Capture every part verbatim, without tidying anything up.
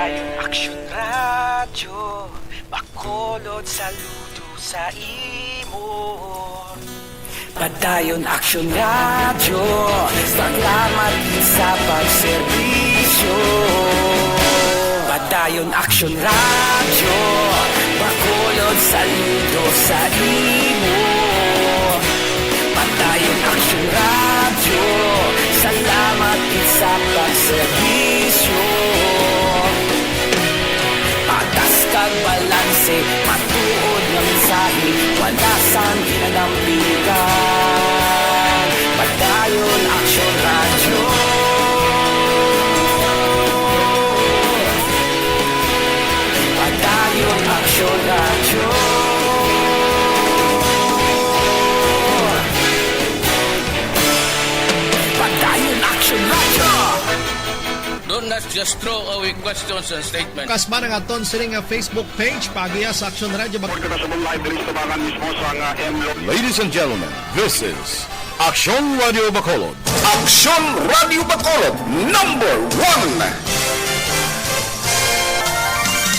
Aksyon Radyo, Bacolod, saludo sa imo. Padayon Aksyon Radyo, salamat sa pagserbisyo. Padayon Aksyon Radyo, Bacolod, saludo sa imo. Padayon Aksyon Radyo, salamat gid sa pagserbisyo. Patas kag balanse, matuod nga mensahe, wala sang ginadampigan. Padayon Aksyon Radyo. Padayon Aksyon Radyo. Padayon Aksyon Radyo. Don't not just throw away questions and statements. Kasba na nga aton sini nga Facebook page, paagiha sa Aksyon Radyo Bak- Report kita sa buong live diri sa Tabangan mismo sa nga M Lo- Ladies and gentlemen, this is Aksyon Radyo Bacolod. Aksyon Radyo Bacolod, number one.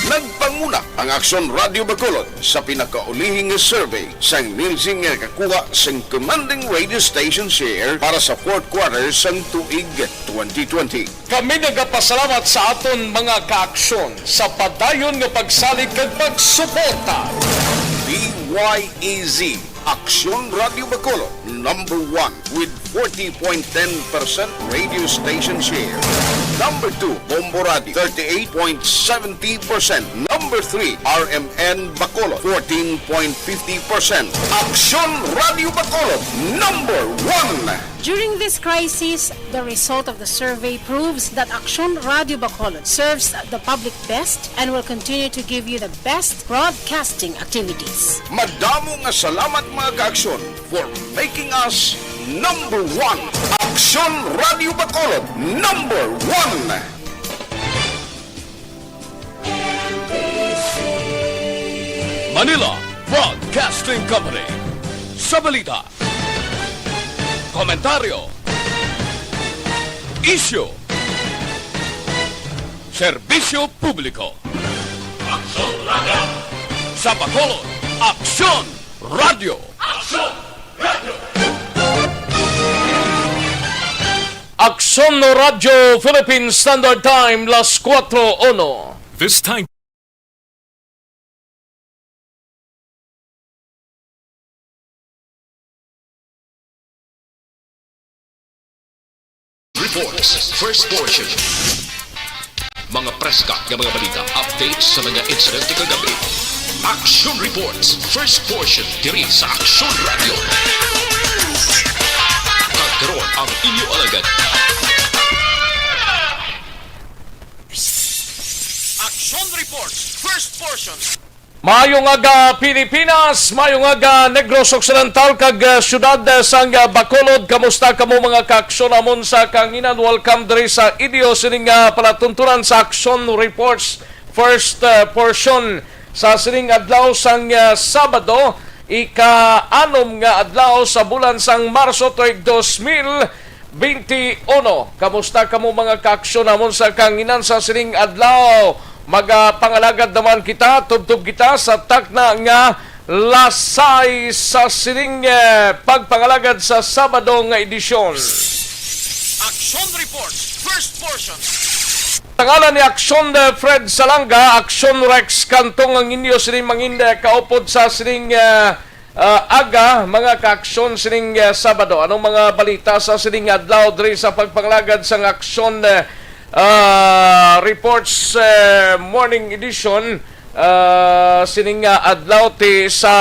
Nagpanguna ang Aksyon Radyo Bacolod sa pinakaulihing survey sang Nielsen nga nakakuha sang commanding radio station share para sa fourth quarter sang tuig twenty twenty. Kami nagapasalamat sa aton mga kaaksyon sa padayon nga pagsalig kag pagsuporta. D Y A Z, Aksyon Radyo Bacolod, number one with forty point ten percent radio station share. Number two, Bombo Radio, thirty-eight point seventy percent. Number three, R M N Bacolod, fourteen point fifty percent. Aksyon Radyo Bacolod, number one. During this crisis, the result of the survey proves that Aksyon Radyo Bacolod serves the public best and will continue to give you the best broadcasting activities. Madamo nga salamat, mga kaaksyon, for making us number one. Aksyon Radyo Bacolod, number one. Manila Broadcasting Company. Sa balita, komentaryo, isyu, serbisyo publiko. Aksyon Radyo. Sa Bacolod, Aksyon Radyo. Aksyon Radyo. Aksyon Radyo Philippine Standard Time, las kuwatro uno. This time. Reports, first portion. Mga preska nga mga balita, updates sa mga insidente kagabi. Action Reports, first portion, diri sa Action Radio. Kag karon ang inyo alagad. Action Reports, first portion. Maayong aga, Pilipinas! Maayong aga, Negros Occidental kag, ah, siyudad, ah, sang, ah, Bacolod. Kamusta kamo, mga kaaksyon namon sa kahanginan? Welcome diri sa inyo sining, ah, palatuntunan sa Action Reports first, ah, portion sa sining adlaw sang, ah, Sabado, ika-anom nga adlaw sa bulan sang Marso tuig dos mil twenty-one. Kamusta kamo, mga kaaksyon namon sa kahanginan sa sining adlaw? Magapangalagad naman kita, tubtob kita sa takna nga lasay sa sining, eh, pagpangalagad sa Sabado nga edisyon. Action Reports, first portion. Sa ngalan ni Aksyon, eh, Fred Salanga, Aksyon Rex Cantong ang inyo sining mangin-, eh, kaupod sa sining, eh, ah, aga, mga kaaksyon sining, ah, Sabado. Anong mga balita sa sining adlaw diri sa pagpangalagad sang Aksyon, ah, ah, Reports, ah, Morning Edition, ah, sining, ah, adlaw ti sa,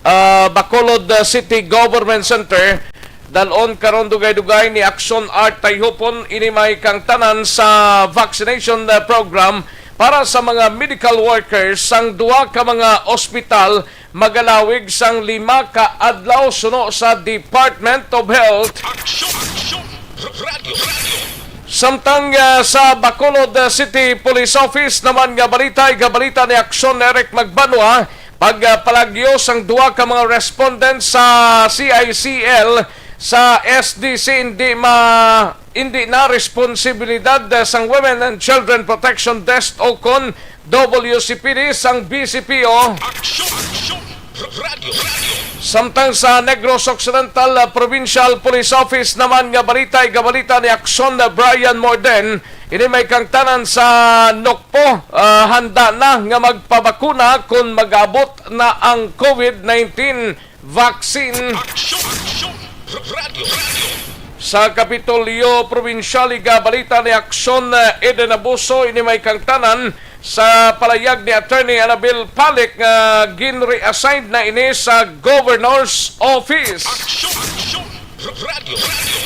ah, Bacolod, ah, City Government Center? Dal-on karon dugay-dugay ni Aksyon Art Tayhupon, ini may kangtanan sa vaccination, ah, program para sa mga medical workers sang duha ka mga ospital magalawig sang lima ka adlaw suno sa Department of Health. Aksyon, aksyon, radyo, radyo. Samtang, ah, sa Bacolod, ah, City Police Office naman nga balita, igabalita ni Aksyon Eric Magbanwa, pagpalagyo sang duha ka mga respondent sa C I C L sa S D C hindi ma-, indi na responsibilidad, eh, sang Women and Children Protection Desk o kon W C P D sang B C P O. Aksyon! Aksyon! Radyo! Radyo! Samtang sa Negros Occidental, ah, Provincial Police Office naman nga balita, igabalita ni Aksyon, ah, Brian Morden, ini may kangtanan sa Nokpo, ah, handa na nga magpabakuna kon mag-abot na ang COVID nineteen vaccine. Aksyon! Aksyon! Radyo! Radyo! Sa Kapitolyo Probinsyal, igabalita ni Aksyon, eh, Eden Abuso, ini may kangtanan sa palayag ni Attorney Annabel Palik nga ginreassign na ini sa Governor's Office. Aksyon! Aksyon! Radyo! Radyo!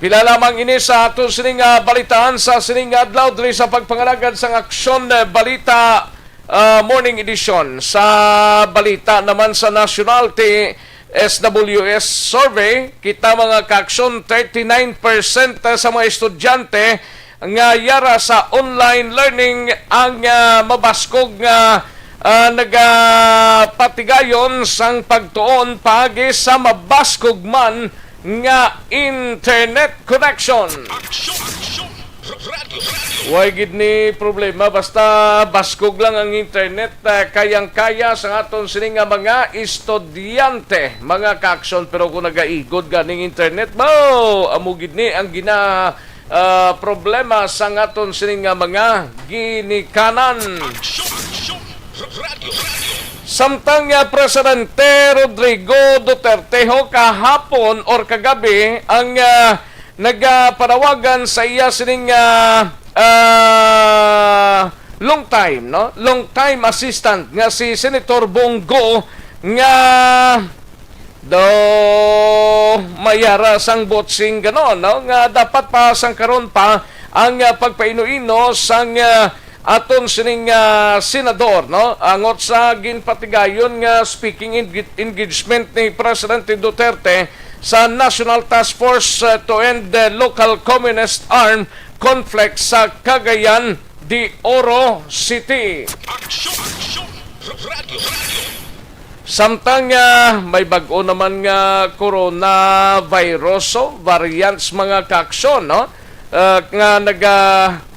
Pila lamang ini sa aton sining, ah, balitaan sa sining adlaw diri sa pagpangalagad sang Aksyon, eh, Balita, ah, Morning Edition. Sa balita naman sa nasyonal, ti S W S survey, kita, mga kaaksyon, thirty-nine percent sa mga estudyante nga yara sa online learning ang, ah, mabaskog nga, ah, nagapatigayon sang pagtuon paagi sa mabaskog man nga internet connection. Aksyon! Aksyon! Radyo! Radyo! Way gid ni problema, basta baskog lang ang internet, ah, kayang-kaya sa aton sini nga mga estudyante, mga kaaksyon. Pero kung nagaigod ganing internet, mo amo gid ni ang gina, ah, problema sa aton sini nga mga ginikanan. Aksyon! Aksyon! Radyo! Radyo! Samtang nga Presidente Rodrigo Duterte ho kahapon or kagabi ang, ah, nagapanawagan sa iya sining, ah, ah, long time, no? Long time assistant nga si Senator Bong Go nga daw mayara sang botsing ganon, no? Nga dapat pa sang karon pa ang, ah, pagpaino-ino sang, ah, aton sining, ah, senador, no? Angot sa ginpatigayon nga speaking eng-, engagement ni Presidente Duterte sa National Task Force, ah, to End the Local Communist Armed Conflict sa Cagayan de Oro City. Aksyon! Aksyon! Radyo! Radyo! Samtang, ah, may bag-o naman nga coronavirus, oh, variants, mga kaaksyon, no? Ah, nga naga,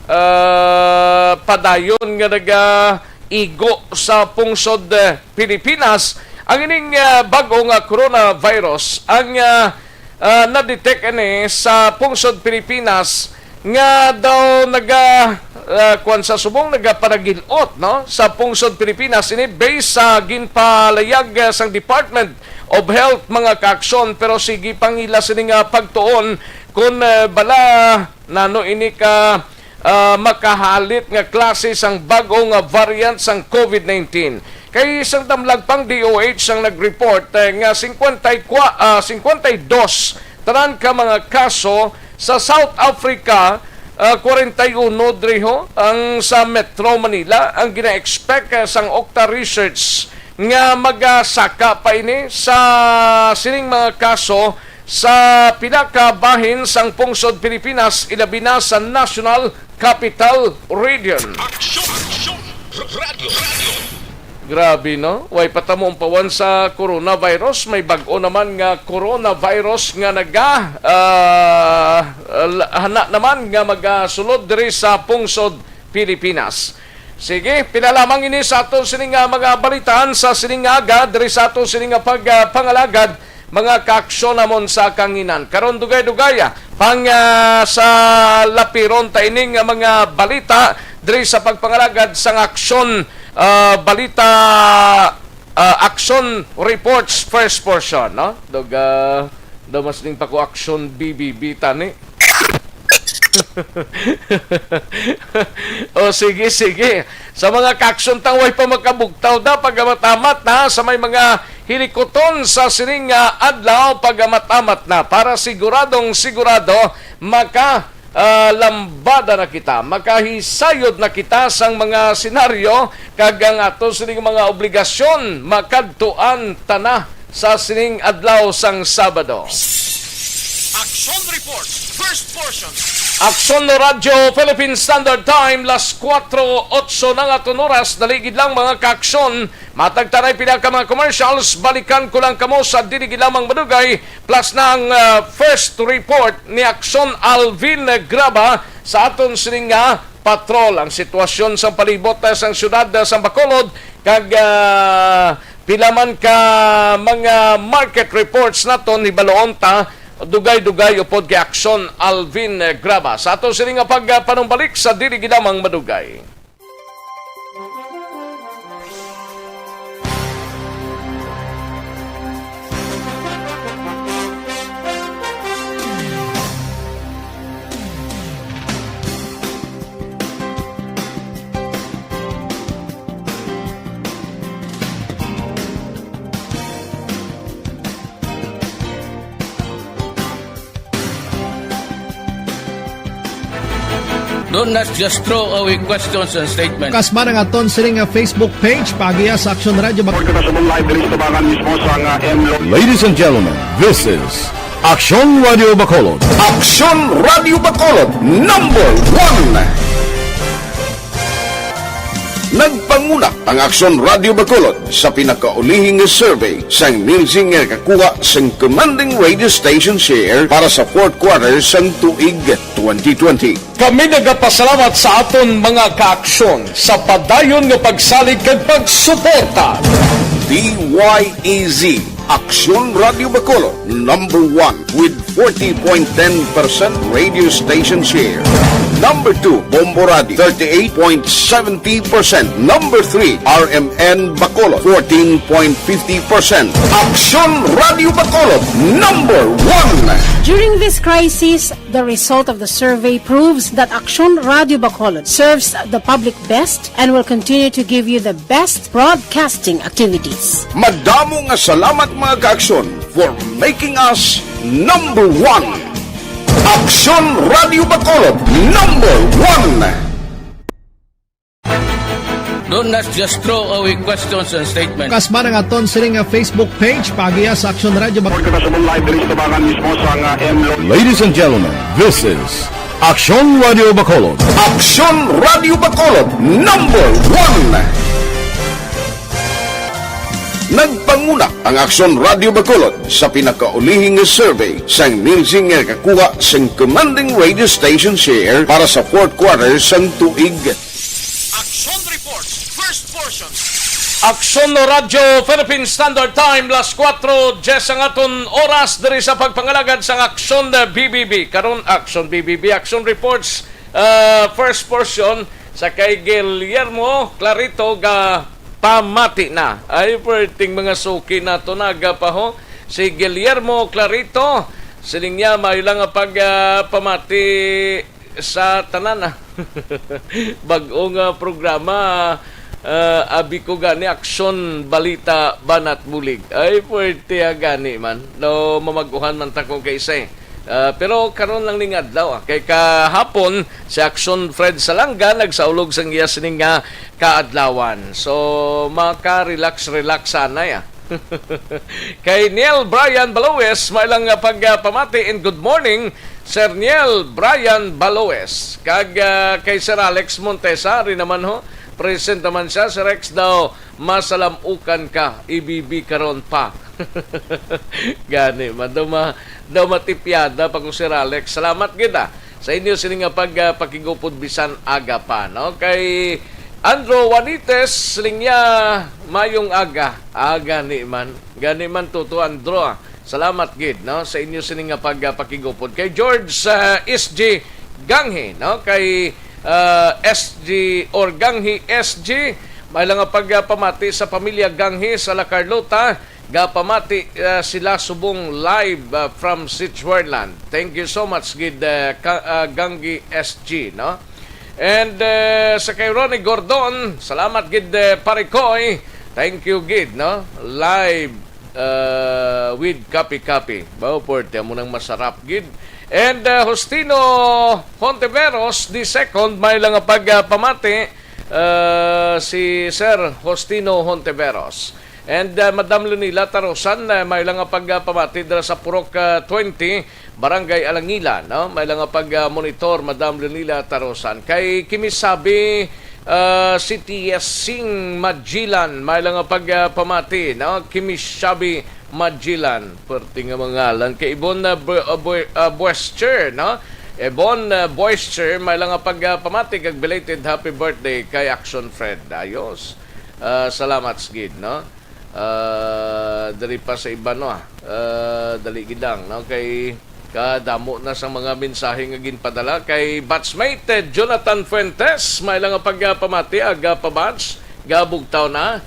ah, padayon nga nagaigo sa pungsod, eh, Pilipinas, ang ining, ah, bag-o nga coronavirus, ang, ah, ah, na-detect ini sa pungsod Pilipinas nga daw naga, ah, kuwan sa subong, nagapanagil-ot, no, sa pungsod Pilipinas. Ini based sa ginpalayag, ah, sang Department of Health, mga kaaksyon, pero sige pangila sini nga pagtuon kung, ah, bala nano ini ka, ah, makahalit nga klase sang bag-o nga variant sang COVID nineteen. Kay sang damlag pang D O H ang nag-report, eh, nga singkwenta y kwa-, ah, singkwenta y dos tanan ka mga kaso sa South Africa, ah, kwarenta y uno diri ho ang sa Metro Manila. Ang gina-expect, ah, sang Octa Research nga magasaka pa ini sa sining mga kaso sa pila ka bahin sang pungsod Pilipinas, ilabi na sa National Capital Region. Aksyon! Aksyon! Radyo! Radyo! Grabe, no? Way pa ta maumpawan sa coronavirus. May bag-o naman nga coronavirus nga naga, ah, la-, hana naman nga magasulod diri sa pungsod Pilipinas. Sige, pila lamang ini sa aton sini nga mga balitaan sa sining aga diri sa aton sini nga pag, ah, pangalagad, mga kaaksyon namon sa kanginan. Karon, dugay-dugay, ah, pang, ah, sa lapiron ta ini nga mga balita diri sa pagpangalagad sang Aksyon, ah, Balita, ah, Aksyon Reports first portion, no? Dug, ah, daw mas ning pa ko Aksyon B B B tani. O, sige, sige. Sa mga kaaksyon tang way pa makabugtaw na, pag-amat-amat na sa may mga hilikuton sa sining, ah, adlaw, pag-amat-amat na para siguradong sigurado maka, ah, lambada na kita, makahisayod na kita sang mga senaryo kag ang ato sining mga obligasyon makadtuan ta na sa sining adlaw sang Sabado. Action Report, first portion. Aksyon Radyo Philippine Standard Time, las kuwatro otso na nga aton oras. Dali gid lang, mga kaaksyon. Matag tanay pila ka mga commercials, balikan ko lang kamo sa dili gid lamang madugay. Plus na ang, ah, first report ni Aksyon Alvin Graba sa aton sining nga patrol. Ang sitwasyon sa palibot, ah, sang siyudad, ah, sa Bacolod, kag, ah, pila man ka mga market reports naton, hibaloon ta dugay-dugay upod kay Aksyon Alvin, eh, Graba. Sa ato sini nga pagpanumbalik sa dili gid lamang madugay. Don't, let's just throw away questions and statements. Kasman ang aton sining nga Facebook page, paagiha sa Aksyon Radyo Bac- Kita sa live diri sa tabangan mismo sa nga M Lo- Ladies and gentlemen, this is Aksyon Radio Bacolod. Aksyon Radio Bacolod, number one. Nagpanguna ang Aksyon Radio Bacolod sa pinakaulihing survey sang Nielsen nga nakakuha sang commanding radio station share para sa fourth quarter sang tuig twenty twenty. Kami nagapasalamat sa aton mga kaaksyon sa padayon nga pagsalig kag pagsuporta. D Y E Z, Aksyon Radio Bacolod, number one with forty point ten percent radio station share. Number two, Bombo Radio, thirty-eight point seventy percent. Number three, R M N Bacolod, fourteen point fifty percent. Aksyon Radio Bacolod, number one. During this crisis, the result of the survey proves that Aksyon Radio Bacolod serves the public best and will continue to give you the best broadcasting activities. Madamo nga salamat, mga kaaksyon, for making us number one. Aksyon Radio Bacolod, number one. Don't, let's just throw away questions and statements. Kasman ang aton sining nga Facebook page, paagiha sa Aksyon Radio Bac- Kita sa live diri sa tabangan mismo sa nga M Lo- Ladies and gentlemen, this is Aksyon Radio Bacolod. Aksyon Radio Bacolod, number one. Nagpanguna ang Aksyon Radio Bacolod sa pinakaulihing nga survey sang Nielsen nga nakakuha sang commanding radio station share para sa fourth quarter sang tuig. Aksyon Reports, first portion. Aksyon Radyo Philippine Standard Time, las kuwatro dyes ang aton oras diri sa pagpangalagad sang Aksyon B B B. Karon, Aksyon B B B, Aksyon Reports, ah, first portion, sa kay Guillermo Clarito ga pamati na. Ay, perting mga suki nato na aga pa, ho. Si Guillermo Clarito, siling niya, maayo lang nga pag, ah, pamati sa tanan, ah. Bag-o nga programa, ah, abi ko gani, Aksyon, Balita, Banat, Bulig. Ay, puwerte, ah, gani man. No, mamag-uhan man ta ko kay isa, eh. Ah, pero karon lang ning adlaw, ah. Kay kahapon, si Aksyon Fred Salanga nagsaulog sang iya sining nga kaadlawan. So, maka-relax-relax sana, ya. Kay Neil Brian Baloes, maayo lang nga pagpamati and good morning, Sir Neil Brian Baloes. Kag, ah, kay Sir Alex Montesa, rin naman ho, present naman siya. Sir Rex daw, masalamukan ka, ibibi karon pa. Gani man, daw ma-, daw matipyada pa ko, Sir Alex. Salamat gid, ah, sa inyo sini nga pag, ah, pakigupod bisan aga pa, no? Kay Andrew Juanites, siling niya, mayong aga. Ah, gani man. Gani man, Tuto Andrew, ah. Salamat gid, no, sa inyo sini nga pag, ah, pakigupod. Kay George, ah, S G Ganghi, no? Kay, ah, S G or Ganghi S G, maayo lang nga pagpamati sa pamilya Ganghi sa La Carlota. Gapamati, ah, sila subong live, ah, from Sichuanland. Thank you so much gid, ah, ka-, ah, Ganghi S G, no? And, ah, sa kay Ronnie Gordon, salamat gid, ah, Pare Koy. Thank you gid, no? Live, ah, with Kapi Kapi. Bao, puwerte, amo nang masarap gid. And, ah, Justino Hontiveros the second, maayo lang nga pagpamati, ah, si Sir Justino Hontiveros. And, uh, Madam Lunila Tarosan, uh, may lang nga pagpamati dira sa Purok, uh, twenty, Barangay Alangila, no? May lang nga pag, uh, monitor, Madam Lunila Tarosan. Kay Kimisabi, uh, si T S Sing Majilan, may lang nga pagpamati, no? Kimisabi Majilan, perti nga mga ngalan. Kay Ibon, uh, Bu-, uh, Bu-, uh, Buester, no? Ibon, uh, Buester, may lang nga pagpamati kag belated happy birthday kay Action Fred. Ayos. Ah, salamat, Skid, no? Ah, diri pa sa iba, no? Ah, dali gid lang, no? Kay kadamo na sa mga mensahe nga ginpadala kay batchmate, eh, Jonathan Fuentes. May lang nga pagpamati, aga pa batch, gabugtaw na.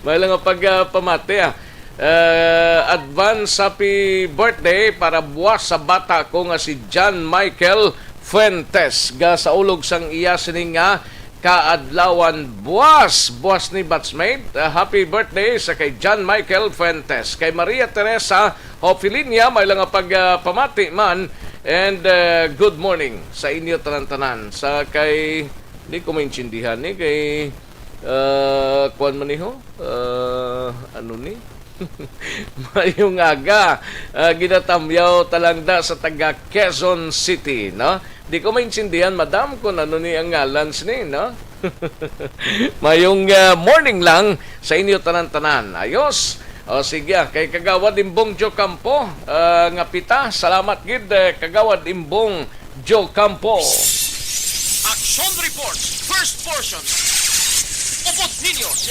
May lang nga pagpamati, ah. Eh, advance happy birthday para buwas sa bata ko nga si John Michael Fuentes. Gasaulog sang iya sini nga kaadlawan buwas. Buwas ni batchmate. Uh, happy birthday sa kay John Michael Fuentes. Kay Maria Teresa Hofilinia, may lang nga pagpamati man. And, uh, good morning sa inyo tanan-tanan. Sa kay, di ko maintindihan ni kay, uh, kuwan man ni ho? Uh, ano ni? Mayong aga. Ah, ginatamyaw talangda sa taga Quezon City, no? Di ko maintindihan, madam, kung ano ni ang ngalan sini, no? Mayong, ah, morning lang sa inyo tanan-tanan. Ayos. O, sige, ah, kay Kagawad Imbong Joe Campo, ah, nga pita. Salamat gid, eh, Kagawad Imbong Joe Campo. Action Report, first portion. Upod ninyo si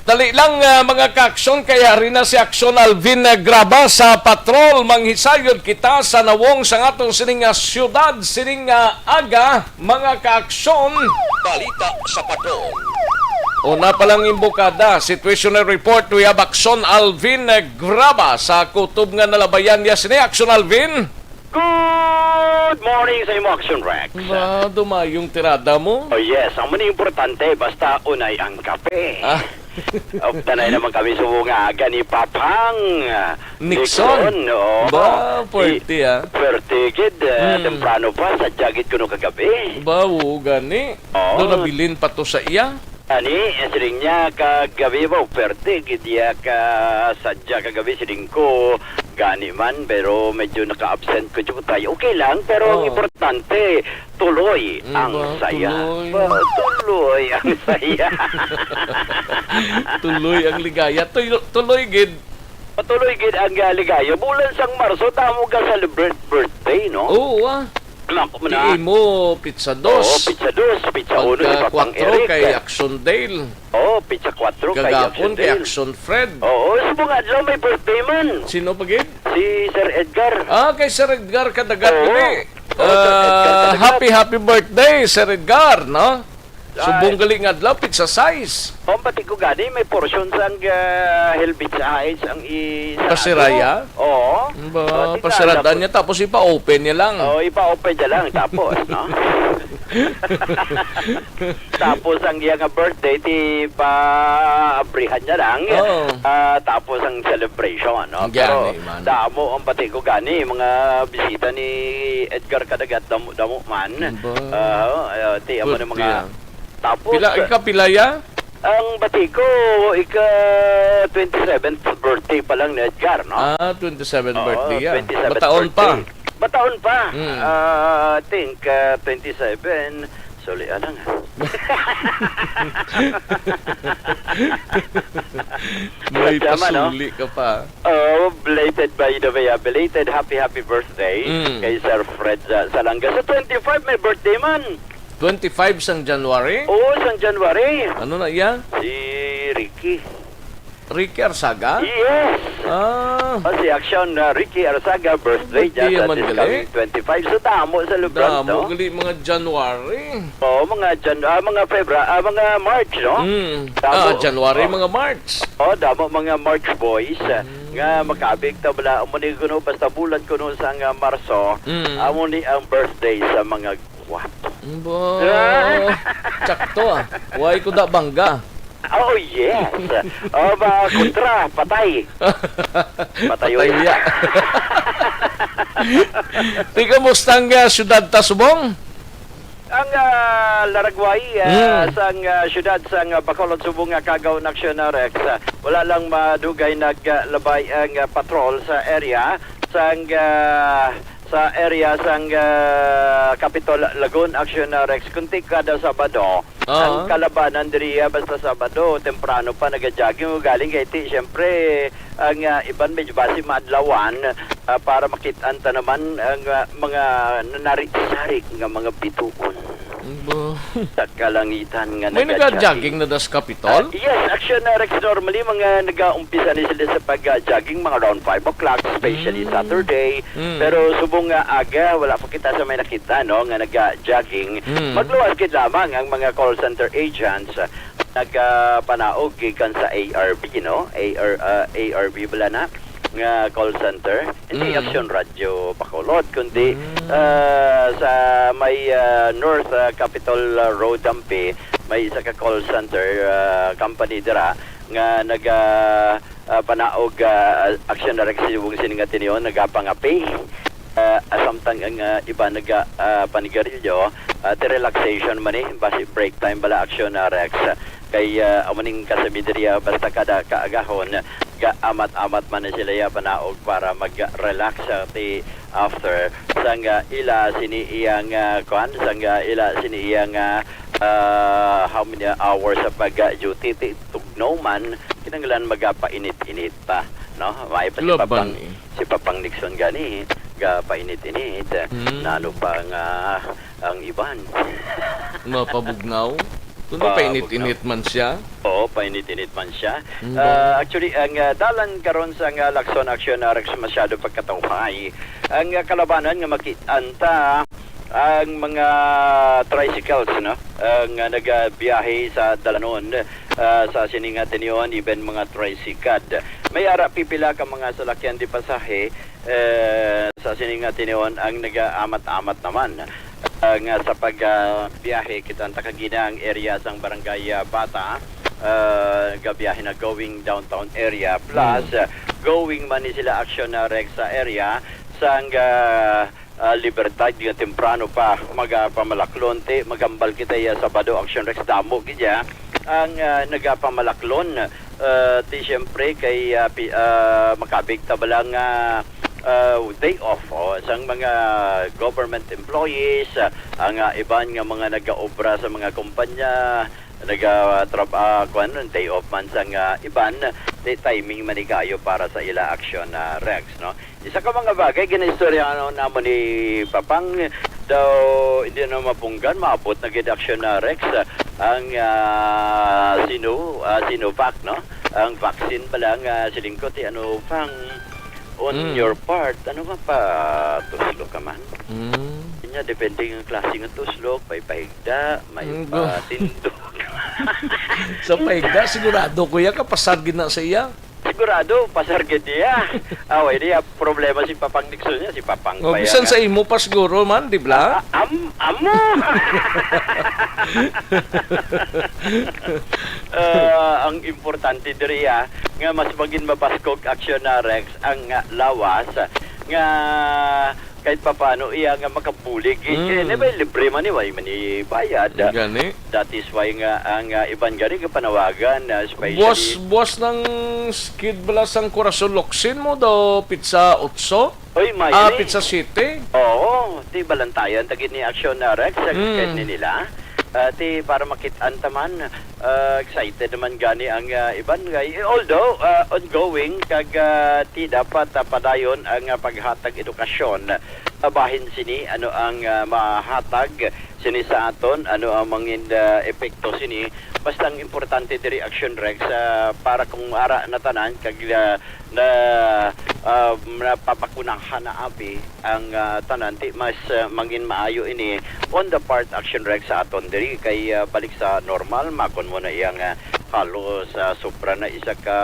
Dali lang, ah, mga ka-aksyon, kay ari na si Aksyon Alvin, ah, Graba sa patrol. Manghisayod kita sa nawong sang aton sining nga syudad, sining nga aga, mga ka-aksyon. Balita sa patrol. Una pa lang imbokada, situational report, we have Aksyon Alvin, ah, Graba sa kutob nga nalabayan niya sini. Aksyon Alvin. Good morning sa imo, Action Rex. Ba, dumayong tirada mo? Oh, yes, ang mani importante, basta unay ang kape. Ah. Updanay naman kami sa mga aga ni Papang, ah, Nixon. Nixon, oo. Ba, I-, puwerte, ah. Puwerte gid, ah, Hmm. temprano pa, sadya gid kuno kagabi. Ba, oo, gani. Oo. Daw nabilin pa to sa iya? Ani, eh, siling niya, kagabi ba, puwerte gid iya ka sadya kagabi, siling ko, gani man, pero medyo naka-absent ko, tsaka tayo. Okay lang, pero ang Oh. importante, tuloy Ano ang ba? saya. Tuloy. Oh, tuloy ang saya. Tuloy ang ligaya. Tulo-, tuloy gid. Patuloy gid ang, ah, ligaya. Bulan sang Marso, tamo ga celebrate birthday, no? Oo, ah. Nako, Ti muna. imo, pitsa dos. Oo, pitsa dos, pitsa uno, si Pagka Papang kwatro Eric. kay Action Dale. Oo, pitsa kwatro kay Kagahapon Action kay Dale. Action Fred. Oo, subong adlaw may birthday man. Sino pa gid? Si Sir Edgar. Ah, kay Sir Edgar Kadagat Oo. gali. Oo, Sir Edgar Ah, Kadagat. Happy, happy birthday, Sir Edgar, no? Ah, Subong gali nga adlaw, pizza size. Pampati ko gani, may portion sang, ah, helmet sa hais ang i-, sa Pasiraya? ano. Oo. Ba, Oh, di ka, pasirada tapos niya, tapos ipa-open niya lang. Oh, ipa-open niya lang, tapos, no? Tapos ang iya nga birthday, ti pa-abrihan niya lang. Oo. Ah, tapos ang celebration, no? Ang Pero gani, man. damo ang pati ko gani, mga bisita ni Edgar Kadagat, damo-damo man. Ba? Ah, ah, ti, amo na Birthday, mga ah. Tapos, Pila, ika pila ya? Ang bati ko, ika twenty-seventh birthday pa lang ni Edgar, no? Ah, twenty-seven Oo, birthday ya. twenty-seventh Bataon pa. birthday. Bataon pa. Mm. Ah, I think, ah, twenty-seven. Sorry, ano nga? May Sadya man, no? pasuli ka pa. Oh, belated by the way, ah, belated happy, happy birthday Mm. kay Sir Fred, ah, Salanga. Sa twenty-five, may birthday man. Twenty-five sang January? Oo, sang January. Ano na iya? Si Ricky. Ricky Arsaga? Yes. Ah. Oh, si Action, uh, Ricky Arsaga, birthday Birthday dyan sa man this gali. coming twenty-five. So, damo celebrant, Damo no? gali mga January. Oo, mga Jan-, ah, mga Febra-, ah, mga March, no? Mm. Damo. Ah, January, Oh. mga March. Oh, damo mga March boys, ah, Mm. nga makabig ta bala, amo ni kuno, basta bulan kuno sa nga Marso, Mm. amo ni ang birthday sa mga What? Bo, Ah. sakto, ah. Why ko da bangga? Oh, yes. Oh, ba, kontra, patay. Patay, Patay uy. ya. Di, kamusta ang, ah, syudad ta subong? Ang, ah, Laragway, ah, Mm. sang, ah, siyudad sang, ah, Bacolod, subong nga kagaw na aksyon na Rex. Ah, wala lang madugay naglabay ang, ah, patrol sa area sang, ah, sa area sang, ah, Capitol Lagoon, aksyon na Rex. Kunti kada Sabado, Ah. ang kalabanan diri, ah, basta Sabado, temprano pa nagajogging. Ugaling kay ti, siyempre, ang, ah, iban medyo basi maadlawan, ah, para makit-an ta naman ang, ah, mga nanari-sari nga mga bituon. Ba? Sa kalangitan nga May naga-jogging. Naga-jogging na das Capitol? Ah, yes, aksyon na, Rex, normally, mga nag-aumpisa ni sila sa pag-jogging, mga around five o'clock, especially Mm. Saturday. Mm. Pero subong nga aga, wala pa kita sa may nakita, no, nga naga-jogging. Mm. Magluwas gid lamang ang mga call center agents, ah, nagapanaog gikan sa A R B, no? A R, ah, A R B bala na nga call center. Hindi Mm. Aksyon Radyo Bacolod, kundi, Mm. ah, sa may, ah, North, ah, Capitol, ah, Road, Ampi, may isa ka call center, ah, company dira nga naga, ah, panaog, ah, aksyon na rek subong sini nga tinion, nagapangape. Ah, samtang ang, ah, iba naga, ah, panigarilyo, ah, ti relaxation man ni, basi break time bala aksyon na Rex. Kay, ah, amo ning kasabidriya, basta kada kaagahon, ga-amat-amat man ni sila ya panaog para mag-relax, ah, ti after. Sang, ah, ila sini iyang, ah, kuan, sang, ah, ila sini iyang, ah, ah, how many hours sa pag-duty, ti tugnaw man, kinahanglan magapainit-init pa, no? May pa si Laban Papang, eh. Si Papang Nixon gani, gapainit-init. Hmm. Nalo pa nga ang iban. Mapabugnaw? Kung Pabugnaw. Painit-init man siya? Oo, painit-init man siya. Hmm. Ah, actually, ang, ah, dalan karon sa nga Lacson Action, ah, Rex, masyado pagkatawhay. Ang, ah, kalabanan nga makit-an ta ang mga tricycles, no? Ang, ah, nagabiyahe sa dalanon, ah, sa sini nga tinion, even mga tricycad. May ara pipila ka mga salakyan di pasahe, eh, sa sini nga tinion ang nagaamat-amat naman, ah, nga sa pag, ah, biyahe, kita ang takagina ang area sang Barangay, ah, Bata, ah, gabiyahe na going downtown area, plus, Mm. ah, going man ni sila action na Rex sa area sang, ah, ah, Libertad nga temprano pa magapamalaklon, ti magambal kita ya Sabado action Rex, damo gid ya ang, ah, nagapamalaklon. Ah, ti siyempre kay, ah, pi-, ah, makabig ta bala nga, ah, day off, oh, sang mga government employees, ah, ang, ah, iban nga mga nagaobra sa mga kumpanya, naga-, trab-, ah, kuwan, day off man sang, ah, iban, ti timing man ni kaayo para sa ila action, ah, Rex, no? Isa ka mga bagay, ginaistoryahan namo ni Papang, daw hindi na mapunggan, maabot na gid action na Rex, ang, ah, Sino, ah, Sinovac, no? Ang vaccine pa lang, ah, siling ko, ti ano, Pang, on Mm. your part, ano ka pa, tuslo ka man? Mm. Kanya, depende ng klase ng tuslo, may pahigda, may Mm, go. patindog. Sa pahigda, sigurado, kuya, kapasag gid na sa iya. Sigurado, pasar gid niya. Away niya, problema si Papang Nixon niya, si Papang Oh, pa bisan yan, sa ah. Imo pa siguro man, di ba? Ah, am-, amo! Ah, ang importante diri, ah, nga mas maging mabaskog aksyon na Rex ang, ah, lawas nga kahit papaano iya nga makabulig. Eh, Mm. eh, anyway, libre man ni, way man ni bayad. Gani. That is why nga ang, ah, iban gani kapanawagan, ah, especially Buwas, buwas ng skid bala sang Corazon Locsin mo do, pizza otso? Oy, may Ah, ni. Pizza City? Oo, di balantayan ta gid ni Aksyon na Rex, sa Mm. skid ni nila. Ah, ti para makit-an ta man, ah, excited naman gani ang, ah, iban. Kay, although, ah, ongoing, kag, ah, ti dapat, ah, padayon ang, ah, paghatag edukasyon, ah, bahin sini, ano ang, ah, mahatag sini sa aton, ano ang mangin, ah, epekto sini. Basta ang importante diri, Action Rex, ah, para kung ara na tanan, kag, ah, na, ah, napapakunahan na abi ang, ah, tanan, ti mas, ah, mangin maayo ini on the part, Action Rex, sa aton diri kay, ah, balik sa normal, makon mo na iyang, ah, halos, ah, sobra na isa ka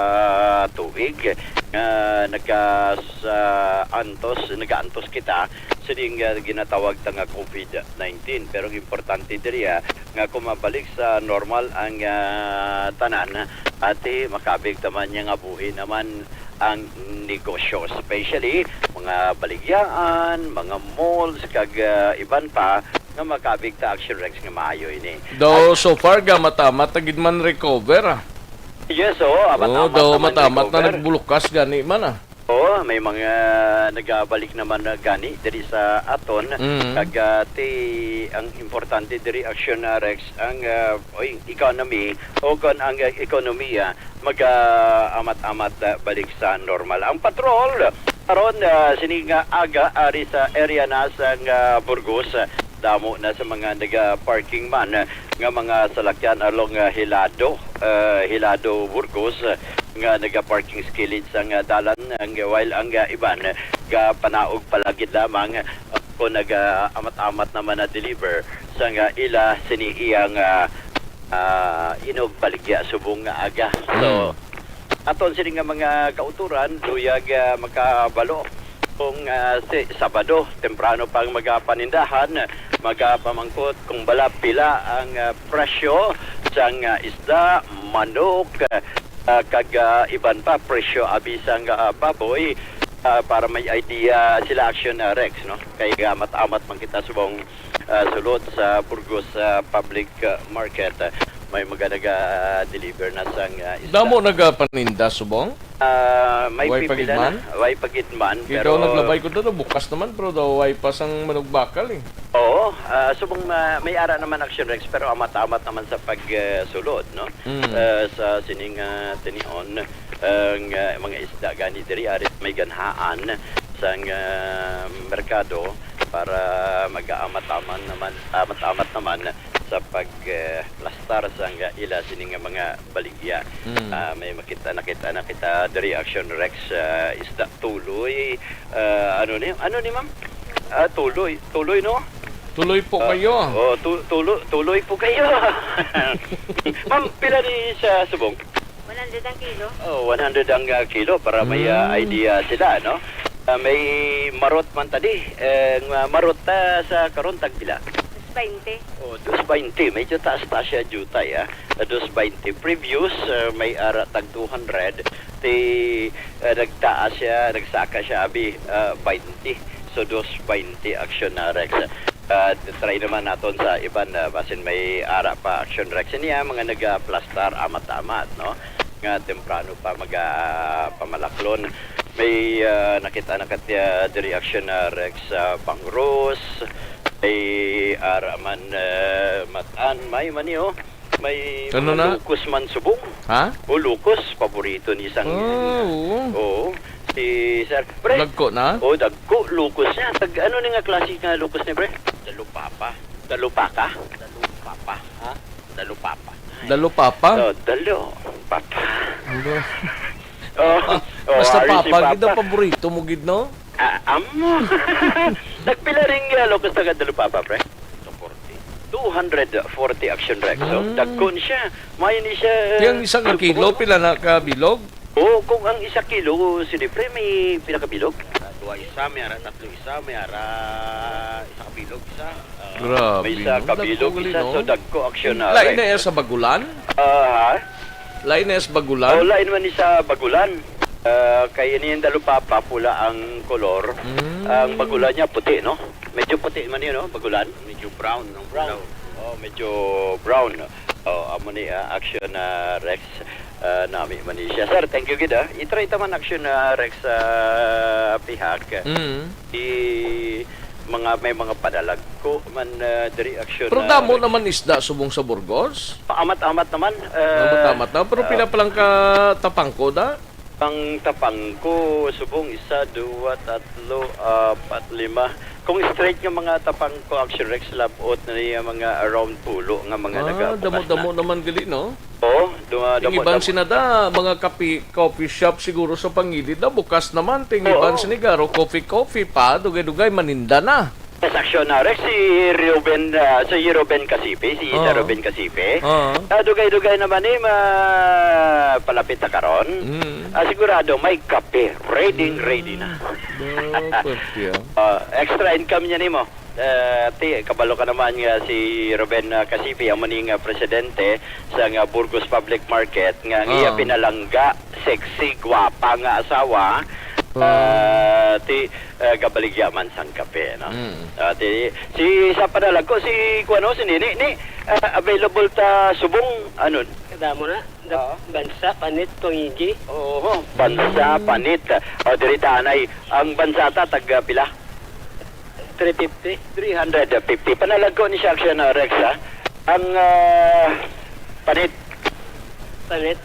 tuig nga nagkas-, ah, antos, nagaantos kita sining, ah, ginatawag ta nga COVID nineteen. Pero ang importante diri, ah, nga kung mabalik sa normal ang, ah, tanan, ati makabig ta man niya nga buhi naman ang negosyo, especially mga baligyaan, mga malls, kag, ah, iban pa, nga makabig ta, Action Rex, nga maayo ini. Daw, so far, ga matamat na gid man recover, ah. Yes, oo, Oo, amat-amat daw naman matamat na recover. Nagbulukas gani man, ah. Oo, may mga nagabalik naman na gani diri sa aton. Mm. Kag, ah, ti, ang importante diri, Action, ah, Rex, ang, ah, oy, economy o kon ang, ah, ekonomiya mag, ah, amat-amat, ah, balik sa normal. Ang patrol karon, ah, sini nga aga ari sa area na sang, ah, Burgos, ah, damo na sa mga naga-parking man, ah, nga mga salakyan along, ah, Hilado, ah, Hilado, Burgos, ah, nga naga-parking sa kilid sang, ah, dalan, ang, while ang, ah, iban, ah, gapanaog pa lang gid lamang, ah, kung naga-amat-amat naman na deliver sang, ah, ila sini iyang, ah, ah, inugbaligya subong nga aga. So, Mm. aton sini nga mga kauturan, luyag, ah, makabalo kung, ah, si Sabado, temprano pang magapanindahan, magapamangkot kung bala pila ang, ah, presyo sang, ah, isda, manok, ah, kag, ah, iban pa presyo abi sang, ah, baboy, ah, para may idea sila, Action, ah, Rex, no? Kay amat-amat man kita subong, ah, sulod sa Burgos, ah, Public, ah, Market. Ah, may mga naga-deliver na sang, ah, isda. Damo nagapaninda subong? Ah, may Way pipila pagidman? Na. Way pagidman, Ikaw pero naglabay ko doon, bukas naman, pero daw way pa sang manugbakal eh. Oo, ah, subong ma-, may ara naman, Action Rex, pero amat-amat naman sa pag, ah, sulod, no? Mm. Ah, sa sining, ah, tinion, ang, ah, mga isda gani diri, ari may ganhaan sang, ah, merkado para mag-aamat-aman naman, amat-amat naman sa pag, ah, plastar sang ila sini nga mga baligya. Mm. Ah, may makita, nakita na kita diri, Action Rex, ah, isda tuloy. Ah, ano ni? Ano ni, ma'am? Ah, tuloy. Tuloy, no? Tuloy po Ah, kayo. Oh, tu-, tulo-, tuloy po kayo. Ma'am, pila ni sa subong? One hundred ang kilo. Oh, one hundred ang, ah, kilo para may, ah, Mm. idea sila, no? Ah, may marot man tadi. Eh, nga marot ta sa karon tagpila? Dos baynte. Oh, dos baynte. Medyo taas-taas siya, jutay, ah. Ah, dos baynte. Previous, ah, may ara tag two hundred. Ti, ah, nagtaas siya, nagsaka siya, abi, ah, baynte. So, dos baynte, Action, ah, Rex. Ah, try naman naton sa iban, ah, basin may ara pa, Action Rex. Ini ang mga nagaplastar, amat-amat, no? Nga temprano pa maga-, ah, pamalaklon. May, ah, nakita na kat-, ah, diri, Action, ah, Rex, ah, Bangros. May ara man, ah, Matan, may man, oh. May Ano mga na? Locos man subong. Ha? O, locos, paborito ni sang Ah, oo. Oo. Si Sir, pre. Dagko na? O, dagko, locos niya. Tag, ano ni nga klase nga locos ni, pre? Dalupapa. Dalupaka? Dalupapa. Ha? Dalupapa. Dalupapa? Oh, dalupapa. Ano? Oh, Ah, oh, basta ari si papa, gid ang Papa. Paborito mo gid, no? Ah, amo. Nagpila ring, ah, locos taga Dalupapa, pre? Two forty. Two hundred forty, Action Rex. So, Mm. dagko ni siya. May ni siya, Yung isang ah, kilo, pila na ka bilog? Oo, kung ang isa kilo, siyempre may pila ka bilog? Ah, duha isa, may ara tatlo isa, may ara isa ka bilog isa. Ah, Grabe, may isa no? Ka bilog Dagko gali, isa, no? So dagko, Action, ah, Lain na Rex. Iya sa bagulan? Ah, ha? Lain na iya sa bagulan? Oh, lain man ni sa bagulan. Ah, kay ini yung dalupapa, pula ang kolor. Mm. Ang bagulan niya, puti, no? Medyo puti man yun, no? Bagulan. Medyo brown, no? Brown. Brown. Oh, medyo brown. Oh, amo ni, ah, Action, ah, Rex. Ah, nami man ni siya. Sir, thank you gid, ah. I-try ta man, Action, ah, Rex, sa pihak. Mm. Di mga, may mga padalagko man, ah, diri, Action, Pero ah, damo Rex. Naman isda subong sa Burgos? Amat-amat naman, ah, Amat-amat na. Pero ah, pila pa lang ka tapangko da? Ang tapangko, subong isa, duwa, tatlo, apat, lima. Kung straight nga mga tapangko, Action Rex, labot na niya mga around pulo nga mga Ah, nagabukas damo-damo na. Naman gali, no? Oo, duma-, Ting damo, iban damo. Sina da, mga kape, coffee shop siguro sa pangilid na bukas naman. Ting iban Oo. Sini garo, coffee, coffee pa, dugay-dugay, maninda na. Sa Action, ah, Rex, si Ruben, ah, si Ruben Kasipe, si Sir Oo. Ruben Kasipe. Oo. Ah, dugay-dugay naman ni ma-, palapit na karon. Mm. Ah, sigurado may kape. Ready, Mm. Ready na. Ba, pwerte, ah. Ah, extra income niya nimo. Ah, ti, kabalo ka naman nga si Ruben, ah, Kasipe, amo ni nga presidente sa nga Burgos Public Market, nga ang iya Oo. Pinalangga, sexy, gwapa nga asawa, Ah, ti, ah, gabaligya man sang kape, no? Mm. Ah, ti, si, sa panalagko, si, kuwano, si Nini, ni, ah, available ta subong, ano? Kadamo na. Da-, Oo. Bansa, panit, pangigi. Oo, bansa, Mm. panit. O, diri ta, anay. Ang bansa ta, tag, ah, pila? Three fifty. Three hundred fifty. Panalagko ni siya, Action, ah, Rex, ha? Ang, ah, panit. Panit.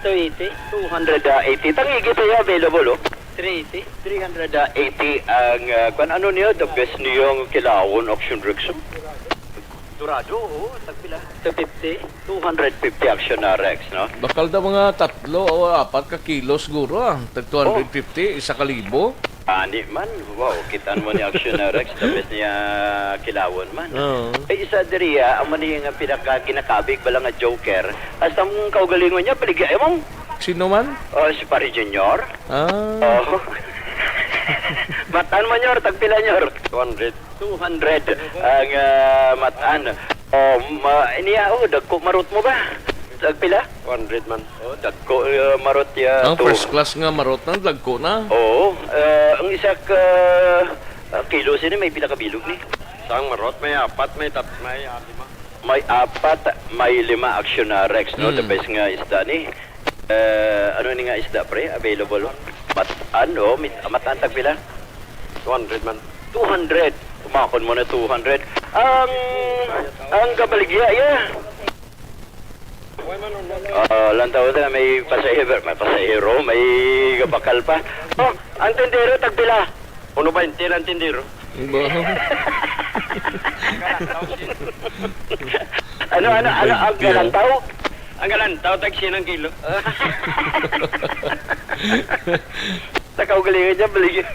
Two eighty. Two hundred eighty. Tangigi tayo available, oh. Three eighty. Three hundred eighty ang, ah, kwan, ano niyo, the best niyo ang kilawon, Action Rex, oh? Dorado, oh, tagpila? Two fifty. Two hundred fifty, Action, ah, Rex, no? Bakal daw mga tatlo o apat ka kilo siguro, ah. Tag two hundred fifty, isa ka libo. Ani man, wow, kitaan mo ni Action, ah, Rex, the best niya kilawon man. Oo. Eh, isa diri, ah, amo ni nga pinaka ginakabig bala nga joker. Hasta mong kaugalingon niya, baligya mo. Sino man? Oh, si Pare Junior. Ah. Oh. Matan mo, Nyor, tagpila, Nyor? Two hundred. Two hundred ang, ah, matan. Oh, ma-, niya, oh, dagko marot mo ba? Tagpila? Two hundred man. Oh, dagko, ah, marot ya. Ang to. First class nga marot na, dagko na. Oo. Ah, ang isa ka, ah, kilo sini may pila ka bilog ni? Sang marot, may apat, may tat-, may, ah, lima. May apat, may lima, Action, ah, Rex, no? The Mm. best nga isda ni. Eh, ano ni nga isda, pre? Available? Matan, oh, mit-, matan tagpila? Two hundred man. Two hundred. Umakon mo na two hundred. Ang, ang kabaligya, yeah. Ah, lantaw na may pasahero, may pasahero, may gabakal pa. Oh, ang tindero, tagpila? Uno baynte lang tindero. Ba? Ano, ano, ano, ang Tindero. Galantaw? Ang galantaw, tag siyam ang kilo. Sa kaugalingon niya, balik.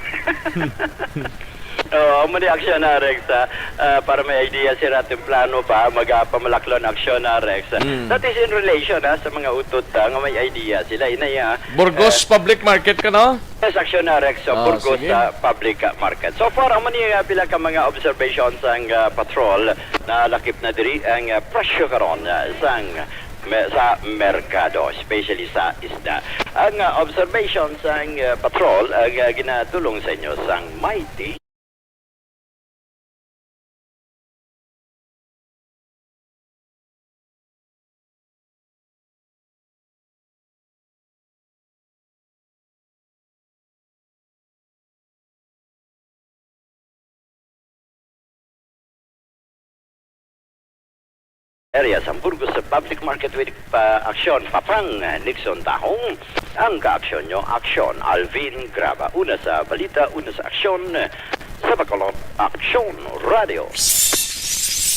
Oo, amo ni Action, ah, Rex, ah. Ah, para may idea sila, temprano pa, magapamalaklon Action, ah, Rex. Mm. That is in relation, ah, sa mga utod, ah, nga may idea sila. Inay, ah, Burgos ah, Public Market ka, no? Yes, Action, ah, Rex, sa Ah, Burgos, sige. Ah, Public, ah, Market. So far, amo ni, ah, pila ka mga observations ang, ah, patrol na lakip na diri ang, ah, presyo karon, ah, sang me-, sa merkado, especially sa isda. Ang, ah, observation sang, ah, patrol, ang, ah, ginadulong sa inyo sang Mighty. Area, sa Burgos Public Market with, ah, Action, Papang, Nixon Tahong, ang kaaksyon nyo, Action, Alvin Graba, una sa balita, una sa aksyon, sa Bacolod, Action Radio.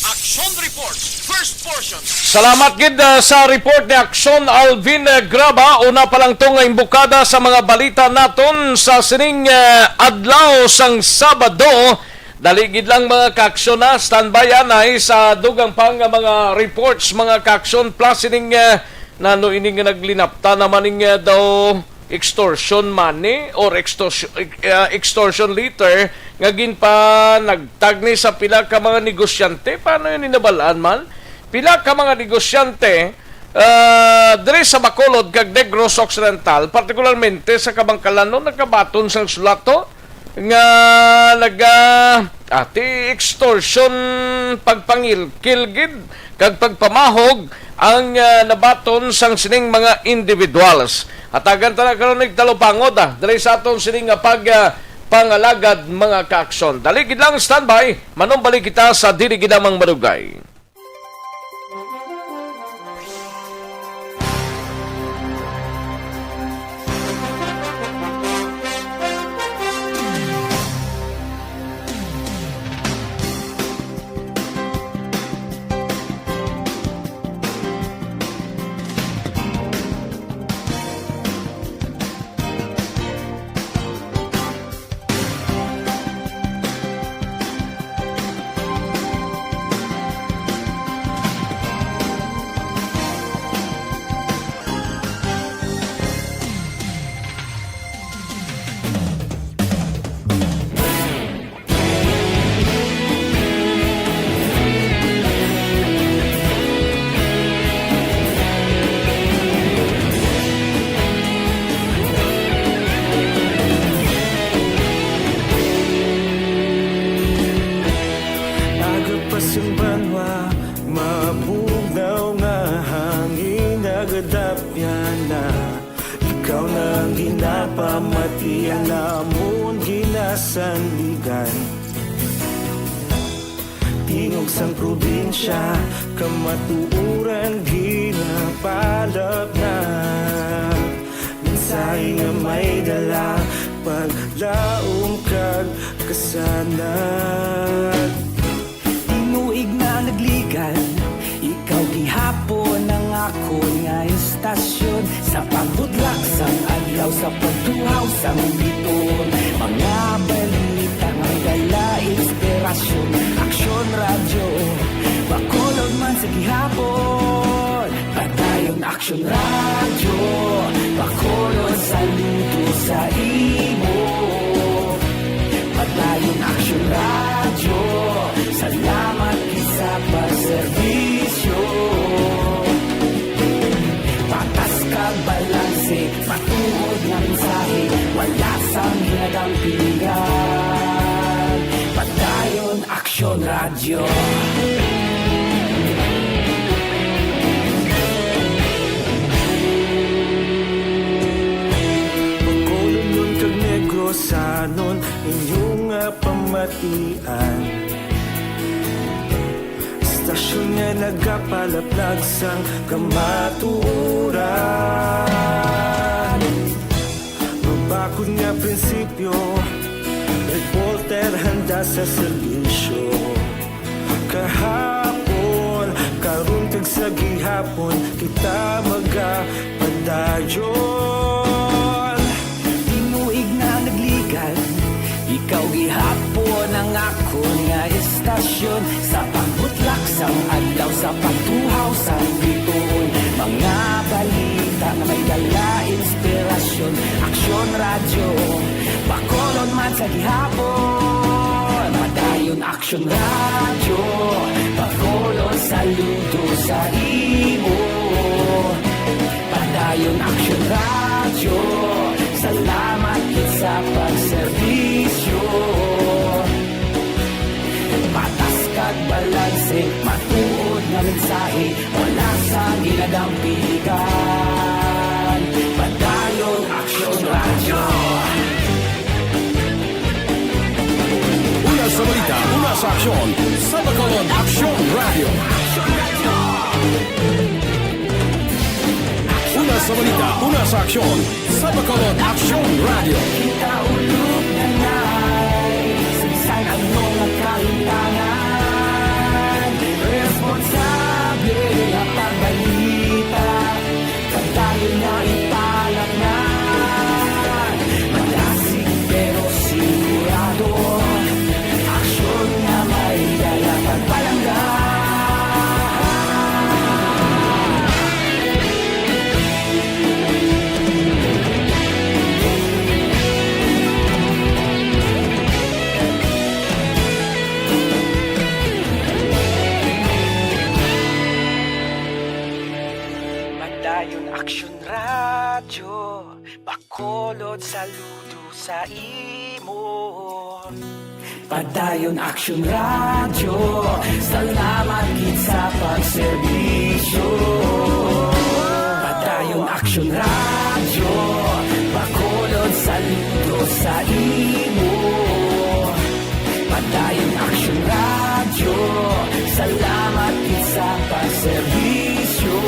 Action Report, first portion. Salamat gid, ah, sa report ni Action Alvin, ah, Graba. Una pa lang to nga imbukada sa mga balita naton sa sining, ah, adlaw sang Sabado. Dali gid lang, mga kaaksyon, ha. Standby anay sa dugang pa nga mga reports, mga kaaksyon. Plus ining, ah, nano ini nga naglinapta naman ning, ah, daw extortion money or extortion, ah, extortion letter nga ginpanagtag ni sa pila ka mga negosyante. Paano yun inabal-an man? Pila ka mga negosyante, ah, diri sa Bacolod kag Negros Occidental, partikularmente sa Kabangkalan, no, nagkabaton sang sulato nga naga-, ah, ti extortion, pagpangilkil gid kag pagpamahog ang, ah, nabaton sang sining mga individuals. Hatagan ta na karon nig talupangod, ah, diri sa aton sining nga pag, ah, pangalagad, mga kaaksyon. Dali gid lang, standby. Manumbalik kita sa dili gid lamang madugay. Iya namon ginasandigan. Tingog sang probinsya, kamatuoran ginapalapnag. Mensahe nga may dala, paglaom kag kasanag. Tinuig na nagligan, ikaw gihapon ang akon nga istasyon. Sa pagbudlak sang adlaw, sa pagtuhaw sang bituon, mga balita nga may dala inspirasyon. Aksyon Radyo, Bacolod man sa gihapon. Padayon Aksyon Radyo, Bacolod saludo sa imo. Padayon Aksyon Radyo, salamat gid sa pagserbisyo. Patas kag balanse, matuod nga mensahe, wala sang ginadampigan. Padayon Aksyon Radyo. Bacolodnon kag Negrosanon, inyo nga pamatian. Istasyon nga nagapalaplag sang kamatuoran. Mabakod nga prinsipyo, reporter handa sa serbisyo. Kahapon, karon kag sa gihapon, kita magapadayon. Tinuig na nagligan, ikaw gihapon ang akon nga istasyon. Sa pagbutlak sang adlaw, sa pagtuhaw sang bituon, mga balita nga may dala inspirasyon. Aksyon Radyo, Bacolod man sa gihapon. Padayon Aksyon Radyo, Bacolod saludo sa imo. Padayon Aksyon Radyo, salamat gid sa pagserbisyo. Patas kag balanse, matuod nga mensahe, wala sang ginadampigan. Padayon Aksyon Radyo. Una sa balita, una sa aksyon, sa Bacolod Aksyon Radyo. Una sa balita, una sa aksyon, sa Bacolod Aksyon Radyo. Kita ulog na nais, bisan ano nga kahimtangan. Responsable nga pagbalita, padayon nga ipalatngan. Madasig pero sigurado, aksyon nga may dala pagpalangga. Padayon Aksyon Radyo, Bacolod saludo sa imo. Padayon Aksyon Radyo, salamat gid sa pagserbisyo. Padayon Aksyon Radyo, Bacolod saludo sa imo. Padayon Aksyon Radyo, salamat gid sa pagserbisyo.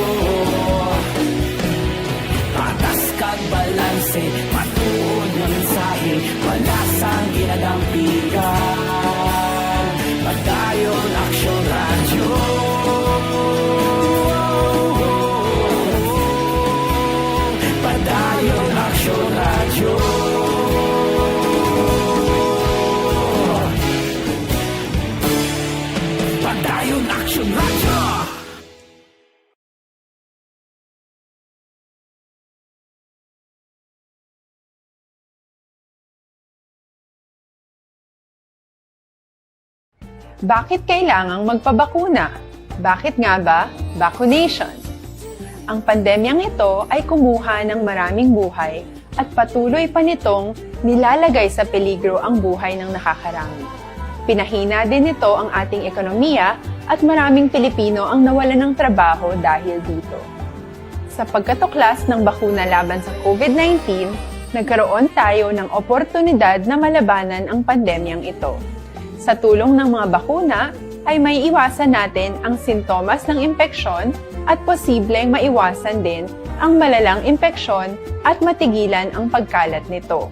Patas kag balanse, matuod nga mensahe, wala sang ginadampigan. Padayon Aksyon Radyo. Padayon Aksyon Radyo. Padayon Aksyon Radyo. Bakit kailangang magpabakuna? Bakit nga ba vaccination? Ang pandemyang ito ay kumuha ng maraming buhay at patuloy pa nitong nilalagay sa peligro ang buhay ng nakakarami. Pinahina din nito ang ating ekonomiya at maraming Pilipino ang nawalan ng trabaho dahil dito. Sa pagkatuklas ng bakuna laban sa COVID nineteen, Nagkaroon tayo ng oportunidad na malabanan ang pandemyang ito. Sa tulong ng mga bakuna, ay may iwasan natin ang sintomas ng impeksyon at posibleng maiwasan din ang malalang impeksyon at matigilan ang pagkalat nito.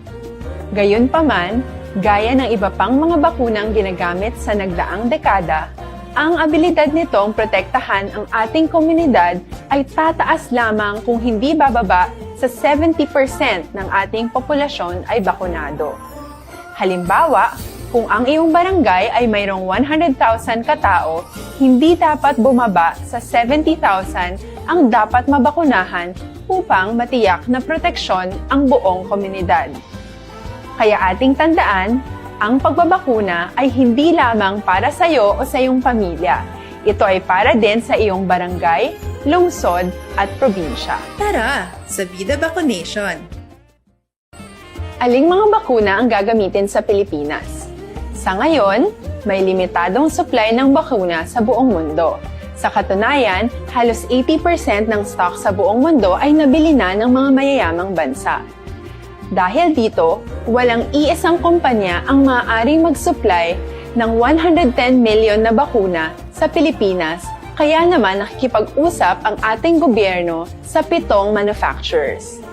Gayunpaman, gaya ng iba pang mga bakunang ginagamit sa nagdaang dekada, ang abilidad nitong protektahan ang ating komunidad ay tataas lamang kung hindi bababa sa seventy percent ng ating populasyon ay bakunado. Halimbawa, kung ang iyong barangay ay mayroong one hundred thousand katao, hindi dapat bumaba sa seventy thousand ang dapat mabakunahan upang matiyak na proteksyon ang buong komunidad. Kaya ating tandaan, ang pagbabakuna ay hindi lamang para sa iyo o sa iyong pamilya. Ito ay para din sa iyong barangay, lungsod, at probinsya. Tara, sa Vida Vaccination! Aling mga bakuna ang gagamitin sa Pilipinas? Sa ngayon, may limitadong supply ng bakuna sa buong mundo. Sa katunayan, halos eighty percent ng stock sa buong mundo ay nabili na ng mga mayayamang bansa. Dahil dito, walang iisang kumpanya ang maaaring mag-supply ng one hundred ten million na bakuna sa Pilipinas, kaya naman nakikipag-usap ang ating gobyerno sa pitong manufacturers.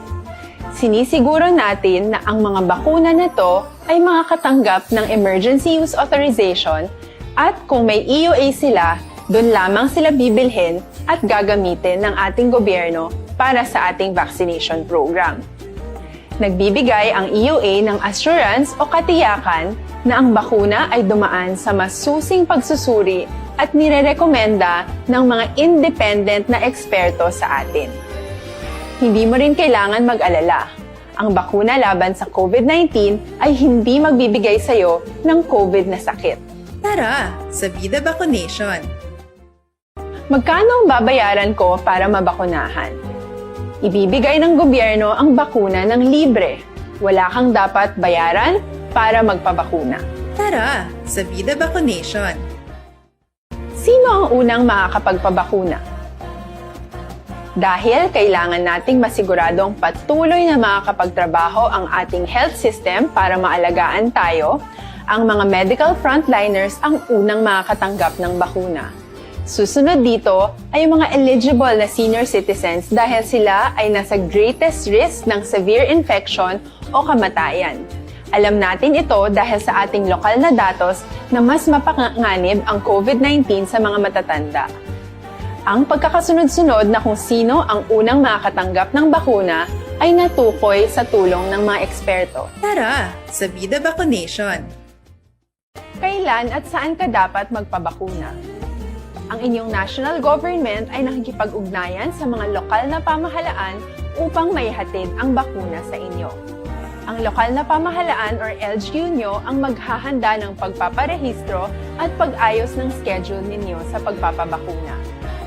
Sinisiguro natin na ang mga bakuna na to ay makakatanggap ng emergency use authorization at kung may E U A sila, doon lamang sila bibilhin at gagamitin ng ating gobyerno para sa ating vaccination program. Nagbibigay ang E U A ng assurance o katiyakan na ang bakuna ay dumaan sa masusing pagsusuri at nirerekomenda ng mga independent na eksperto sa atin. Hindi mo rin kailangan mag-alala. Ang bakuna laban sa COVID nineteen ay hindi magbibigay sa iyo ng COVID na sakit. Tara, sa Vida Vaccination! Magkano ang babayaran ko para mabakunahan? Ibibigay ng gobyerno ang bakuna ng libre. Wala kang dapat bayaran para magpabakuna. Tara, sa Vida Vaccination! Sino ang unang makakapagpabakuna? Dahil kailangan nating masiguradong patuloy na makakapagtrabaho ang ating health system para maalagaan tayo, ang mga medical frontliners ang unang makakatanggap ng bakuna. Susunod dito ay ang mga eligible na senior citizens dahil sila ay nasa greatest risk ng severe infection o kamatayan. Alam natin ito dahil sa ating lokal na datos na mas mapanganib ang COVID nineteen sa mga matatanda. Ang pagkakasunod-sunod na kung sino ang unang makakatanggap ng bakuna ay natukoy sa tulong ng mga eksperto. Tara, sa Vida Vaccination! Kailan at saan ka dapat magpabakuna? Ang inyong national government ay nakikipag-ugnayan sa mga lokal na pamahalaan upang maihatid ang bakuna sa inyo. Ang lokal na pamahalaan or L G U nyo ang maghahanda ng pagpaparehistro at pag-ayos ng schedule ninyo sa pagpapabakuna.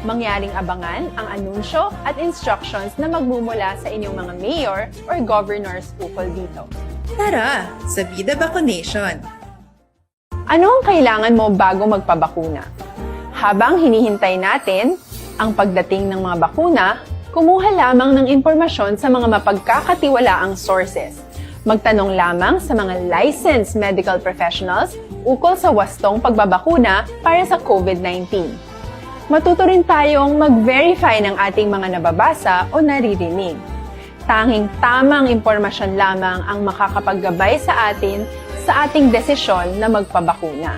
Mangyaring abangan ang anunsyo at instructions na magmumula sa inyong mga mayor or governors ukol dito. Tara, sa Vida Vaccination! Ano ang kailangan mo bago magpabakuna? Habang hinihintay natin ang pagdating ng mga bakuna, kumuha lamang ng impormasyon sa mga mapagkakatiwalaang sources. Magtanong lamang sa mga licensed medical professionals ukol sa wastong pagbabakuna para sa COVID nineteen. Matuto rin tayong mag-verify ng ating mga nababasa o naririnig. Tanging tamang impormasyon lamang ang makakapaggabay sa atin sa ating desisyon na magpabakuna.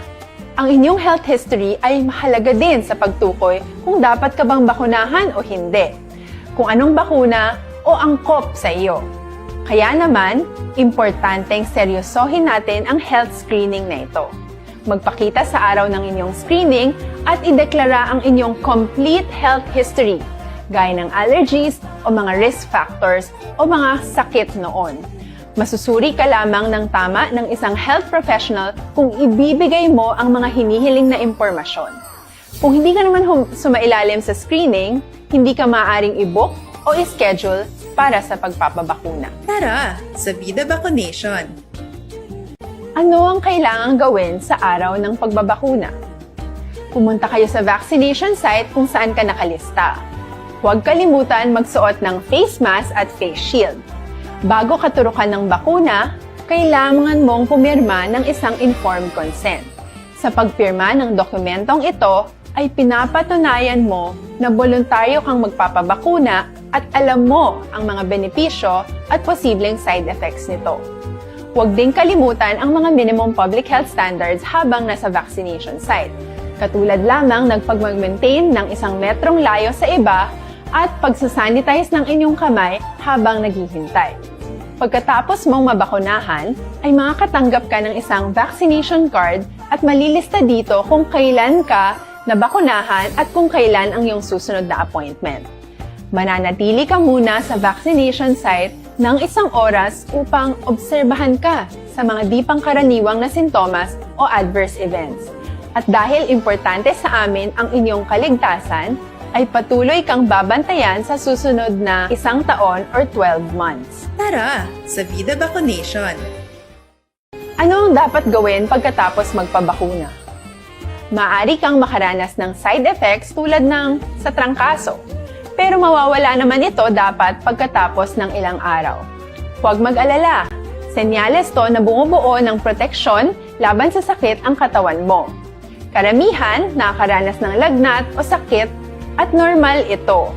Ang inyong health history ay mahalaga din sa pagtukoy kung dapat ka bang bakunahan o hindi, kung anong bakuna o angkop sa iyo. Kaya naman, importanteng seryosohin natin ang health screening na ito. Magpakita sa araw ng inyong screening at ideklara ang inyong complete health history, gaya ng allergies o mga risk factors o mga sakit noon. Masusuri ka lamang ng tama ng isang health professional kung ibibigay mo ang mga hinihiling na impormasyon. Kung hindi ka naman hum- sumailalim sa screening, hindi ka maaaring i-book o i-schedule para sa pagpapabakuna. Tara, sa Vida Vaccination! Ano ang kailangang gawin sa araw ng pagbabakuna? Pumunta kayo sa vaccination site kung saan ka nakalista. Huwag kalimutan magsuot ng face mask at face shield. Bago ka turukan ng bakuna, kailangan mong pumirma ng isang informed consent. Sa pagpirma ng dokumentong ito, ay pinapatunayan mo na boluntaryo kang magpapabakuna at alam mo ang mga benepisyo at posibleng side effects nito. Huwag ding kalimutan ang mga minimum public health standards habang nasa vaccination site, katulad lamang ng pagmag-maintain ng isang metrong layo sa iba at pagsasanitize ng inyong kamay habang naghihintay. Pagkatapos mong mabakunahan, ay makakatanggap ka ng isang vaccination card at malilista dito kung kailan ka nabakunahan at kung kailan ang iyong susunod na appointment. Mananatili ka muna sa vaccination site ng isang oras upang obserbahan ka sa mga di pangkaraniwang na sintomas o adverse events. At dahil importante sa amin ang inyong kaligtasan, ay patuloy kang babantayan sa susunod na isang taon or twelve months. Tara sa Vida Vaccination! Ano ang dapat gawin pagkatapos magpabakuna? Maaari kang makaranas ng side effects tulad ng sa trangkaso, pero mawawala naman ito dapat pagkatapos ng ilang araw. Huwag mag-alala, senyales to na bumubuo ng proteksyon laban sa sakit ang katawan mo. Karamihan nakakaranas ng lagnat o sakit at normal ito.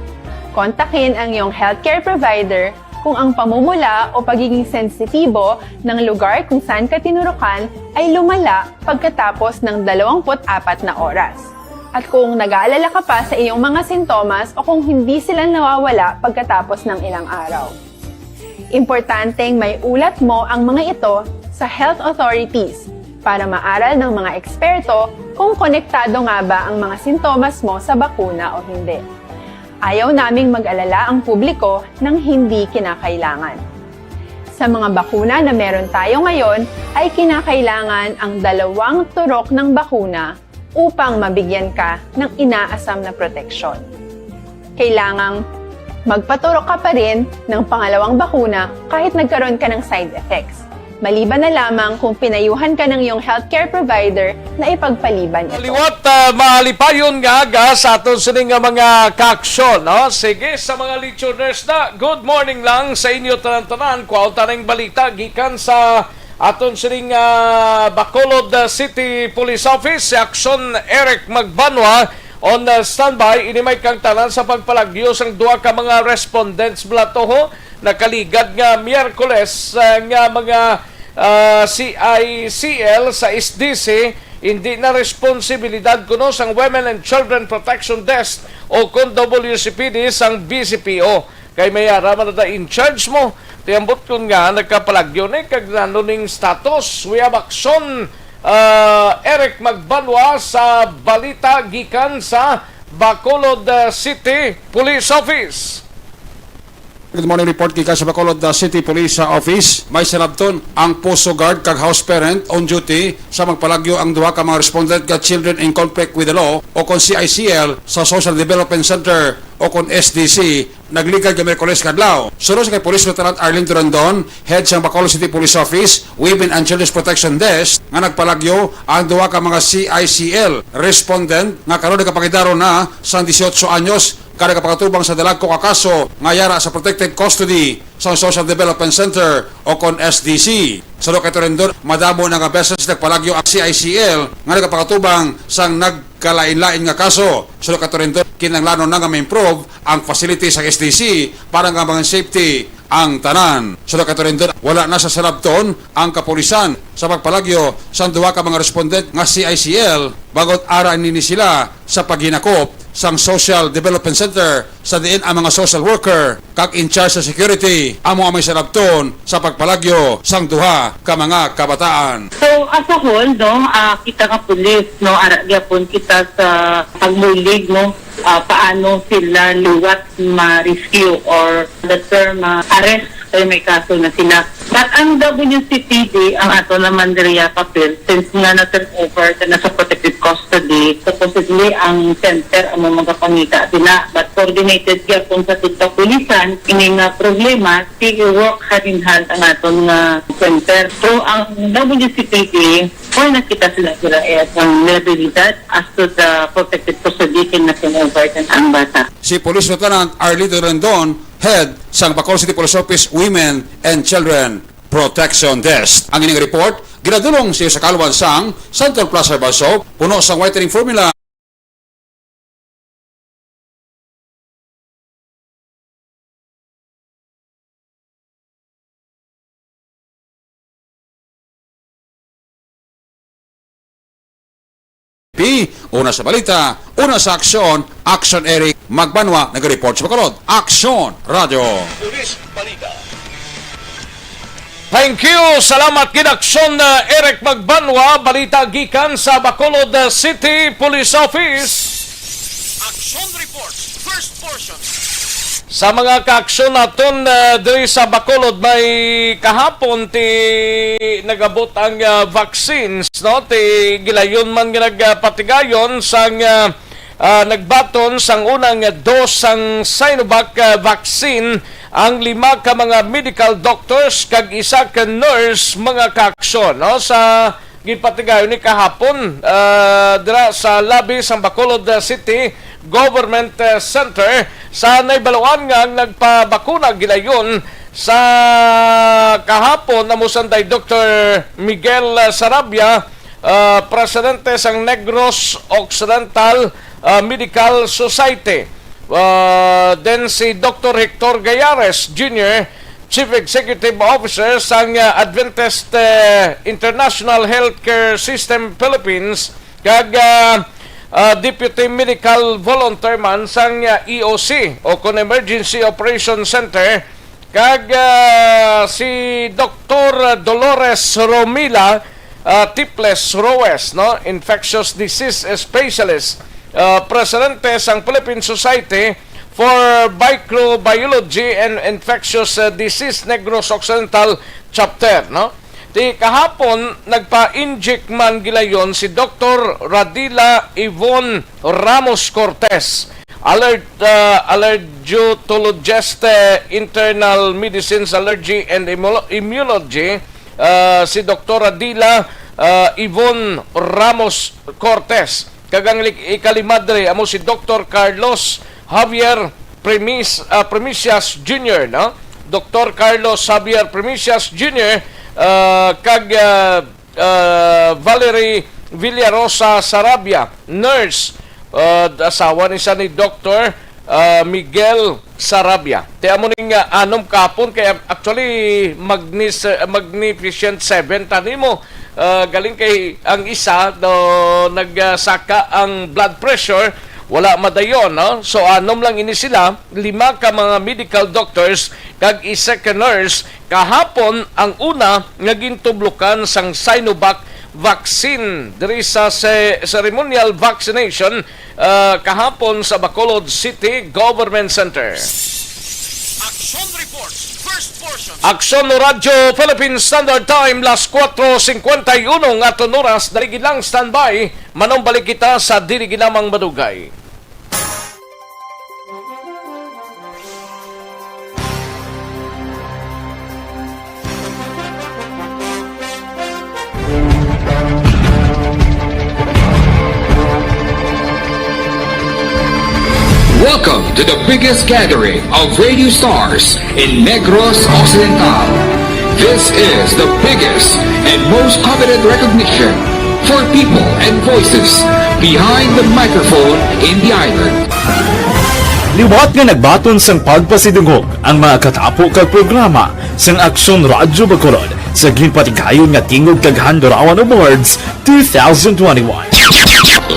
Kontakin ang iyong healthcare provider kung ang pamumula o pagiging sensitibo ng lugar kung saan ka tinurukan ay lumala pagkatapos ng dalawampu't apat na oras. At kung nag-aalala ka pa sa iyong mga sintomas o kung hindi sila nawawala pagkatapos ng ilang araw. Importanteng may ulat mo ang mga ito sa health authorities para maaral ng mga eksperto kung konektado nga ba ang mga sintomas mo sa bakuna o hindi. Ayaw naming mag-alala ang publiko ng hindi kinakailangan. Sa mga bakuna na meron tayo ngayon, ay kinakailangan ang dalawang turok ng bakuna upang mabigyan ka ng inaasam na proteksyon. Kailangang magpaturok ka pa rin ng pangalawang bakuna kahit nagkaroon ka ng side effects, maliban na lamang kung pinayuhan ka ng iyong healthcare provider na ipagpaliban ito. Liwat, ah, malipayon nga aga sa aton sini nga mga kaaksyon, no? Sige, sa mga listeners na, good morning lang sa inyo tanan-tanan. Kuhaon ta ning balita gikan sa aton sining, ah, Bacolod, ah, City Police Office, si Action Eric Magbanwa on, ah, standby. Ini may kang tanan sa pagpalagyo sang duha ka mga respondents, Blatoho, nakaligad nga Miyerkules, ah, nga mga, ah, C I C L sa S D C, hindi na responsibilidad kuno sang Women and Children Protection Desk o kon W C P D sang B C P O. Kay may ara man na in charge mo. Tiambot kon nga nagkapalagyo ni kag nano ning status. We have action, ah, Eric Magbanwa sa balita gikan sa Bacolod, ah, City Police Office. Good morning report gikan sa Bacolod, ah, City Police, ah, Office. May salabton ang Poso Guard kag house parent on duty sa magpalagyo ang duha ka mga respondent nga children in conflict with the law o kon C I C L sa Social Development Center o kon S D C nagligad nga Miyerkules kadlaw. Suno sa kay Police Lieutenant Arlindo Rondon, head sang Bacolod City Police Office, Women and Children's Protection Desk, nga nagpalagyo ang duha ka mga C I C L respondent nga karon nagapakidaro na sang dieciocho anyos kag nagapakatubang sa dalagko ka kaso nga yara sa protective custody sang Social Development Center o kon S D C. Suno kay Torendon, madamo na nga beses nagpalagyo ang C I C L nga nagapakatubang sang nagkalain-lain nga kaso. Suno kay Torendon, kinahanglanon na nga ma-improve ang facility sa S D C para nga mga safety ang tanan. Suno kay Torendon, wala na sa salabton ang kapulisan sa pagpalagyo sang duha ka mga respondent nga C I C L, bangod ara nini sila sa paghinakop sang Social Development Center, sa diin ang mga social worker kag in charge sa security amo ang may salabton sa pagpalagyo sang duha ka mga kabataan. So, as a whole, no, ah, kita nga pulis, no, ara gyapon kita sa pagbulig, no, ah, paano sila liwat ma-rescue or the term, ah, arrest kay may kaso na sila. But ang W C P D, ang ato naman diriya kapil, since nga na-turn over na sa protective custody, supposedly ang center ang magapangita sila. But coordinated gyapon sa kapulisan, ini nga problema, sige work hand in hand ang aton nga center. So, ang W C P D, or nakita sila sila eh, ang liabilidad as to the protective custody kay na-turn over ang bata. Si Police Lieutenant Arlito Rendon Head sang Bacolod City Police Office Women and Children Protection Desk. Ang ining report ginadulong sa iyo sa kaluan sang Santon Plaza Baso, puno sang whitening formula. P, una sa balita, una sa aksyon, Aksyon Eric Magbanwa, nag-report sa Bacolod. Aksyon, Radyo. Police Balita. Thank you. Salamat gid, Aksyon, uh, Eric Magbanwa. Balita gikan sa Bacolod, uh, City Police Office. Action Reports, first portion. Sa mga kaaksyon naton, uh, diri sa Bacolod, may kahapon ti nagabot ang, uh, vaccines, no? Ti gilayon man nga nagpatigayon sang, uh, ah, nagbaton sang unang dos sang Sinovac, ah, vaccine ang lima ka mga medical doctors kag isa ka nurse, mga kaaksyon, no, sa ginpatigayon ni kahapon, ah, dira sa lobby sang Bacolod, ah, City Government, ah, Center, sa naibaluan nga ang nagpabakuna gilayon sa kahapon amo sanday Doktor Miguel, ah, Sarabia, ah, presidente sang Negros Occidental, ah, Medical Society. Ah, then si Doktor Hector Gayares Junior, Chief Executive Officer sang, ah, Adventist, eh, International Healthcare System Philippines, kag, ah, ah, Deputy Medical Volunteer man sang, ah, E O C o kon Emergency Operation Center, kag, ah, si Doktor Dolores Romila, ah, Tiples Roes, no, infectious disease specialist, ah, presidente sang Philippine Society for Microbiology and Infectious, ah, Disease Negros Occidental Chapter, no. Ti kahapon, nagpa-inject man gilayon si Doktor Radila Yvonne Ramos Cortez, aller-, uh, allergotologist, uh, internal medicines, allergy and immuno-, immunology, uh, si Doktor Radila, uh, Yvonne Ramos Cortez. Kag ang lik-, ikalimadre amo si Doktor Carlos Javier Premis-, uh, Premisias Junior, no? Doktor Carlos Javier Premisias Junior, uh, kag, uh, uh, Valerie Villarosa Sarabia, nurse, uh, asawa ni sa ni Doktor, uh, Miguel Sarabia. Ti amo ning, uh, anom kahapon kay, actually, magnis-, uh, magnificent seven ta nimo. Uh, galing kay ang isa do nagsaka ang blood pressure, wala madayon, no? So, anom lang ini sila, lima ka mga medical doctors kag isa ka nurse. Kahapon ang una nga gintublokan sang Sinovac vaccine diri sa se-, ceremonial vaccination, ah, kahapon sa Bacolod City Government Center. Action Reports, first portion. Aksyon Radyo Philippine Standard Time, las kuwatro singkwenta y uno nga aton oras. Dali gid lang, standby. Manumbalik kita sa dili ginamang madugay. Welcome to the biggest gathering of radio stars in Negros Occidental. This is the biggest and most coveted recognition for people and voices behind the microphone in the island. Liwat nga nagbaton sang pagpasidungog ang mga katapo kag programa sang Aksyon Radyo Bacolod sa ginpatigayon nga Tingog kag Handurawan Awards two thousand twenty-one.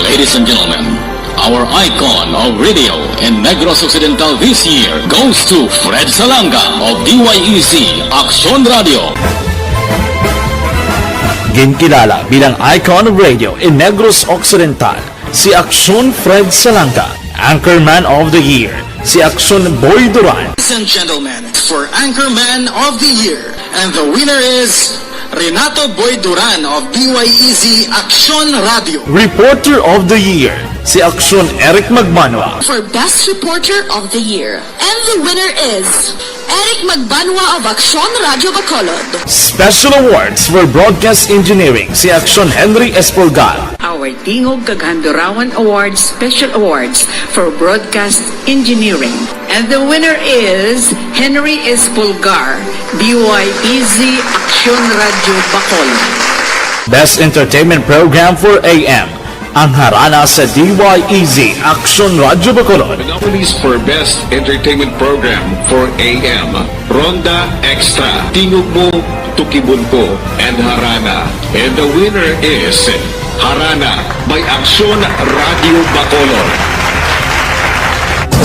Ladies and gentlemen, our icon of radio in Negros Occidental this year goes to Fred Salanga of D Y E Z Aksyon Radio. Ginkilala bilang icon of radio in Negros Occidental si Aksyon Fred Salanga, Anchorman of the Year si Aksyon Boy Duran. Ladies and gentlemen, for Anchorman of the Year, and the winner is Renato Boy Duran of D Y E Z Aksyon Radio. Reporter of the Year si Aksyon Eric Magbanwa. For Best Reporter of the Year, and the winner is Eric Magbanwa of Aksyon Radio Bacolod. Special Awards for Broadcast Engineering si Aksyon Henry Espolgar. Our Tingog kag Handurawan Awards Special Awards for Broadcast Engineering. And the winner is Henry Espulgar, D Y E Z Aksyon Radyo Bacolod. Best Entertainment Program for A M. Ang harana sa D Y E Z Aksyon Radyo Bacolod. The nominees for Best Entertainment Program for A M, Ronda Extra, Tingog Mo, Tukibon Ko, and Harana. And the winner is Harana by Aksyon Radyo Bacolod.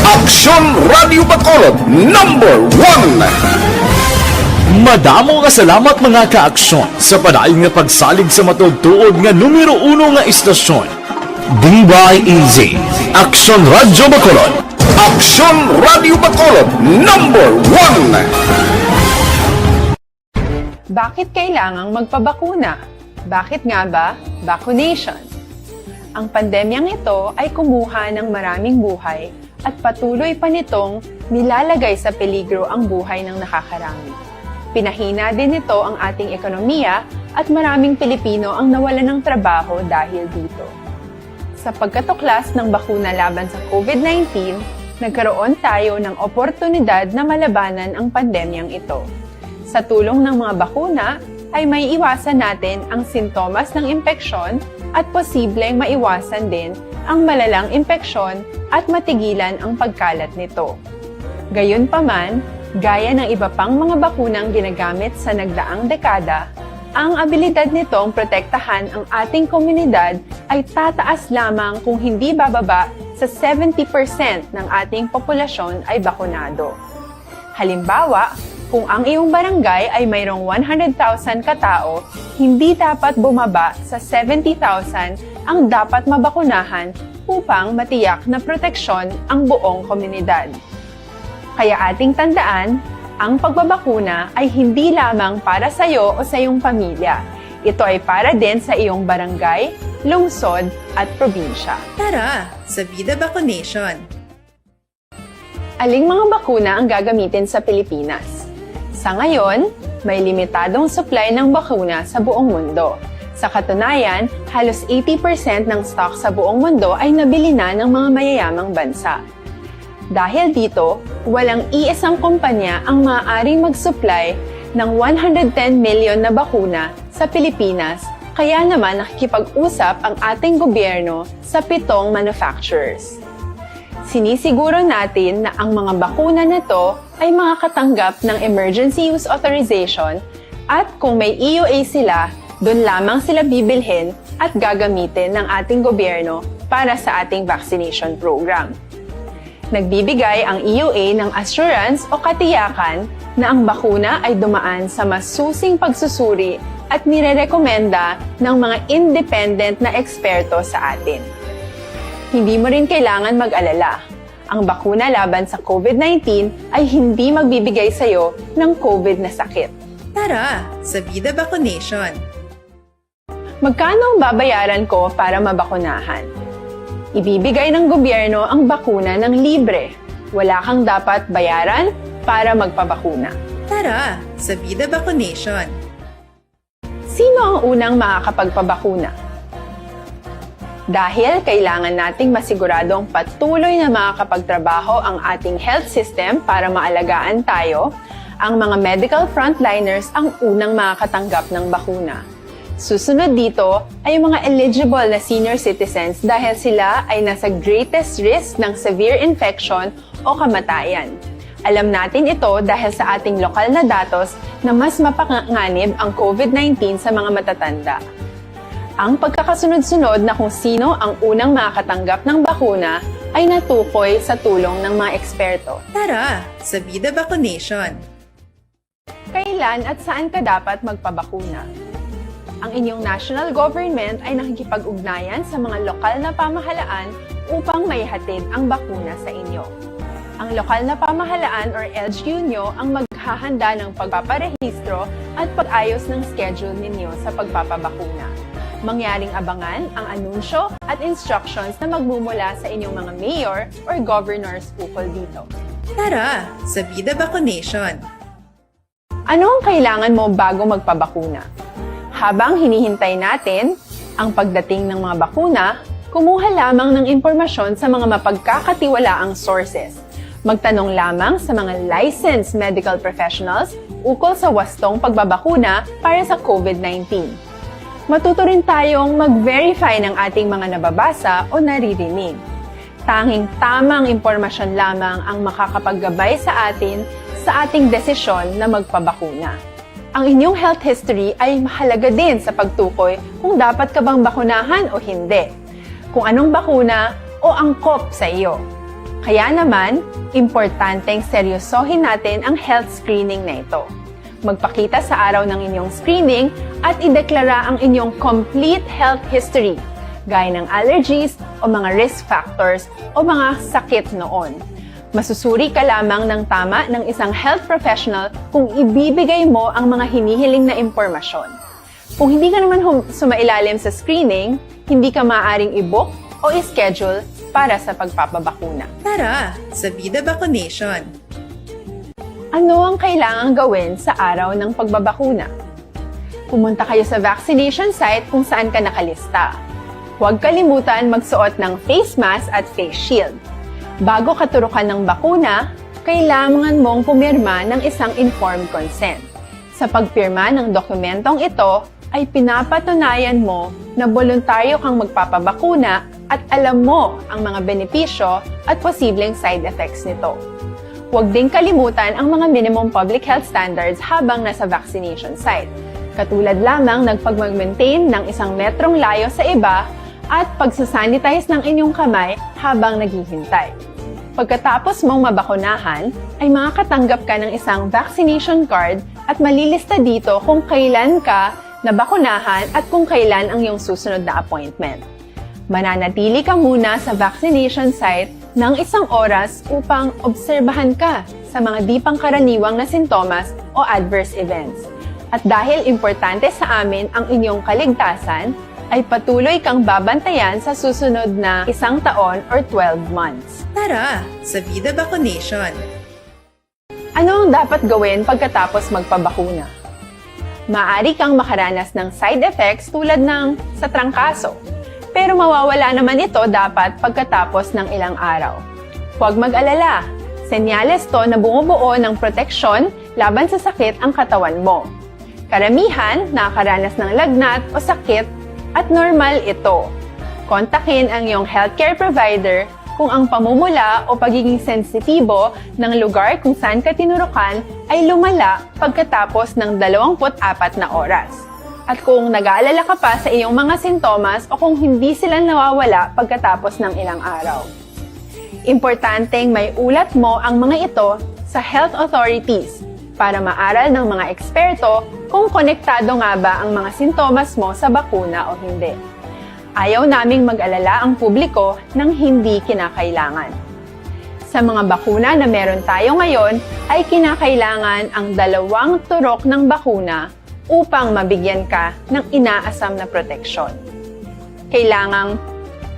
Aksyon Radyo Bacolod, number one! Madamo nga salamat, mga ka-aksyon, sa padayon nga pagsalig sa matuod-tuod nga numero uno nga istasyon, D Y E Z, Aksyon Radyo Bacolod. Aksyon Radyo Bacolod, number one! Bakit kailangang magpabakuna? Bakit nga ba vaccination? Ang pandemyang ito ay kumuha ng maraming buhay at patuloy pa nitong nilalagay sa peligro ang buhay ng nakakarami. Pinahina din nito ang ating ekonomiya at maraming Pilipino ang nawalan ng trabaho dahil dito. Sa pagkatuklas ng bakuna laban sa COVID nineteen, nagkaroon tayo ng oportunidad na malabanan ang pandemyang ito. Sa tulong ng mga bakuna, ay maiiwasan natin ang sintomas ng impeksyon at posibleng maiwasan din ang malalang impeksyon at matigilan ang pagkalat nito. Gayunpaman, gaya ng iba pang mga bakunang ginagamit sa nagdaang dekada, ang abilidad nitong protektahan ang ating komunidad ay tataas lamang kung hindi bababa sa seventy percent ng ating populasyon ay bakunado. Halimbawa, kung ang iyong barangay ay mayroong one hundred thousand ka tao, hindi dapat bumaba sa seventy thousand ang dapat mabakunahan upang matiyak na proteksyon ang buong komunidad. Kaya ating tandaan, ang pagbabakuna ay hindi lamang para sa iyo o sa iyong pamilya. Ito ay para din sa iyong barangay, lungsod, at probinsya. Tara, sa Vida Vaccination! Aling mga bakuna ang gagamitin sa Pilipinas? Sa ngayon, may limitadong supply ng bakuna sa buong mundo. Sa katunayan, halos eighty percent ng stock sa buong mundo ay nabili na ng mga mayayamang bansa. Dahil dito, walang iisang kumpanya ang maaaring mag-supply ng one hundred ten million na bakuna sa Pilipinas, kaya naman nakikipag-usap ang ating gobyerno sa pitong manufacturers. Sinisiguro natin na ang mga bakuna na to ay makakatanggap ng emergency use authorization at kung may E U A sila, doon lamang sila bibilhin at gagamitin ng ating gobyerno para sa ating vaccination program. Nagbibigay ang E U A ng assurance o katiyakan na ang bakuna ay dumaan sa masusing pagsusuri at nirerekomenda ng mga independent na eksperto sa atin. Hindi mo rin kailangan mag-alala. Ang bakuna laban sa COVID nineteen ay hindi magbibigay sa iyo ng COVID na sakit. Tara, sa Vida Vaccination! Magkano ang babayaran ko para mabakunahan? Ibibigay ng gobyerno ang bakuna ng libre. Wala kang dapat bayaran para magpabakuna. Tara, sa Vida Vaccination! Sino ang unang makakapagpabakuna? Dahil kailangan nating masiguradong patuloy na makakapagtrabaho ang ating health system para maalagaan tayo, ang mga medical frontliners ang unang makakatanggap ng bakuna. Susunod dito ay ang mga eligible na senior citizens dahil sila ay nasa greatest risk ng severe infection o kamatayan. Alam natin ito dahil sa ating lokal na datos na mas mapanganib ang COVID nineteen sa mga matatanda. Ang pagkakasunod-sunod na kung sino ang unang makakatanggap ng bakuna ay natukoy sa tulong ng mga eksperto. Tara, sa Vida Vaccination! Kailan at saan ka dapat magpabakuna? Ang inyong national government ay nakikipag-ugnayan sa mga lokal na pamahalaan upang maihatid ang bakuna sa inyo. Ang lokal na pamahalaan or L G U nyo ang maghahanda ng pagpaparehistro at pag-ayos ng schedule ninyo sa pagpapabakuna. Mangyaring abangan ang anunsyo at instructions na magmumula sa inyong mga mayor or governors ukol dito. Tara, sa Vida Vaccination! Ano ang kailangan mo bago magpabakuna? Habang hinihintay natin ang pagdating ng mga bakuna, kumuha lamang ng impormasyon sa mga mapagkakatiwalaang sources. Magtanong lamang sa mga licensed medical professionals ukol sa wastong pagbabakuna para sa COVID nineteen. Matuto rin tayong mag-verify ng ating mga nababasa o naririnig. Tanging tamang impormasyon lamang ang makakapaggabay sa atin sa ating desisyon na magpabakuna. Ang inyong health history ay mahalaga din sa pagtukoy kung dapat ka bang bakunahan o hindi, kung anong bakuna o angkop sa iyo. Kaya naman, importanteng seryosohin natin ang health screening na ito. Magpakita sa araw ng inyong screening at ideklara ang inyong complete health history, gaya ng allergies o mga risk factors o mga sakit noon. Masusuri ka lamang ng tama ng isang health professional kung ibibigay mo ang mga hinihiling na impormasyon. Kung hindi ka naman hum- sumailalim sa screening, hindi ka maaaring i-book o i-schedule para sa pagpapabakuna. Tara, sa Vida Vaccination! Ano ang kailangang gawin sa araw ng pagbabakuna? Pumunta kayo sa vaccination site kung saan ka nakalista. Huwag kalimutan magsuot ng face mask at face shield. Bago katurukan ng bakuna, kailangan mong pumirma ng isang informed consent. Sa pagpirma ng dokumentong ito ay pinapatunayan mo na boluntaryo kang magpapabakuna at alam mo ang mga benepisyo at posibleng side effects nito. Huwag ding kalimutan ang mga minimum public health standards habang nasa vaccination site, katulad lamang ng pagmag-maintain ng isang metrong layo sa iba at pagsasanitize ng inyong kamay habang naghihintay. Pagkatapos mong mabakunahan, ay makakatanggap ka ng isang vaccination card at malilista dito kung kailan ka nabakunahan at kung kailan ang iyong susunod na appointment. Mananatili ka muna sa vaccination site ng isang oras upang obserbahan ka sa mga di pangkaraniwang na sintomas o adverse events. At dahil importante sa amin ang inyong kaligtasan, ay patuloy kang babantayan sa susunod na isang taon or twelve months. Tara, sa Vida Vaccination! Ano ang dapat gawin pagkatapos magpabakuna? Maaari kang makaranas ng side effects tulad ng sa trangkaso, pero mawawala naman ito dapat pagkatapos ng ilang araw. Huwag mag-alala, senyales to na bumubuo ng proteksyon laban sa sakit ang katawan mo. Karamihan nakakaranas ng lagnat o sakit at normal ito. Kontakin ang iyong healthcare provider kung ang pamumula o pagiging sensitibo ng lugar kung saan ka tinurukan ay lumala pagkatapos ng dalawampu't apat na oras, at kung nag-aalala ka pa sa iyong mga sintomas o kung hindi sila nawawala pagkatapos ng ilang araw. Importanteng may ulat mo ang mga ito sa health authorities para maaral ng mga eksperto kung konektado nga ba ang mga sintomas mo sa bakuna o hindi. Ayaw naming mag-alala ang publiko ng hindi kinakailangan. Sa mga bakuna na meron tayo ngayon, ay kinakailangan ang dalawang turok ng bakuna upang mabigyan ka ng inaasam na proteksyon. Kailangang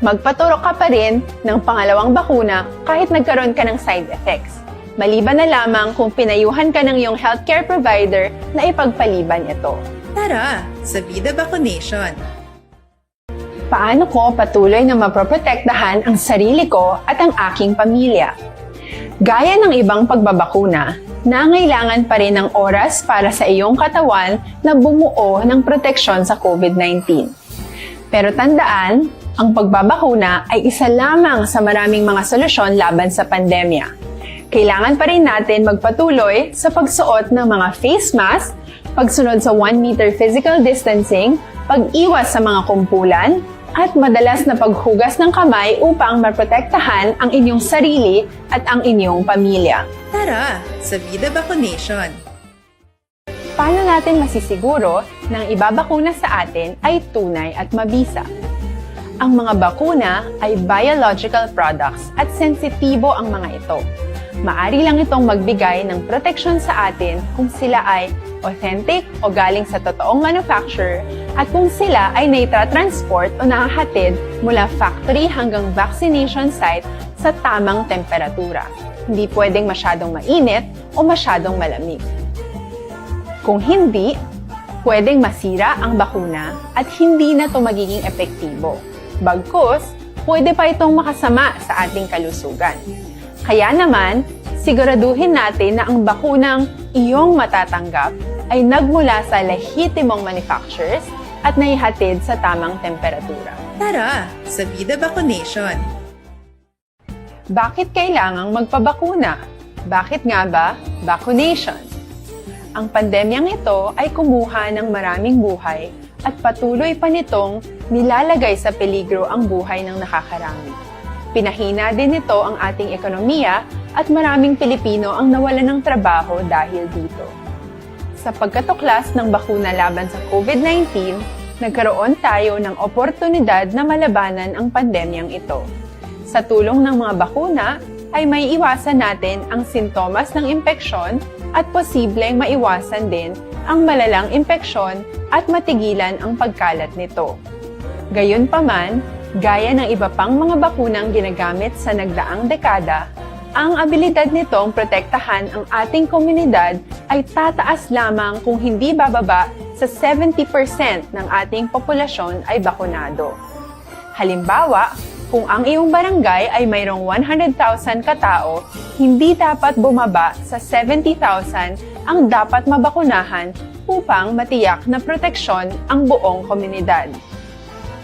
magpaturok ka pa rin ng pangalawang bakuna kahit nagkaroon ka ng side effects, maliban na lamang kung pinayuhan ka ng iyong healthcare provider na ipagpaliban ito. Tara, sa Vida Vaccination! Paano ko patuloy na mapoprotektahan ang sarili ko at ang aking pamilya? Gaya ng ibang pagbabakuna, nangailangan pa rin ng oras para sa iyong katawan na bumuo ng proteksyon sa COVID nineteen. Pero tandaan, ang pagbabakuna ay isa lamang sa maraming mga solusyon laban sa pandemya. Kailangan pa rin natin magpatuloy sa pagsuot ng mga face mask, pagsunod sa one meter physical distancing, pag-iwas sa mga kumpulan, at madalas na paghugas ng kamay upang maprotektahan ang inyong sarili at ang inyong pamilya. Tara, sa Vida Vaccination! Paano natin masisiguro na ang ibabakuna sa atin ay tunay at mabisa? Ang mga bakuna ay biological products at sensitibo ang mga ito. Maari lang itong magbigay ng proteksyon sa atin kung sila ay authentic o galing sa totoong manufacturer at kung sila ay naitratransport o nahahatid mula factory hanggang vaccination site sa tamang temperatura. Hindi pwedeng masyadong mainit o masyadong malamig. Kung hindi, pwedeng masira ang bakuna at hindi na ito magiging epektibo. Bagkus, pwede pa itong makasama sa ating kalusugan. Kaya naman, Siguraduhin natin na ang bakunang iyong matatanggap ay nagmula sa lehitimong manufacturers at naihatid sa tamang temperatura. Tara sa Vida Vacunation! Bakit kailangang magpabakuna? Bakit nga ba vacunation? Ang pandemyang ito ay kumuha ng maraming buhay at patuloy pa nitong nilalagay sa peligro ang buhay ng nakakarami. Pinahina din nito ang ating ekonomiya at maraming Pilipino ang nawalan ng trabaho dahil dito. Sa pagkatuklas ng bakuna laban sa COVID nineteen, nagkaroon tayo ng oportunidad na malabanan ang pandemyang ito. Sa tulong ng mga bakuna, ay maiiwasan natin ang sintomas ng impeksyon at posibleng maiwasan din ang malalang impeksyon at matigilan ang pagkalat nito. Gayunpaman, gaya ng iba pang mga bakunang ginagamit sa nagdaang dekada, ang abilidad nitong protektahan ang ating komunidad ay tataas lamang kung hindi bababa sa seventy percent ng ating populasyon ay bakunado. Halimbawa, kung ang iyong barangay ay mayroong one hundred thousand ka tao, hindi dapat bumaba sa seventy thousand ang dapat mabakunahan upang matiyak na proteksyon ang buong komunidad.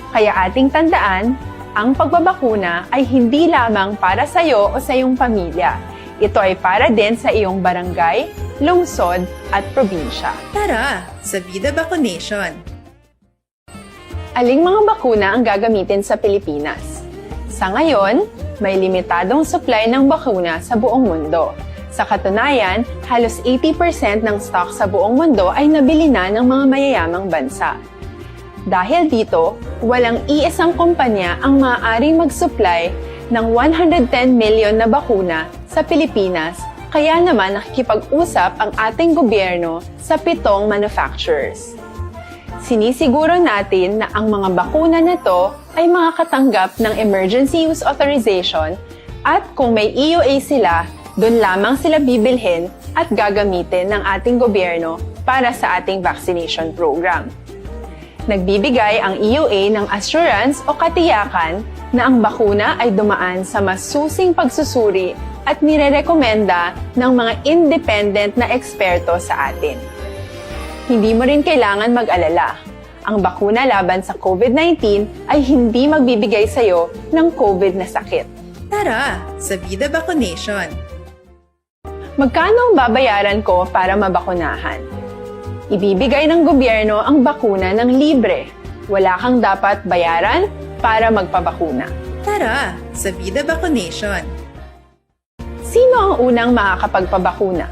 Kaya ating tandaan, ang pagbabakuna ay hindi lamang para sa iyo o sa iyong pamilya. Ito ay para din sa iyong barangay, lungsod, at probinsya. Tara sa Vida Vacunation! Aling mga bakuna ang gagamitin sa Pilipinas? Sa ngayon, may limitadong supply ng bakuna sa buong mundo. Sa katunayan, halos eighty percent ng stock sa buong mundo ay nabili na ng mga mayayamang bansa. Dahil dito, walang iisang kumpanya ang maaaring mag-supply ng one hundred ten million na bakuna sa Pilipinas, kaya naman nakikipag-usap ang ating gobyerno sa pitong manufacturers. Sinisiguro natin na ang mga bakuna na to ay makakatanggap ng emergency use authorization, at kung may E U A sila, doon lamang sila bibilhin at gagamitin ng ating gobyerno para sa ating vaccination program. Nagbibigay ang E U A ng assurance o katiyakan na ang bakuna ay dumaan sa masusing pagsusuri at nirerekomenda ng mga independent na eksperto sa atin. Hindi mo rin kailangan mag-alala. Ang bakuna laban sa COVID nineteen ay hindi magbibigay sa iyo ng COVID na sakit. Tara sa Vida Vacunation! Magkano ang babayaran ko para mabakunahan? Ibibigay ng gobyerno ang bakuna ng libre. Wala kang dapat bayaran para magpabakuna. Tara sa Vida Vacunation! Sino ang unang makakapagpabakuna?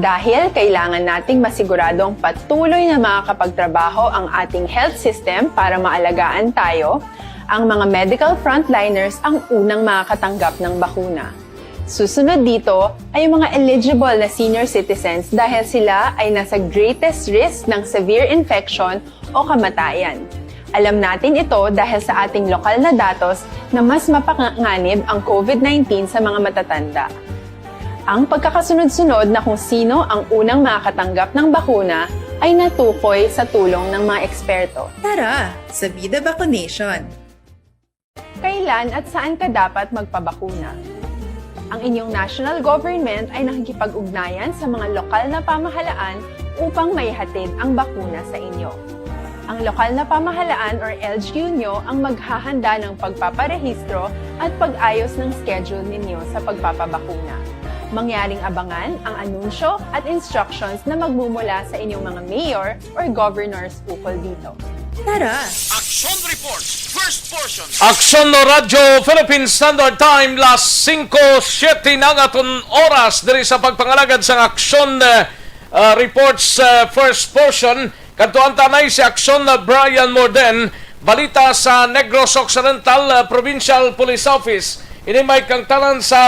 Dahil kailangan nating masiguradong patuloy na makakapagtrabaho ang ating health system para maalagaan tayo, ang mga medical frontliners ang unang makakatanggap ng bakuna. Susunod dito ay ang mga eligible na senior citizens dahil sila ay nasa greatest risk ng severe infection o kamatayan. Alam natin ito dahil sa ating lokal na datos na mas mapanganib ang COVID nineteen sa mga matatanda. Ang pagkakasunod-sunod na kung sino ang unang makakatanggap ng bakuna ay natukoy sa tulong ng mga eksperto. Tara sa Vida Vacunation! Kailan at saan ka dapat magpabakuna? Ang inyong national government ay nakikipag-ugnayan sa mga lokal na pamahalaan upang maihatid ang bakuna sa inyo. Ang lokal na pamahalaan or L G U nyo ang maghahanda ng pagpaparehistro at pag-ayos ng schedule ninyo sa pagpapabakuna. Mangyaring abangan ang anunsyo at instructions na magmumula sa inyong mga mayor or governors ukol dito. Tara! Action Reports, first portion. Aksyon no Radyo Philippine Standard Time, las singko siete na ang aton oras diri sa pagpangalagad sang Aksyon, eh, ah, Reports, eh, first portion. Kadtuan ta anay si Aksyon na Brian Morden, balita sa Negros Occidental, ah, Provincial Police Office. Ini may kangtanan sa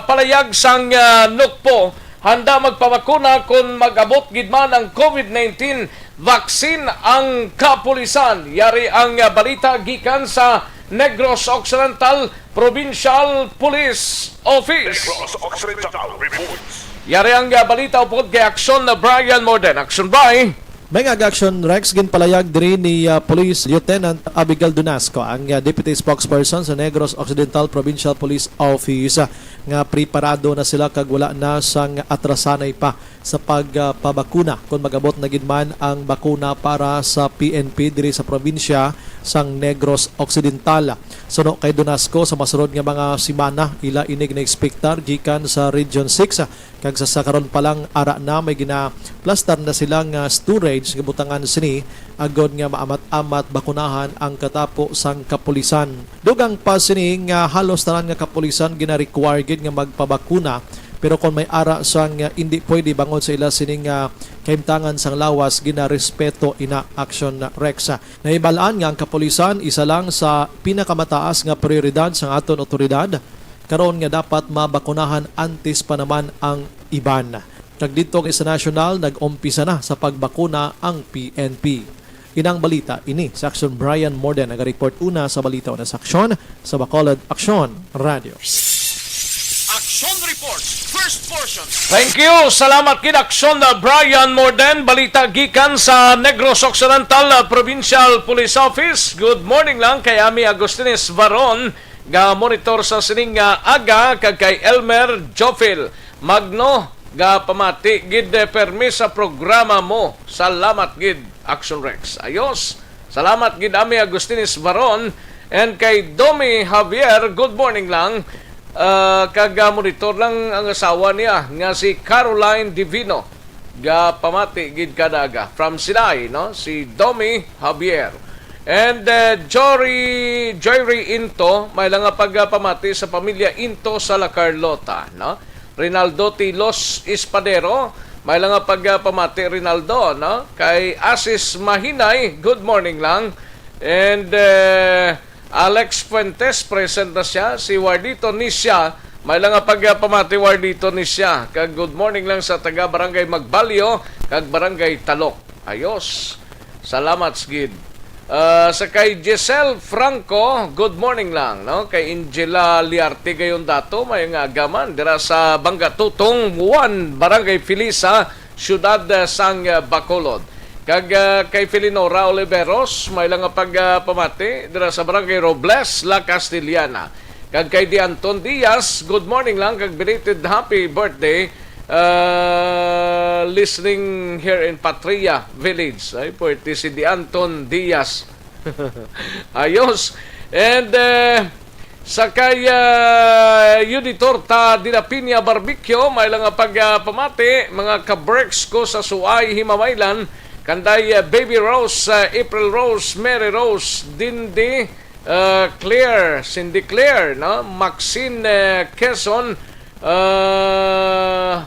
palayag sang, ah, NOCPO. Handa magpabakuna kon mag-abot gid man ang COVID nineteen vaccine ang kapulisan. Yari ang, ah, balita gikan sa Negros Occidental Provincial Police Office. Negros Occidental reports. Yari ang, ah, balita upod kay Aksyon na Brian Morden. Aksyon, Bri. May nga action, Rex, ginpalayag diri ni, ah, Police Lieutenant Abigail Dunasco, ang, ah, Deputy Spokesperson sa Negros Occidental Provincial Police Office, ah, nga preparado na sila kag wala na sang atrasanay pa sa pagpabakuna kon mag-abot na gid man ang bakuna para sa P N P diri sa probinsya sang Negros Occidental. Suno kay Dunasco, sa masunod nga mga semana ila ini ginaekspektar gikan sa Region six, kag sa, sa karon pa lang ara na may ginaplastar na sila nga storage nga butangan sini agod nga maamat-amat bakunahan ang katapo sang kapulisan. Dugang pa sini nga halos tanan nga kapulisan gina-require gid nga magpabakuna, pero kon may ara sang indi pwede bangod sa ila sini nga kahimtangan sang lawas, ginarespeto ina, Action Rex. Nahibal-an nga ang kapulisan isa lang sa pinakamataas nga prioridad sang aton awtoridad karon nga dapat mabakunahan antes pa naman ang iban. Kag didto sa nasyonal, nag-umpisa na sa pagbakuna ang P N P. Inang balita ini sa Aksyon. Brian Morden nagareport una sa Balita Una sa Aksyon, sa Bacolod Aksyon Radio. Action Report, first portion. Thank you. Salamat gid, Aksyon, uh, Brian Morden. Balita gikan sa Negros Occidental, uh, Provincial Police Office. Good morning lang kay Ami Agustines Varon, ga monitor sa sining, uh, aga, kag kay Elmer Jofil Magno, ga pamati gid, eh, permi sa programa mo. Salamat gid, Action Rex. Ayos. Salamat gid, Ami Agustines Varon, and kay Domi Javier, good morning lang. Ah, kag, ah, monitor lang ang asawa niya nga si Caroline Divino. Ga pamati gid kada aga. From Silay, no? Si Domi Javier. And, eh, Jory, Jory Into, may lang nga pagpamati sa pamilya Into sa La Carlota, no? Rinaldo Tilos Espadero, may lang nga pagpamati, Rinaldo, no? Kay Asis Mahinay, good morning lang. And, eh, Alex Fuentes, present na siya. Si Wardito Nisha, may lang nga pagpamati, Wardito Nisha. Kag good morning lang sa taga Barangay Magbalyo kag Barangay Talok. Ayos. Salamat gid. Ah, sa kay Giselle Franco, good morning lang, no? Kay Angela Liarte gayon dato, may nga agaman dira sa Banggatutong one, Barangay Felisa, Siyudad, eh, sang, eh, Bacolod. Kag, eh, kay Felinora Oliveros, may lang nga pag, ah, pamati dira sa Barangay Robles, La Castellana. Kag kay Di Anton Diaz, good morning lang, kag belated happy birthday. Uh, listening here in Patria Village. Ay, puwerte si Di Anton Diaz. Ayos. And, uh, sa kay, uh, Yudi Torta de la Piña Barbecue, may lang nga pag, uh, pamati, mga ka-Berks ko sa Suay, Himamaylan, kanday, uh, Baby Rose, uh, April Rose, Mary Rose, Dindi, uh, Claire, Cindy Claire, no? Maxine, uh, Quezon, uh,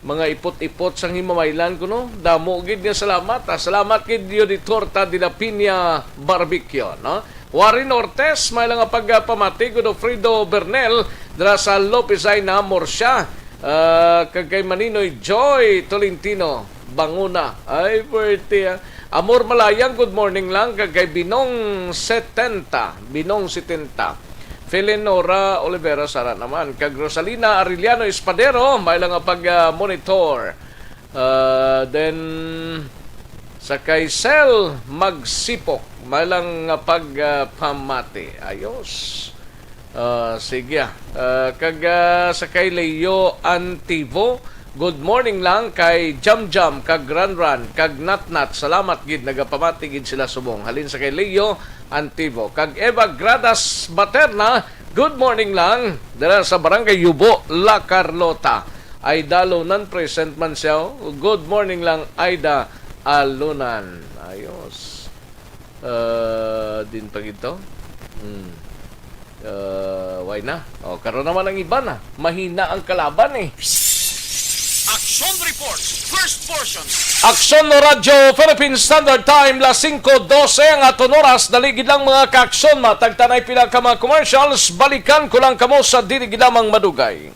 mga ipot-ipot sang Himamaylan ko, no? Damo gid nga salamat, ah. Salamat gid, Yudi Torta de la Piña Barbecue, no? Warren Ortez, may lang nga pagpamati, Godofredo Bernel, dira sa Lopez Aina, Murcia, ah, kag kay Maninoy Joy Tolentino, Banguna. Ay, puwerte, ah. Amor Malayang, good morning lang, kag kay Binong setenta, Binong setenta. Felinora Olivera, sara naman. Kag Rosalina Arellano Espadero, may lang nga pag, ah, monitor. Ah, then, sa kay Sel Magsipok, may lang nga pag, ah, pamati. Ayos. Ah, sige, ah. Ah, kag, ah, sa kay Leo Antivo, good morning lang kay Jamjam, kag Ranran, kag Natnat. Salamat gid, nagapamati gid sila subong. Halin sa kay Leo Antivo. Kag Eva Gradas Baterna, good morning lang. Dira sa Barangay Yubo, La Carlota. Aida Lunan, present man siya. Good morning lang, Aida Alunan. Ayos. Ah, din pa gid to. Hmm. Ah, why na? Oh, karon naman ang iba na. Mahina ang kalaban eh. Action Report, first portion. Aksyon Radyo Philippine Standard Time, las singko dose ang aton oras. Dali gid lang, mga kaaksyon, matagtanay pila ka mga commercials. Balikan ko lang kamo sa dili gid lamang madugay.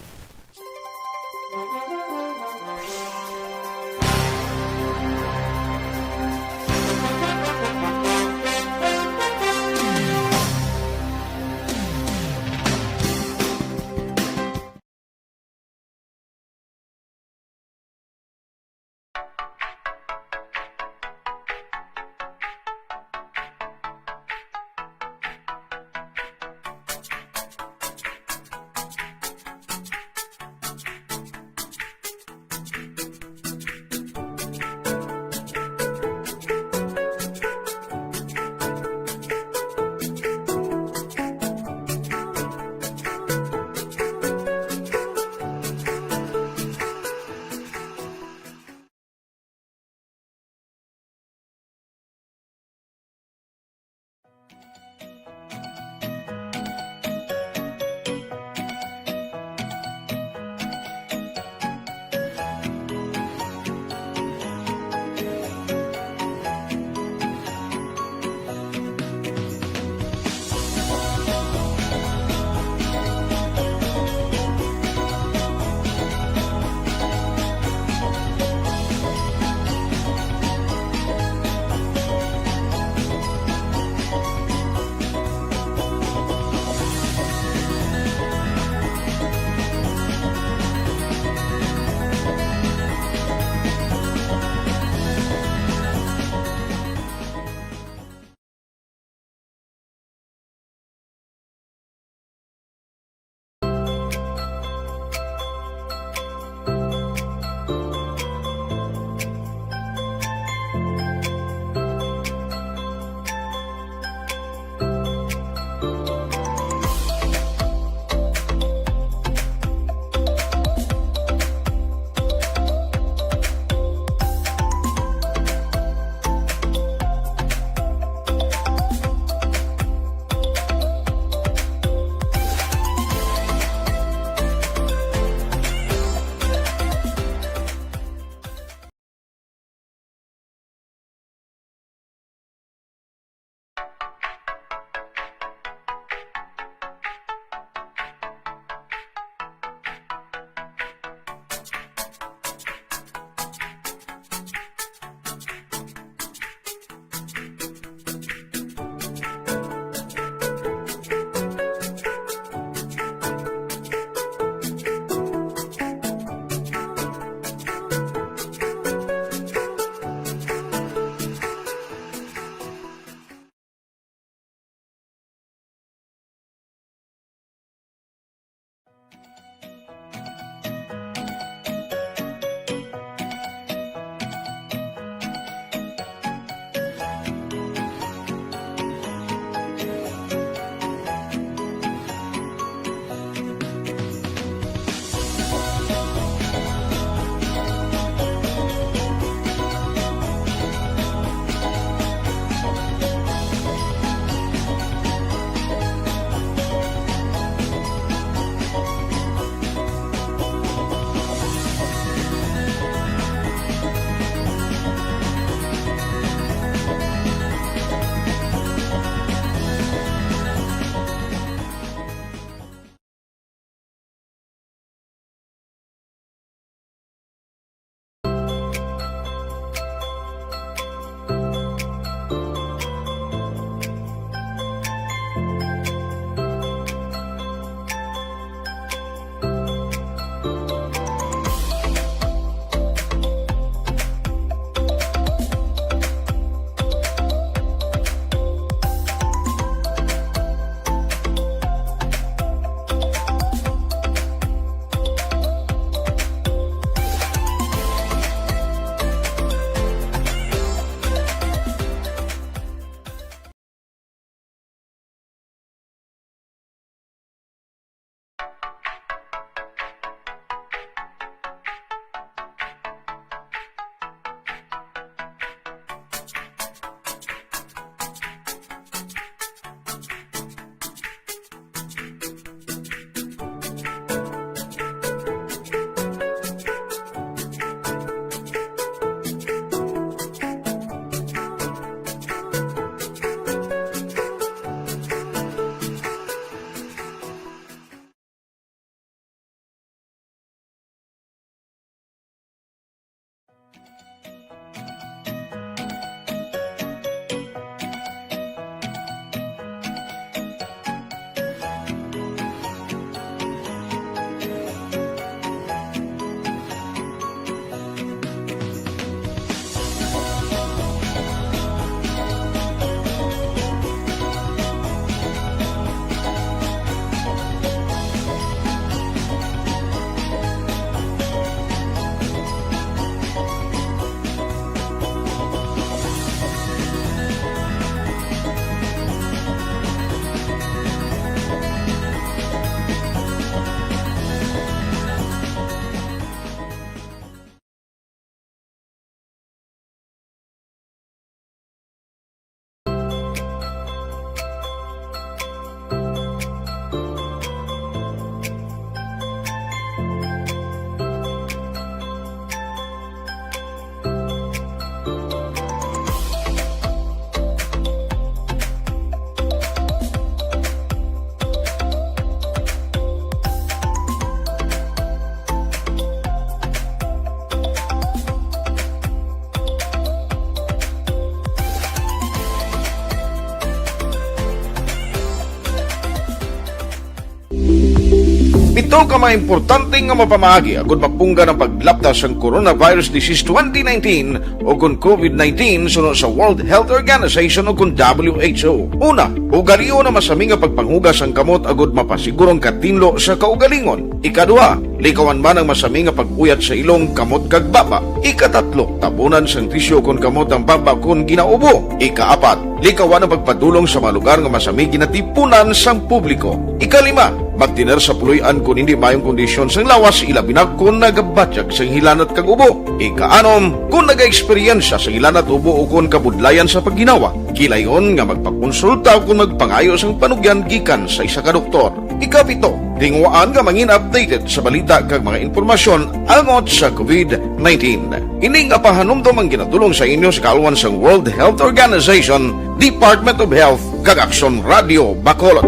Ano ka mga importante nga mapamaagi agud mapunggan ang paglapta sang coronavirus disease twenty nineteen o kon covid nineteen suno sa World Health Organization o kon W H O? Una, ugalion ang masami nga pagpanghugas sang kamot agud mapasiguro ang katinlo sa kaugalingon. Ikaduha, likawan man ang masami nga pag-uyat sa ilong, kamot kag baba. Ikatatlo, tabunan sang tisyu kon kamot ang baba kon ginaubo. Ikaapat, likawan ang pagpadulong sa mga lugar nga masami ginatipunan sang publiko. Ikalima, magtener sa puloy-an kon hindi maayong kondisyon sang lawas, ilabi na kon nagabatyag sang hilanat kag ubo. Ikaanom, kon nagaeksperyensya sang hilanat, ubo o kon kabudlayan sa pagginawa, gilayon nga magpakonsulta o kon magpangayo sang panugyan gikan sa isa ka doktor. Ikapito, tinguhaan nga mangin updated sa balita kag mga impormasyon angot sa covid nineteen. Ini nga pahanumdom ang ginadulong sa inyo sa kaalwan sang World Health Organization, Department of Health, kag Aksyon Radio Bacolod.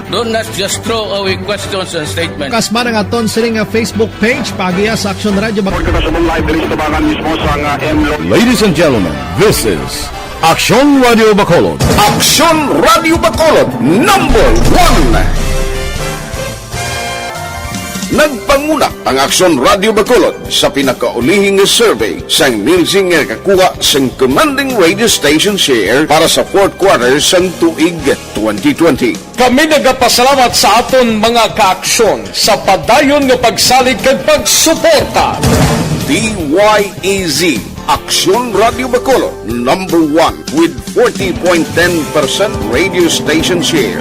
Don't not just throw away questions and statements. Kasman ang aton sini nga Facebook page, Paagiha sa Aksyon Radio Bacolod. Pagkakasabong live diri sa tabangan mismo sa nga M Lo. Ladies and gentlemen, this is Aksyon Radio Bacolod. Aksyon Radio Bacolod, number one. Nagpanguna ang Aksyon Radio Bacolod sa pinakaulihing nga survey sang Nielsen nga nakakuha sang commanding radio station share para sa fourth quarter sang tuig twenty twenty. Kami nagapasalamat sa aton mga kaaksyon sa padayon nga pagsalig kag pagsuporta. D Y E Z, Aksyon Radio Bacolod, number one with forty point ten percent radio station share.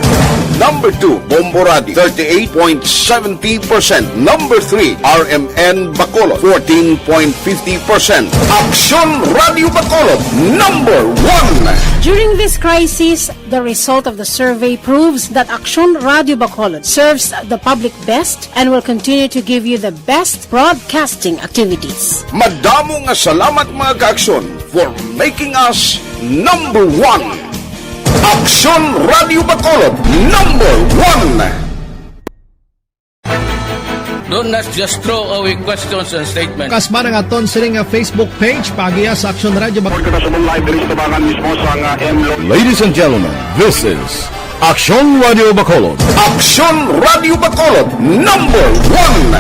Number two, Bombo Radio, thirty-eight point seventy percent. Number three, R M N Bacolod, fourteen point fifty percent. Aksyon Radio Bacolod, number one. During this crisis, the result of the survey proves that Aksyon Radio Bacolod serves the public best and will continue to give you the best broadcasting activities. Madamo nga salamat, mga kaaksyon, for making us number one. Aksyon Radio Bacolod, number one. Don't not just throw away questions and statements. Kasman ang aton sini nga Facebook page, Paagiha sa Aksyon Radio Bacolod. Pagkakasabong live diri sa tabangan mismo sa nga M Lo. Ladies and gentlemen, this is Aksyon Radio Bacolod. Aksyon Radio Bacolod, number one.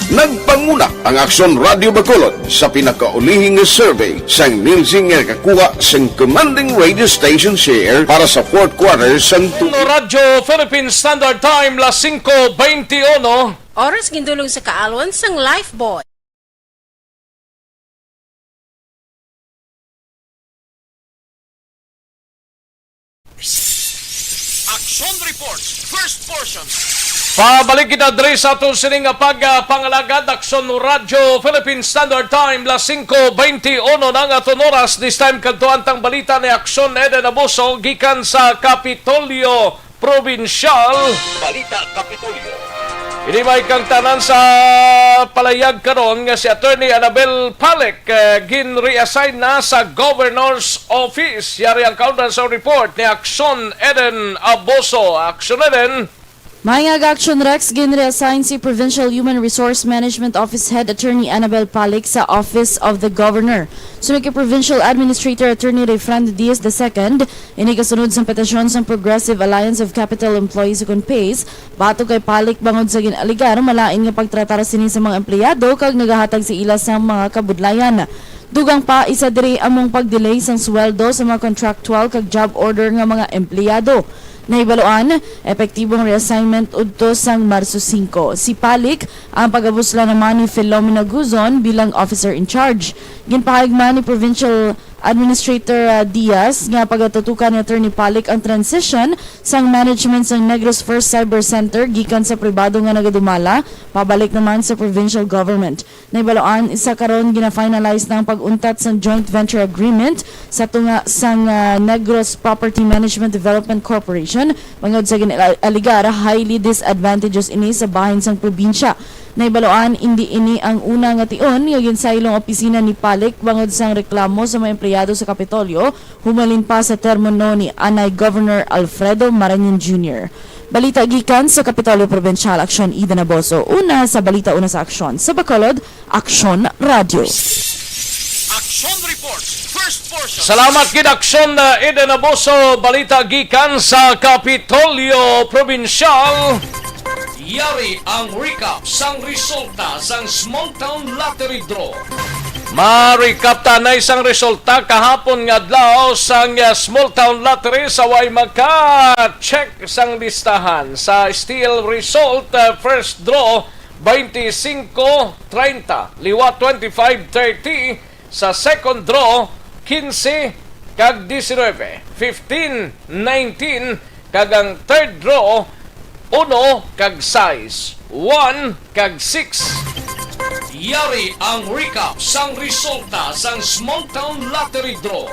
Nagpanguna ang Aksyon Radio Bacolod sa pinakaulihing nga survey sang Nielsen nga nakakuha sang commanding radio station share para sa fourth quarter sang tuig. Radyo Philippine Standard Time, las singko beinti uno. Oras gindulong sa kaalwan sang Lifeboy. Action Report, first portion. Pabalik kita diri sa aton sining nga pagpangalagad, Aksyon Radyo Philippine Standard Time, las singko beinti uno na ang aton oras. This time, kadtuan tang balita ni Aksyon Eden Abuso gikan sa Kapitolyo Probinsyal. Balita Kapitolyo. Ini may kangtanan sa palayag karon nga si Attorney Annabel Palik, eh, gin-reassign na sa Governor's Office. Yari ang kaundan sa report ni Aksyon Eden Aboso. Aksyon Eden. May nga Action Rex, gin-reassign si Provincial Human Resource Management Office Head Attorney Annabel Palik sa Office of the Governor. Sunod kay Provincial Administrator Attorney Rayfrando Diaz the second, ini kasunod sang petisyon sang Progressive Alliance of Capital Employees ukon PACE. Batok kay Palik, bangod sa gin-alegar malain nga pagtratar sini sa mga empleyado kag nagahatag sa ila sang mga kabudlayan. Dugang pa, isa diri among pag-delay sang sweldo sa mga contractual kag job order nga mga empleyado. Nahibaluan, epektibong reassignment udto sang Marso singko. Si Palik ang pagabuslan naman ni Filomena Guzon bilang officer in charge. Ginpahayag man ni Provincial Administrator, ah, Diaz nga pagatutukan ni Attorney Palik ang transition sang management sang Negros First Cyber Center gikan sa pribado nga nagadumala pabalik naman sa provincial government. Nahibaluan, sa karon gina-finalize na ang pag-untat sang joint venture agreement sa tunga sang, ah, Negros Property Management Development Corporation, bangod sa gin-alegar highly disadvantageous ini sa bahin sang probinsya. Nahibaluan, indi ini ang una nga tion nga ginsaylo ang opisina ni Palik bangod sang reklamo sa mga empleyado sa Kapitolyo humalin pa sa termino ni anay Governor Alfredo Marañon Junior. Balita gikan sa Kapitolyo Probinsyal, Aksyon Eden Aboso. Una sa balita, una sa aksyon. Sa Bacolod, Aksyon Radyo. Action Report, Salamat gid, Aksyon, uh, Eden Abuso. Balita gikan sa Kapitolyo Probinsyal. Yari ang recap sang resulta sang Small Town Lottery Draw. Ma-recap ta na sang resulta kahapon nga adlaw sang, uh, Small Town Lottery. Sa way maka-check sang listahan, sa Steel Result, uh, first draw, twenty-five treinta, liwat twenty-five thirty, sa second draw, quince kag diecinuebe, fifteen, nineteen, kag ang third draw, uno kag sais, one kag six. Yari ang recap sang resulta sang Small Town Lottery Draw.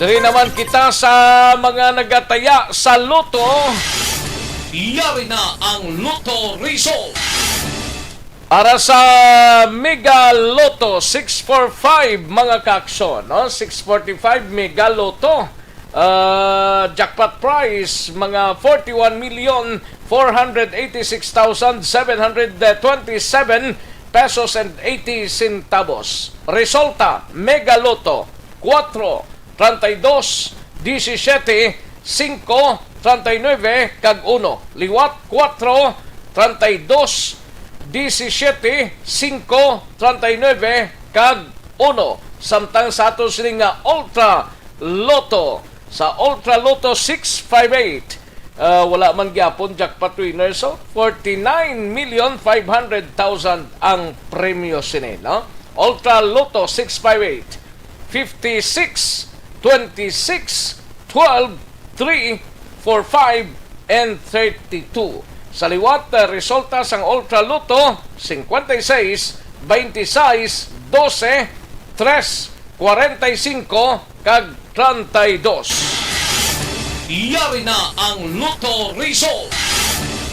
Diri naman kita sa mga nagataya sa Lotto. Yari na ang Lotto result. Para sa Mega Lotto six four five, mga kaaksyon, no? Six forty-five Mega Lotto, ah, jackpot prize, mga forty-one million four hundred eighty-six thousand seven hundred twenty-seven pesos and eighty centavos. Resulta, Mega Lotto, kuwatro, treinta y dos, diecisiete, cinco, treinta y nueve, kag uno. Liwat, kuwatro, treinta y dos, diecisiete, cinco, treinta y nueve, kag uno. Samtang sa ato sini nga Ultra Lotto, sa Ultra Lotto six five eight, ah, wala man gyapon jackpot winner. So, forty-nine million five hundred thousand ang premyo sini, no? Ultra Lotto six five eight, fifty-six, twenty-six, twelve, three, four, five, and thirty-two. Sa liwat, ah, resulta sang Ultra Lotto, cincuenta y seis, veintiséis, doce, tres, cuarenta y cinco, kag treinta y dos. Yari na ang Lotto result.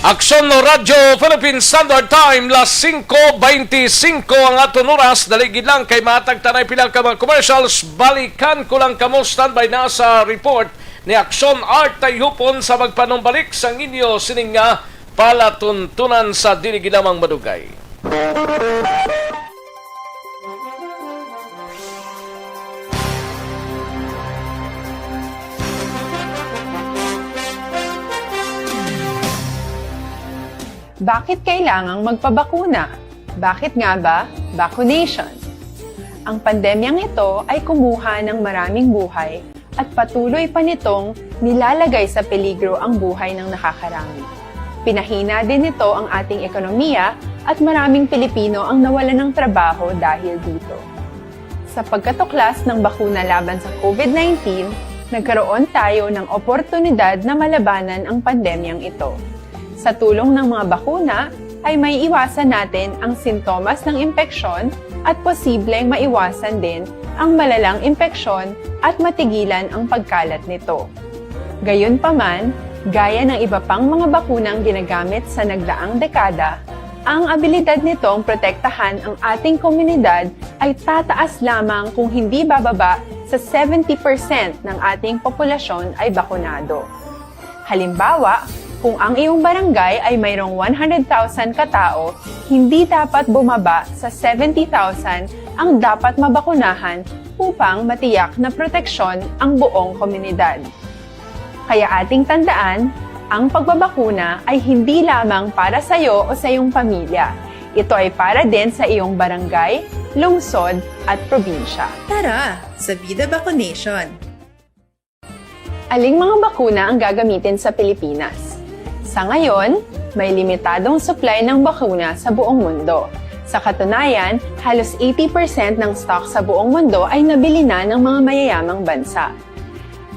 Aksyon, no, Radyo Philippine Standard Time, las singko beintisinko ang aton oras. Dali gid lang kay matag tanay pila ka mga commercials. Balikan ko lang kamo, standby na sa report ni Aksyon Art Tayhupon sa pagpanumbalik sang inyo sining nga palatuntunan sa dili gid lamang madugay. Bakit kailangang magpabakuna? Bakit nga ba vaccination? Ang pandemyang ito ay kumuha ng maraming buhay at patuloy pa nitong nilalagay sa peligro ang buhay ng nakakarami. Pinahina din nito ang ating ekonomiya at maraming Pilipino ang nawalan ng trabaho dahil dito. Sa pagkatuklas ng bakuna laban sa COVID nineteen, nagkaroon tayo ng oportunidad na malabanan ang pandemyang ito. Sa tulong ng mga bakuna, ay maiiwasan natin ang sintomas ng impeksyon at posibleng maiwasan din ang malalang impeksyon at matigilan ang pagkalat nito. Gayunpaman, gaya ng iba pang mga bakunang ginagamit sa nagdaang dekada, ang abilidad nitong protektahan ang ating komunidad ay tataas lamang kung hindi bababa sa seventy percent ng ating populasyon ay bakunado. Halimbawa, kung ang iyong barangay ay mayroong one hundred thousand katao, hindi dapat bumaba sa seventy thousand ang dapat mabakunahan upang matiyak na proteksyon ang buong komunidad. Kaya ating tandaan, ang pagbabakuna ay hindi lamang para sa iyo o sa iyong pamilya. Ito ay para din sa iyong barangay, lungsod, at probinsya. Tara, sa Vida Vaccination! Aling mga bakuna ang gagamitin sa Pilipinas? Sa ngayon, may limitadong supply ng bakuna sa buong mundo. Sa katunayan, halos eighty percent ng stock sa buong mundo ay nabili na ng mga mayayamang bansa.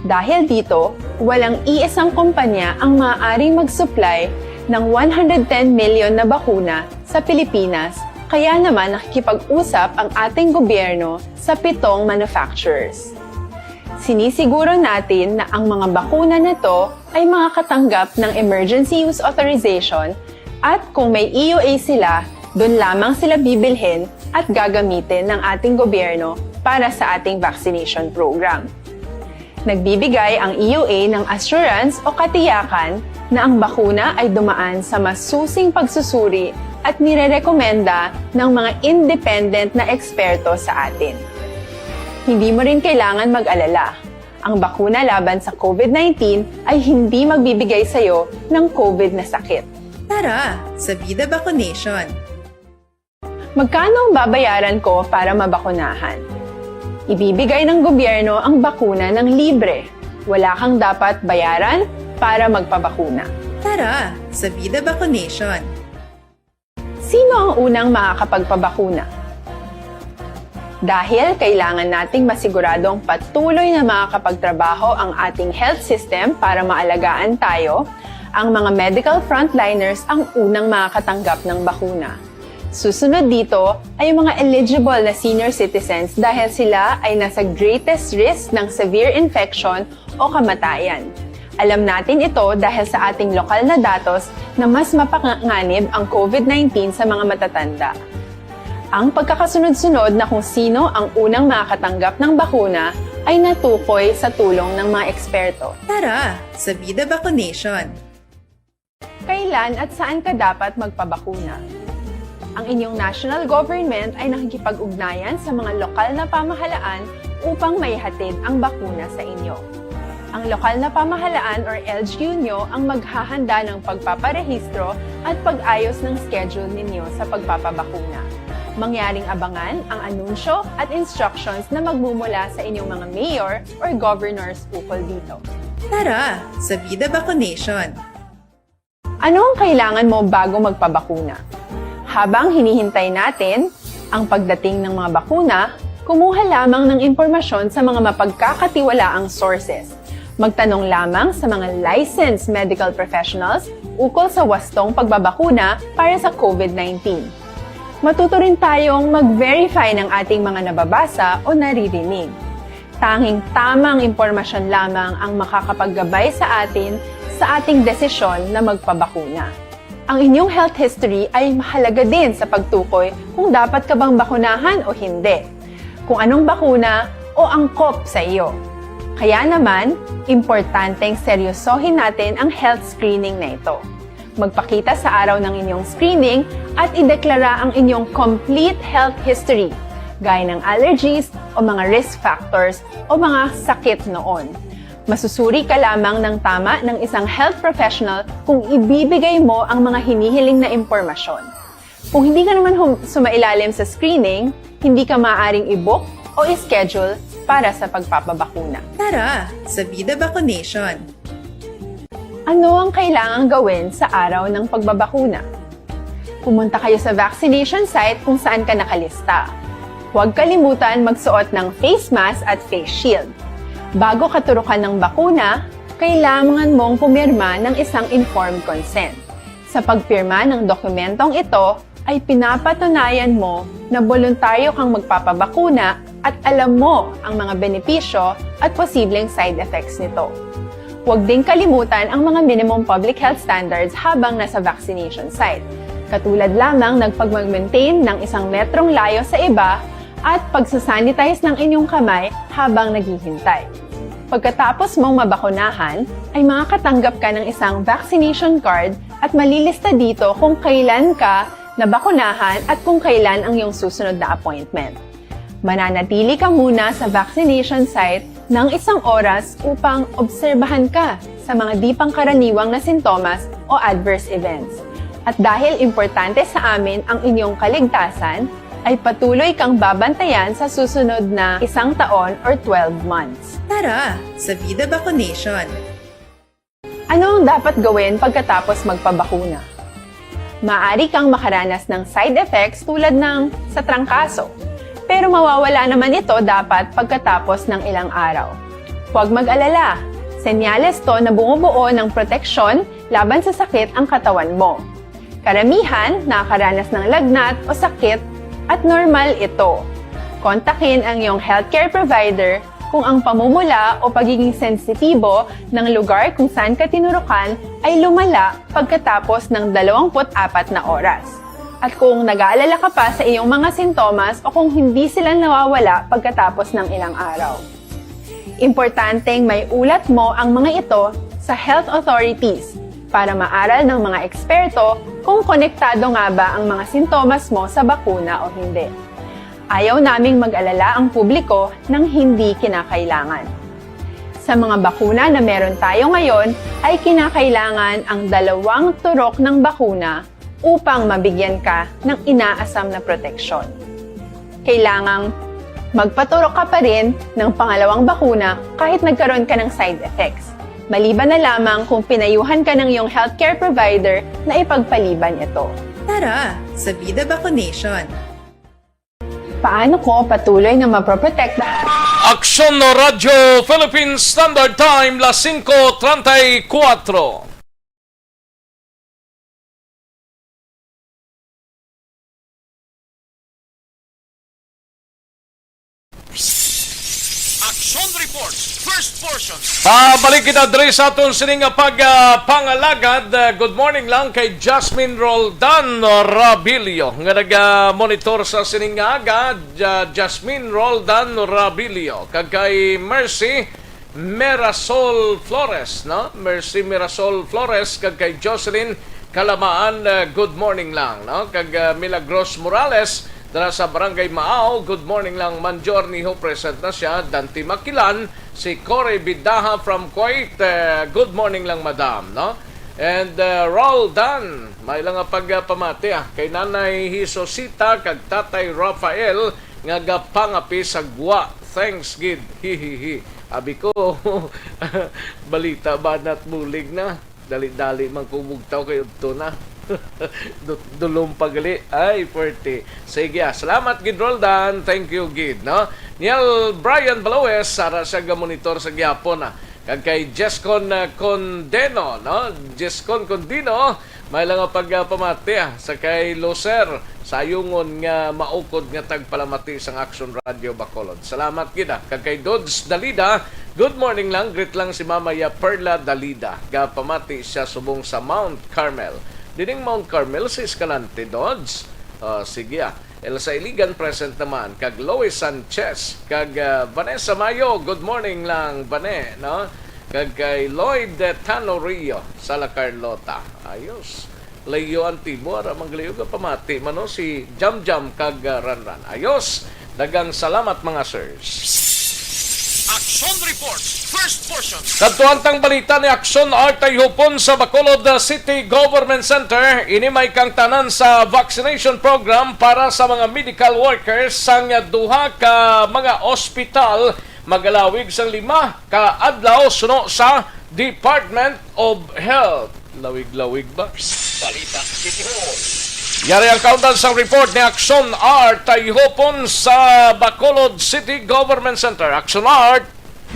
Dahil dito, walang iisang kumpanya ang maaaring mag-supply ng one hundred ten million na bakuna sa Pilipinas, kaya naman nakikipag-usap ang ating gobyerno sa pitong manufacturers. Sinisiguro natin na ang mga bakuna na to ay makakatanggap ng Emergency Use Authorization at kung may E U A sila, doon lamang sila bibilhin at gagamitin ng ating gobyerno para sa ating vaccination program. Nagbibigay ang E U A ng assurance o katiyakan na ang bakuna ay dumaan sa masusing pagsusuri at nirerekomenda ng mga independent na eksperto sa atin. Hindi mo rin kailangan mag-alala. Ang bakuna laban sa COVID nineteen ay hindi magbibigay sa iyo ng COVID na sakit. Tara sa Vida Vaccination! Magkano ang babayaran ko para mabakunahan? Ibibigay ng gobyerno ang bakuna ng libre. Wala kang dapat bayaran para magpabakuna. Tara sa Vida Vaccination! Sino ang unang makakapagpabakuna? Dahil kailangan nating masiguradong patuloy na makakapagtrabaho ang ating health system para maalagaan tayo, ang mga medical frontliners ang unang makakatanggap ng bakuna. Susunod dito ay ang mga eligible na senior citizens dahil sila ay nasa greatest risk ng severe infection o kamatayan. Alam natin ito dahil sa ating lokal na datos na mas mapanganib ang COVID nineteen sa mga matatanda. Ang pagkakasunod-sunod na kung sino ang unang makakatanggap ng bakuna ay natukoy sa tulong ng mga eksperto. Tara sa Vida Vaccination! Kailan at saan ka dapat magpabakuna? Ang inyong national government ay nakikipag-ugnayan sa mga lokal na pamahalaan upang maihatid ang bakuna sa inyo. Ang lokal na pamahalaan or L G U nyo ang maghahanda ng pagpaparehistro at pag-ayos ng schedule ninyo sa pagpapabakuna. Mangyaring abangan ang anunsyo at instructions na magmumula sa inyong mga mayor or governors ukol dito. Tara sa Vida Vaccination! Ano ang kailangan mo bago magpabakuna? Habang hinihintay natin ang pagdating ng mga bakuna, kumuha lamang ng impormasyon sa mga mapagkakatiwalaang sources. Magtanong lamang sa mga licensed medical professionals ukol sa wastong pagbabakuna para sa COVID nineteen. Matuto rin tayong mag-verify ng ating mga nababasa o naririnig. Tanging tamang impormasyon lamang ang makakapaggabay sa atin sa ating desisyon na magpabakuna. Ang inyong health history ay mahalaga din sa pagtukoy kung dapat ka bang bakunahan o hindi, kung anong bakuna o angkop sa iyo. Kaya naman, importanteng seryosohin natin ang health screening na ito. Magpakita sa araw ng inyong screening at ideklara ang inyong complete health history, gaya ng allergies o mga risk factors o mga sakit noon. Masusuri ka lamang ng tama ng isang health professional kung ibibigay mo ang mga hinihiling na impormasyon. Kung hindi ka naman hum- sumailalim sa screening, hindi ka maaaring i-book o i-schedule para sa pagpapabakuna. Tara sa Vida Vaccination! Ano ang kailangang gawin sa araw ng pagbabakuna? Pumunta kayo sa vaccination site kung saan ka nakalista. Huwag kalimutan magsuot ng face mask at face shield. Bago katurukan ng bakuna, kailangan mong pumirma ng isang informed consent. Sa pagpirma ng dokumentong ito, ay pinapatunayan mo na boluntaryo kang magpapabakuna at alam mo ang mga benepisyo at posibleng side effects nito. Huwag ding kalimutan ang mga minimum public health standards habang nasa vaccination site, katulad lamang ng pagmag-maintain ng isang metrong layo sa iba at pagsasanitize ng inyong kamay habang naghihintay. Pagkatapos mong mabakunahan, ay makakatanggap ka ng isang vaccination card at malilista dito kung kailan ka nabakunahan at kung kailan ang iyong susunod na appointment. Mananatili ka muna sa vaccination site ng isang oras upang obserbahan ka sa mga di pangkaraniwang na sintomas o adverse events. At dahil importante sa amin ang inyong kaligtasan, ay patuloy kang babantayan sa susunod na isang taon or twelve months. Tara sa Vida Vaccination! Ano ang dapat gawin pagkatapos magpabakuna? Maaari kang makaranas ng side effects tulad ng sa trangkaso, pero mawawala naman ito dapat pagkatapos ng ilang araw. Huwag mag-alala, senyales to na bumubuo ng proteksyon laban sa sakit ang katawan mo. Karamihan nakakaranas ng lagnat o sakit at normal ito. Kontakin ang iyong healthcare provider kung ang pamumula o pagiging sensitibo ng lugar kung saan ka tinurukan ay lumala pagkatapos ng dalawampu't apat na oras. At kung nag-aalala ka pa sa iyong mga sintomas o kung hindi sila nawawala pagkatapos ng ilang araw. Importanteng may ulat mo ang mga ito sa health authorities para maaral ng mga eksperto kung konektado nga ba ang mga sintomas mo sa bakuna o hindi. Ayaw naming mag-alala ang publiko ng hindi kinakailangan. Sa mga bakuna na meron tayo ngayon, ay kinakailangan ang dalawang turok ng bakuna upang mabigyan ka ng inaasam na proteksyon. Kailangang magpaturok ka pa rin ng pangalawang bakuna kahit nagkaroon ka ng side effects, maliban na lamang kung pinayuhan ka ng iyong healthcare provider na ipagpaliban ito. Tara sa Vida Vaccination! Paano ko patuloy na maproprotektahan? Aksyon Radyo Philippine Standard Time, las singko treinta y cuatro. Action Report, first portion. Ah, balik kita diri sa aton sining nga pag, ah, pangalagad. Ah, good morning lang kay Jasmine Roldan Rabilio nga naga-monitor sa sining nga aga. Ja-, Jasmine Roldan Rabilio kag kay Mercy Mirasol Flores, no? Mercy Mirasol Flores kag kay Jocelyn Kalamaan, ah, good morning lang, no? Kag, ah, Milagros Morales, dira sa Barangay Maao, good morning lang, Manjor, niho present na siya. Dante Makilan, si Corey Bidaha from Kuwait, eh, good morning lang, madam, no? And, ah, Roldan, may lang nga pagpamati, ah, kay Nanay Hisosita kag Tatay Rafael nga gapangapi sa gwa. Thanks gid. Hihihi. Abi ko, balita ba na't bulig na? Dali-dali man ko bugtaw kay udto na. Du- dulom pa gali. Ay, forty. Sige, ah, salamat gid, Roldan. Thank you gid, no? Niel Brian Baloes, ara siya ga-monitor sa gihapon, ah. Kag kay Jescon, ah, Condeno, no? Jescon Condino, may lang nga pagpamati, ah, sa kay Loser, sayungon nga maukod nga tagpalamati sang Action Radio Bacolod. Salamat gid, ah. Kag kay Dods Dalida, good morning lang, greet lang si Mama ya Perla Dalida. Gapamati siya subong sa Mount Carmel. Dining Mount Carmel si Escalante, Dods? Ah, sige, ah. Elsa Iligan present naman, kag Lois Sanchez, kag, ah, Vanessa Mayo, good morning lang, Vane, no? Kag kay Lloyd, eh, Tano Rio, Sala Carlota. Ayos. Leo Antibo, ara man gali, ug pamati man, no, si Jamjam kag, ah, Ranran. Ayos. Daghang salamat, mga sirs. Action Report, first portion. Kadtuan tang balita ni Action Art Tayhupon sa Bacolod City Government Center. Ini may kangtanan sa vaccination program para sa mga medical workers sang duha ka mga ospital magalawig sang lima ka adlaw suno sa Department of Health. Lawig-lawig ba? Balita City Hall. Yari ang kaundan sang report ni Action Art Tayhupon sa Bacolod City Government Center. Action Art!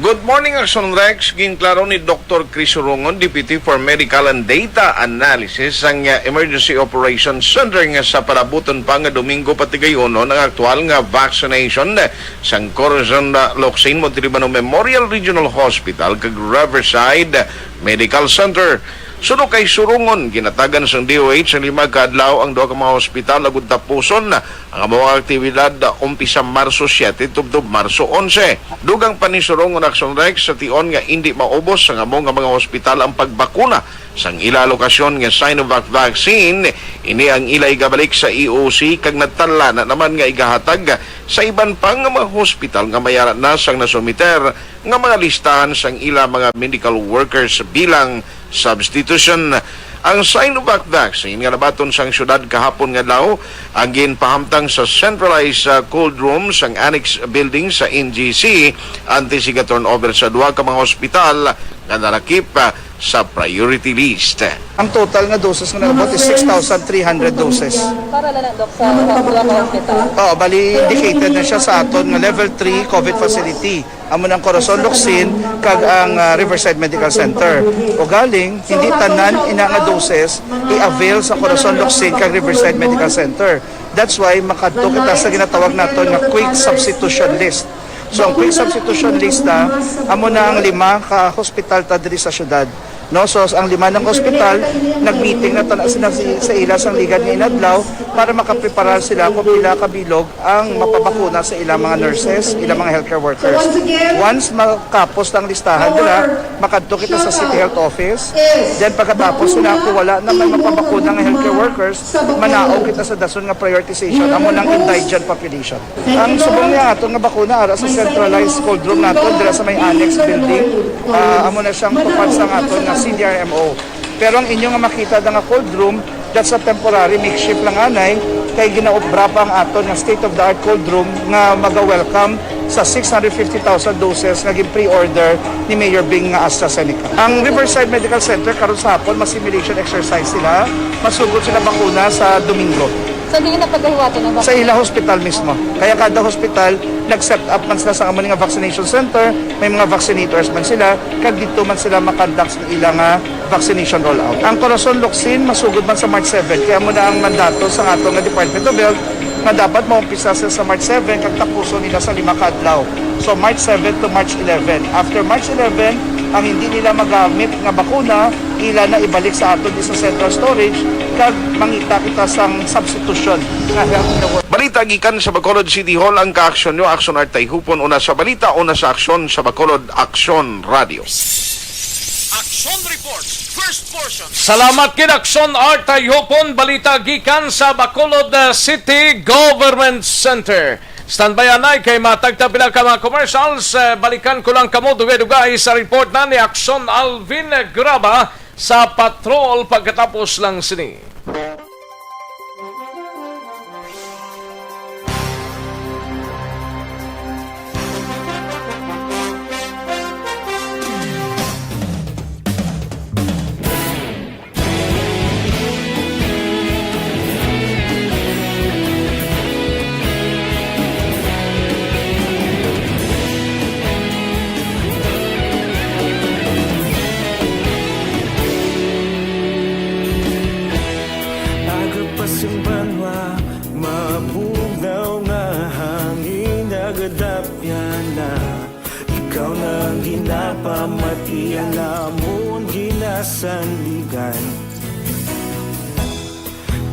Good morning, Action Rex. Ginklaro ni Doktor Chris Urungon, Deputy for Medical and Data Analysis sang, uh, Emergency Operations Center, nga sa palabuton pa nga Domingo patigayunon ang aktual nga vaccination sang Corazon, uh, Locsin Montalibano Memorial Regional Hospital kag Riverside Medical Center. Suno kay Surungon, ginatagan sang D O H ang lima ka adlaw ang duha ka mga hospital agud tapuson ang amo nga aktibidad, umpisa Marso siete tubtob Marso onse. Dugang pa ni Surungon, Action Rex, sa tion nga indi maubos sang amo nga mga hospital ang pagbakuna sang ila lokasyon nga Sinovac vaccine, ini ang ila igabalik sa E O C kag natala na naman nga igahatag sa iban pa nga mga hospital nga may ara na sang nasumiter nga mga listahan sang ila mga medical workers bilang substitution. Ang Sinovac vaccine nga nabaton sang syudad kahapon nga adlaw ang ginpahamtang sa centralized, ah, cold room sang annex building sa N G C antes iga-turnover sa duha ka mga hospital nga nalakip, ah, sa priority list. Ang total nga doses nga naabot is six thousand three hundred doses. Para lang, Doc, sa, sa duha ka hospital. Oo, bali indicated na siya sa aton nga level three COVID facility. Amo nang Corazon Locsin kag ang, ah, Riverside Medical Center. Ugaling, hindi tanan ina nga doses i-avail sa Corazon Locsin kag Riverside Medical Center. That's why makadto kita sa ginatawag naton nga quick substitution list. So, ang quick substitution list na, amo na ang lima ka hospital ta diri sa syudad. No, so ang lima ng ospital, nag-meeting na tana sila si, sa ila sang ligad nga inadlaw para makapreparar sila kung pila ka bilog ang mapabakuna sa ilang mga nurses, ilang mga healthcare workers. Once makapos ang listahan dira, makadto kita sa City Health Office. Then pagkatapos sila, kung wala na may mapabakuna nga healthcare workers, manaog kita sa dason nga prioritization, amo nang indigent population. Ang subong niya aton nga bakuna ara sa centralized cold room nato dira sa may annex building, ah, amo na siyang tupad sa aton nga C D R M O. Pero ang inyo nga makita na nga cold room, that's a temporary makeshift lang anay, kay ginaobra pa ang aton nga state-of-the-art cold room nga maga-welcome sa six hundred fifty thousand doses nga gin-pre-order ni Mayor Bing nga AstraZeneca. Ang Riverside Medical Center karon sa hapon, mas simulation exercise sila, masugod sila bakuna sa Domingo. Sa diin na pagahiwaton ang sa vaccine? Ila hospital mismo. Kaya kada hospital, nag-set up man sila sa amo nga vaccination center, may mga vaccinators man sila, kag dito man sila makonduct sa ila nga vaccination rollout. Ang Corazon Locsin masugod man sa March seven, kaya amo na ang mandato sa ato nga Department of Health nga dapat maumpisa sila sa March seven kag tapuson nila sa lima ka adlaw. So March seven to March eleven. After March eleven, ang hindi nila magamit nga bakuna, ila na ibalik sa aton sa central storage kag mangita kita sang substitution nga health. Balita gikan sa Bacolod City Hall, ang kaaksyon nyo, Aksyon Art Tayhupon, una sa balita, una sa aksyon sa Bacolod Aksyon Radio. Action Report, first portion. Salamat gid, Aksyon Art Tayhupon, balita gikan sa Bacolod, uh, City Government Center. Standby anay kay matagta pila ka mga commercials. Eh, balikan ko lang kamo dugay-dugay sa report na ni Aksyon Alvin Graba sa Patrol pagkatapos lang sini. Aga pa sing banwa, mabugnaw nga hangin nagadapyan na. Ikaw na ang ginapamati, ang amon ginasandigan.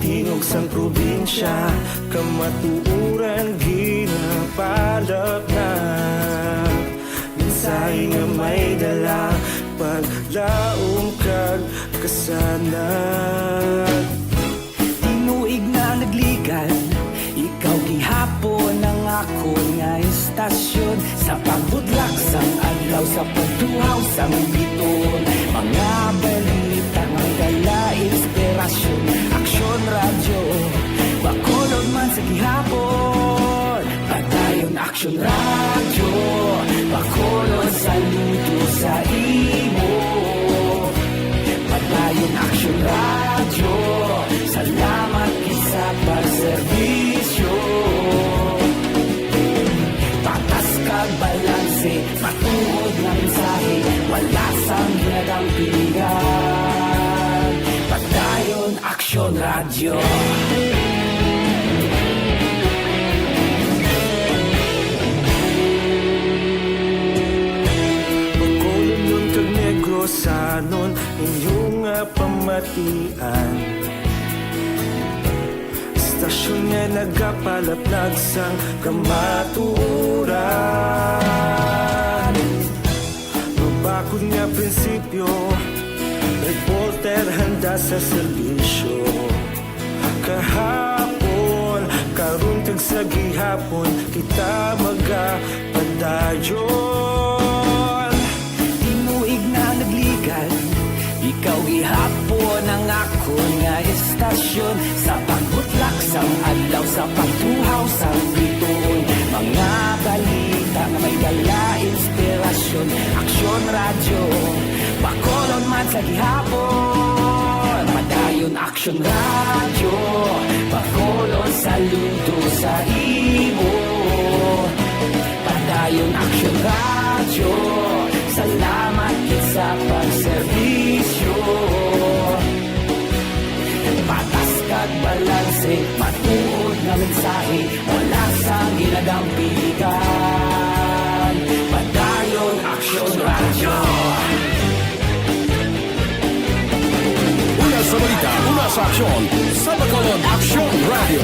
Tingog sang probinsya, kamatuoran ginapalapnag. Mensahe nga may dala, paglaom kag kasanag. Tinuig na nagligad, ikaw gihapon ang akon nga istasyon. Sa pagbutlak sang adlaw, sa pagtuhaw sang bituon, mga balita nga dala inspirasyon. Aksyon Radyo, Bacolod man sa gihapon. Padayon Aksyon Radyo, Bacolod, saludo sa imo. Padayon Aksyon Radyo, salamat gid sa pagserbisyo. Patas kag balanse, matuod nga mensahe, wala sang ginadampigan. Padayon Aksyon Radyo. Bacolodnon kag Negrosanon, inyo nga pamatian. Istasyon nga nagapalapnag sang kamatuoran. Mabakod nga prinsipyo, reporter handa sa serbisyo. Kahapon, karon kag sa gihapon, kita magapadayon. Tinuig na nagligad, ikaw gihapon ang akon nga istasyon. Sa pagbutlak sang adlaw, sa pagtuhaw sang bituon, mga balita nga may dala inspirasyon. Aksyon Radyo, Bacolod man sa gihapon. Padayon Aksyon Radyo, Bacolod, saludo sa imo. Padayon Aksyon Radyo, salamat gid sa pagserbisyo. Patas kag balanse, matuod nga mensahe, wala sang ginadampigan. Padayon Aksyon Radyo. Sa balita, una sa aksyon, sa Bacolod Aksyon Radio.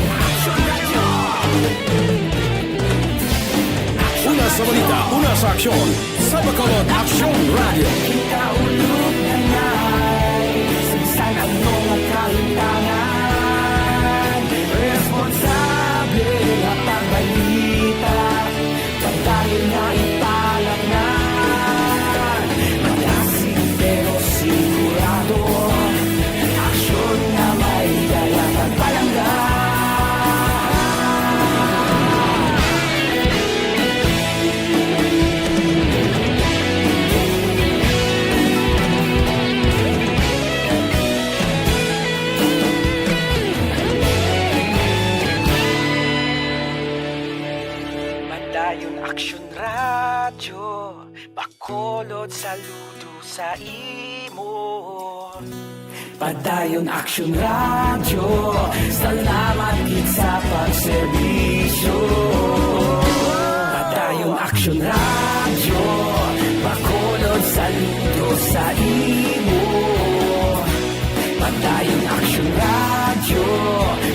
Una sa balita, una sa aksyon, sa Bacolod Aksyon Radio. Kita ulog na ngay, sa bisan ano nga kahitangan, responsable nga pagbalita. Padayon nga ipalangnan, magasig pero sigurado, aksyon nga may dala pagpalangga. Padayon Aksyon Radyo, Bacolod, saludo sa imo. Padayon Aksyon Radyo, salamat gid sa pagserbisyo. Padayon Aksyon Radyo, Bacolod, saludo sa imo. Padayon Aksyon Radyo,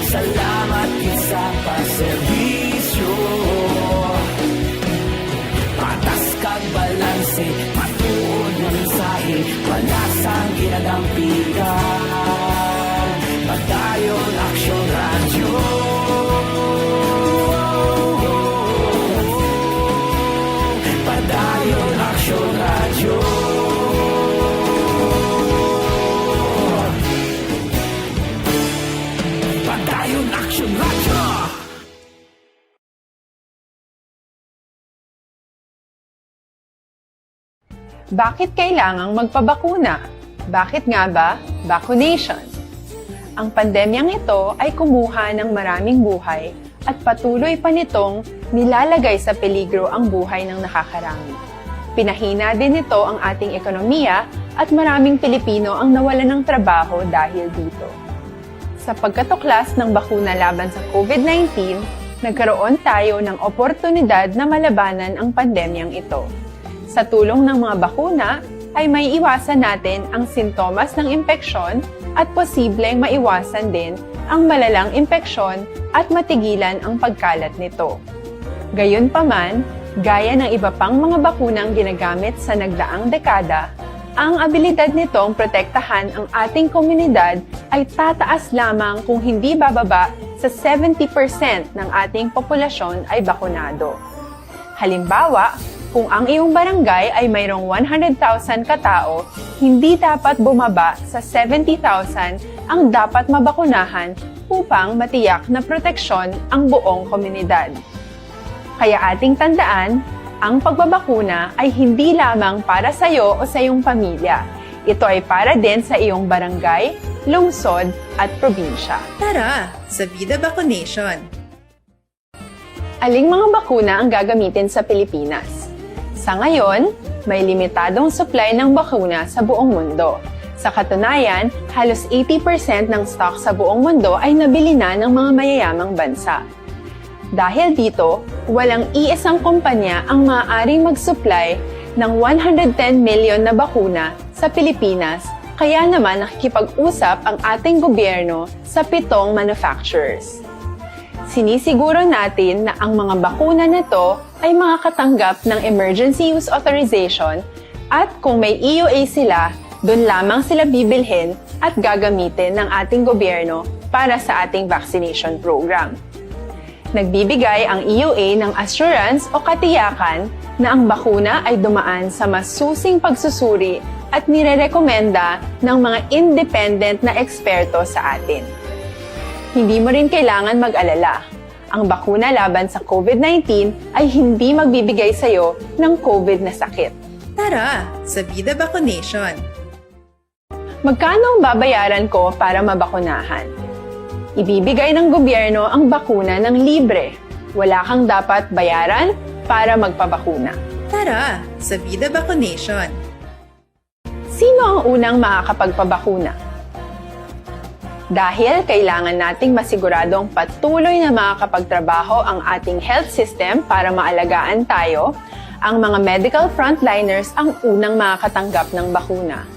salamat gid sa pagserbisyo. Patas kag balanse, matuod nga mensahe, wala sang ginadampigan. Padayon Aksyon Radyo. Padayon Aksyon Radyo. Padayon Aksyon Radyo. Bakit kailangang magpabakuna? Bakit nga ba vaccination? Ang pandemyang ito ay kumuha ng maraming buhay at patuloy pa nitong nilalagay sa peligro ang buhay ng nakakarami. Pinahina din nito ang ating ekonomiya at maraming Pilipino ang nawalan ng trabaho dahil dito. Sa pagkatuklas ng bakuna laban sa COVID nineteen, nagkaroon tayo ng oportunidad na malabanan ang pandemyang ito. Sa tulong ng mga bakuna, ay maiiwasan natin ang sintomas ng impeksyon at posibleng maiwasan din ang malalang impeksyon at matigilan ang pagkalat nito. Gayunpaman, gaya ng iba pang mga bakunang ginagamit sa nagdaang dekada, ang abilidad nitong protektahan ang ating komunidad ay tataas lamang kung hindi bababa sa seventy percent ng ating populasyon ay bakunado. Halimbawa, kung ang iyong barangay ay mayroong one hundred thousand ka tawo, hindi dapat bumaba sa seventy thousand ang dapat mabakunahan upang matiyak na proteksyon ang buong komunidad. Kaya ating tandaan, ang pagbabakuna ay hindi lamang para sa iyo o sa iyong pamilya. Ito ay para din sa iyong barangay, lungsod, at probinsya. Tara, sa Vida Vaccination! Aling mga bakuna ang gagamitin sa Pilipinas? Sa ngayon, may limitadong supply ng bakuna sa buong mundo. Sa katunayan, halos eighty percent ng stock sa buong mundo ay nabili na ng mga mayayamang bansa. Dahil dito, walang iisang kumpanya ang maaaring mag-supply ng one hundred ten million na bakuna sa Pilipinas, kaya naman nakikipag-usap ang ating gobyerno sa pitong manufacturers. Sinisiguro natin na ang mga bakuna na to ay makakatanggap ng emergency use authorization at kung may E U A sila, dun lamang sila bibilhin at gagamitin ng ating gobyerno para sa ating vaccination program. Nagbibigay ang E U A ng assurance o katiyakan na ang bakuna ay dumaan sa masusing pagsusuri at nirerekomenda ng mga independent na eksperto sa atin. Hindi mo rin kailangan mag-alala. Ang bakuna laban sa COVID nineteen ay hindi magbibigay sa iyo ng COVID na sakit. Tara, sa Vida Vaccination! Magkano ang babayaran ko para mabakunahan? Ibibigay ng gobyerno ang bakuna ng libre. Wala kang dapat bayaran para magpabakuna. Tara, sa Vida Vaccination! Sino ang unang makakapagpabakuna? Dahil kailangan nating masiguradong patuloy na makakapagtrabaho ang ating health system para maalagaan tayo, ang mga medical frontliners ang unang makakatanggap ng bakuna.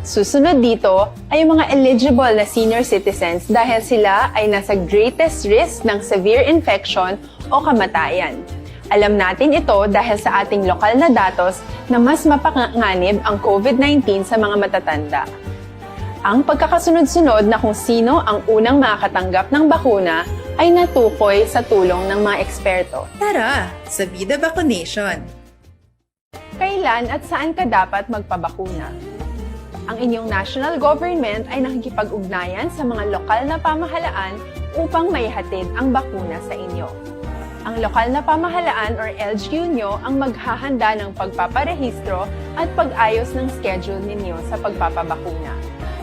Susunod dito ay ang mga eligible na senior citizens dahil sila ay nasa greatest risk ng severe infection o kamatayan. Alam natin ito dahil sa ating lokal na datos na mas mapanganib ang COVID nineteen sa mga matatanda. Ang pagkakasunod-sunod na kung sino ang unang makakatanggap ng bakuna ay natukoy sa tulong ng mga eksperto. Tara sa Vida Vaccination! Kailan at saan ka dapat magpabakuna? Ang inyong national government ay nakikipag-ugnayan sa mga lokal na pamahalaan upang maihatid ang bakuna sa inyo. Ang lokal na pamahalaan or L G U nyo ang maghahanda ng pagpaparehistro at pag-ayos ng schedule ninyo sa pagpapabakuna.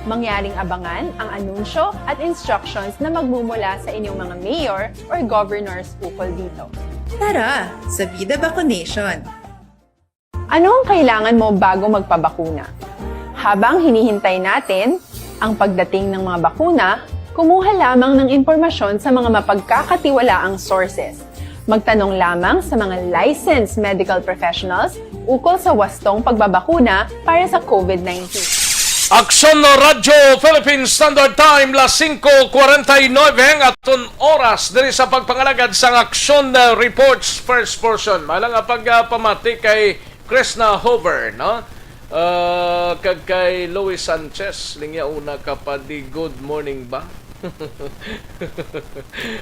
Mangyaring abangan ang anunsyo at instructions na magmumula sa inyong mga mayor or governors ukol dito. Tara sa Vida Vaccination! Ano ang kailangan mo bago magpabakuna? Habang hinihintay natin ang pagdating ng mga bakuna, kumuha lamang ng impormasyon sa mga mapagkakatiwalaang sources. Magtanong lamang sa mga licensed medical professionals ukol sa wastong pagbabakuna para sa COVID nineteen. Aksyon Radyo Philippine Standard Time, las singko kwarenta y nuebe ang aton oras diri sa pagpangalagad sang Aksyon, uh, Reports first portion. May lang nga pagpamati kay Krishna Hover, no? Uh, kag kay Louis Sanchez, lingya una ka pa di good morning ba?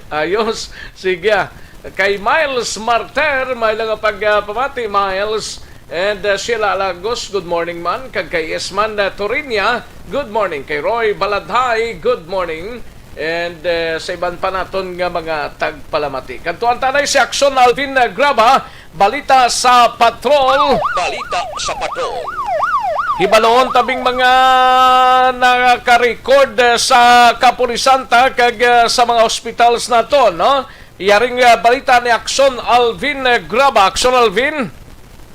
Ayos. Sige, ah. Kay Miles Marter, may lang nga pagpamati, Miles. And, uh, Sheila Lagos, good morning man. Kag kay Esman, uh, Torinia, good morning. Kay Roy Baladhay, good morning. And, uh, sa iban pa naton nga mga tagpalamati. Kadtuan ta anay si Aksyon Alvin, uh, Graba, balita sa patrol. Balita sa patrol. Hibaloon tabing mga naka-record, uh, sa kapulisan ta kag, uh, sa mga hospitals naton, no? Yaring, ah, balita ni Aksyon Alvin, eh, Graba. Aksyon Alvin.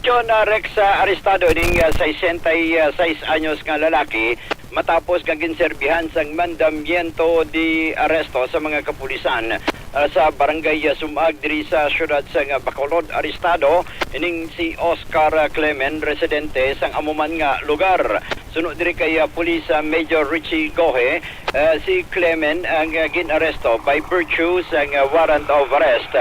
John, ah, Rex, ah, arestado ining, ah, sesenta y seis anyos nga lalaki matapos nga ginserbihan sang mandamiento de arresto sa mga kapulisan, ah, sa barangay, ah, Sumag diri sa siyudad sang, ah, Bacolod. Arestado ining si Oscar, ah, Clemen, residente sang amo man nga lugar. Suno diri kay, ah, Police, ah, Major Richie Gohe, ah, si Clemen ang, ah, gin-aresto by virtue sang, ah, warrant of arrest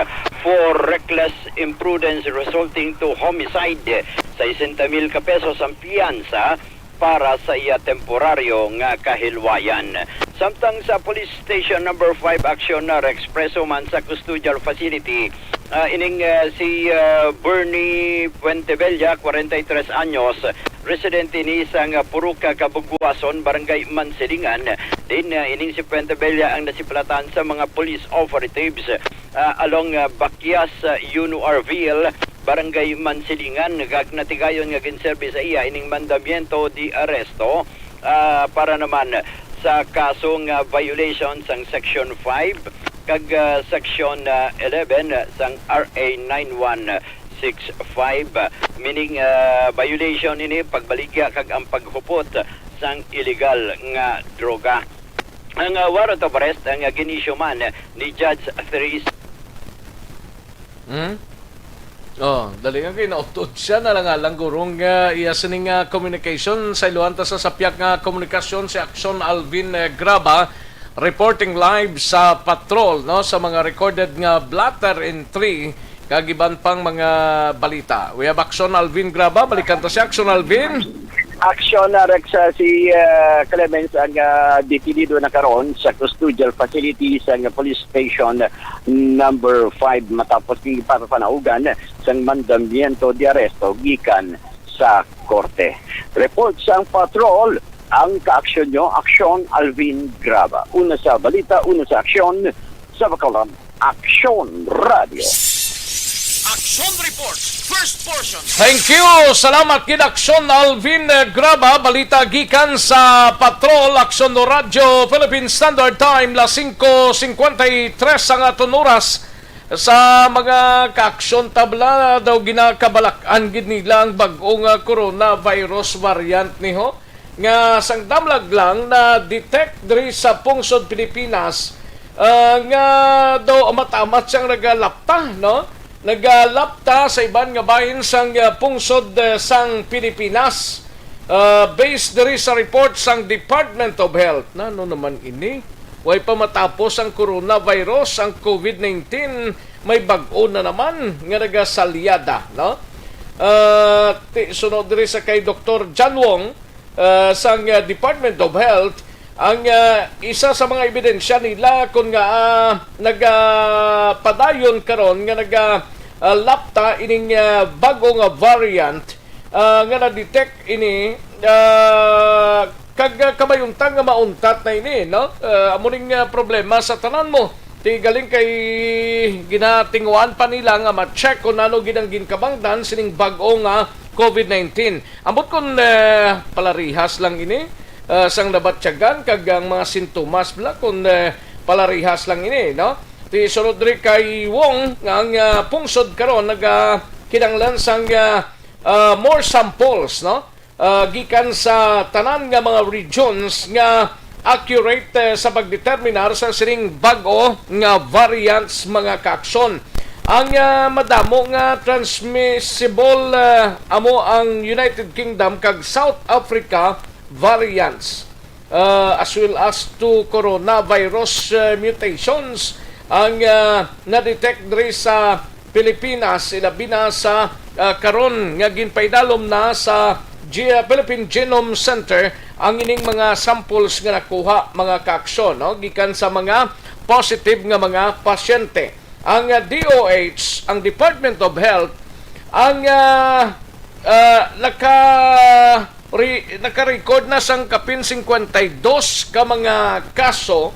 for reckless imprudence resulting to homicide. Sesenta mil ka pesos ang piyansa para sa iya temporaryo nga kahilwayan. Samtang sa Police Station Number Five, aksyon na Rex, preso man sa custodial facility, ah, ining, ah, si, ah, Bernie Puentebella, kwarenta y tres anyos, residente ni sang, ah, Puruca, Kabugwason, Barangay Mansilingan. Din, ah, ining si Puentebella ang nasiplatan sa mga police operatives, ah, along, ah, Bakyas, ah, Yuno Arvil, Barangay Mansilingan, kag natigayon nga ginserbi sa iya ining mandamiento de arresto, ah, para naman sa kaso nga violation sang Section five kag, ah, Section, ah, eleven sang R A nine one six five, meaning, ah, violation ini pagbaligya kag ang paghupot sang illegal nga droga. Ang, ah, warrant of arrest ang, ah, gin-issue man ni Judge Therese. Hmm? Oh, dali nga kay nautod siya na lang nga langgurong, ah, iya sining, ah, communication. Sa iluhan ta sa sapyak nga komunikasyon si Aksyon Alvin, eh, Graba, reporting live sa patrol, no, sa mga recorded nga blotter entry kag iban pang mga balita. We have Aksyon Alvin Graba. Balikan ta si Aksyon Alvin. Aksyon na Rex, ah, si, ah, Clemens ang, ah, detenido na karon sa custodial facility sang Police Station Number Five matapos ning papanaugan sang mandamiento de arresto gikan sa korte. Report sang patrol, ang kaaksyon nyo, Aksyon Alvin Graba. Una sa balita, una sa aksyon, sa Bacolod, Aksyon Radio. Aksyon Report, first portion. Thank you. Salamat gid, Aksyon Alvin, eh, Graba. Balita gikan sa Patrol, Aksyon Radyo, Philippine Standard Time, las singko singkwenta y tres ang aton oras. Sa mga kaaksyon tabla, daw ginakabalak-an gid nila ang bag-o nga coronavirus variant ni ho, nga sang damlag lang na-detect diri sa pungsod Pilipinas, ah, nga daw amat-amat siyang nagalapta, no? Nagalapta sa iban nga bahin sang, ah, pungsod, ah, sang Pilipinas. Ah, based diri sa report sang Department of Health, nano naman ini? Way pa matapos ang coronavirus, ang covid nineteen, may bag-o na naman nga nagasalyada, no? Ah, ti-, sunod diri sa kay Doktor John Wong, ah, sang, ah, Department of Health, ang, ah, isa sa mga ebidensya nila kon nga, ah, nagapadayon karon nga naga, ah, lapta ining, ah, bag-o nga variant, ah, nga na-detect ini, ah, kag, ah, kamay unta nga mauntat na ini, no? Ah, amo ning, ah, problema sa tanan mo. Ti galing kay ginatinguan pa nila nga ma-check kung ano gid ang ginkabangdan sining bag-o nga covid nineteen. Ambot kung, ah, palarihas lang ini, ah, sang nabatyagan kag ang mga sintomas bala kung, ah, palarihas lang ini, no? Ti sunod diri kay Wong nga ang, ah, pungsod karon naga kinahanglan sang, ah, ah, more samples, no? Ah, gikan sa tanan nga mga regions nga accurate, eh, sa pagdeterminar sa sining bag-o nga variants, mga kaakson. Ang, ah, madamo nga transmissible, ah, amo ang United Kingdom kag South Africa variants, ah, as well as two coronavirus, ah, mutations ang, ah, na-detect diri sa Pilipinas, ilabi na sa, ah, karon nga ginpaidalom na sa G-, Philippine Genome Center ang ining mga samples nga nakuha, mga kaakson, no, gikan sa mga positive nga mga pasyente. Ang, ah, D O H, ang Department of Health, ang, ah, ah, naka-, re-, naka-record na sang kapin cincuenta y dos ka mga kaso,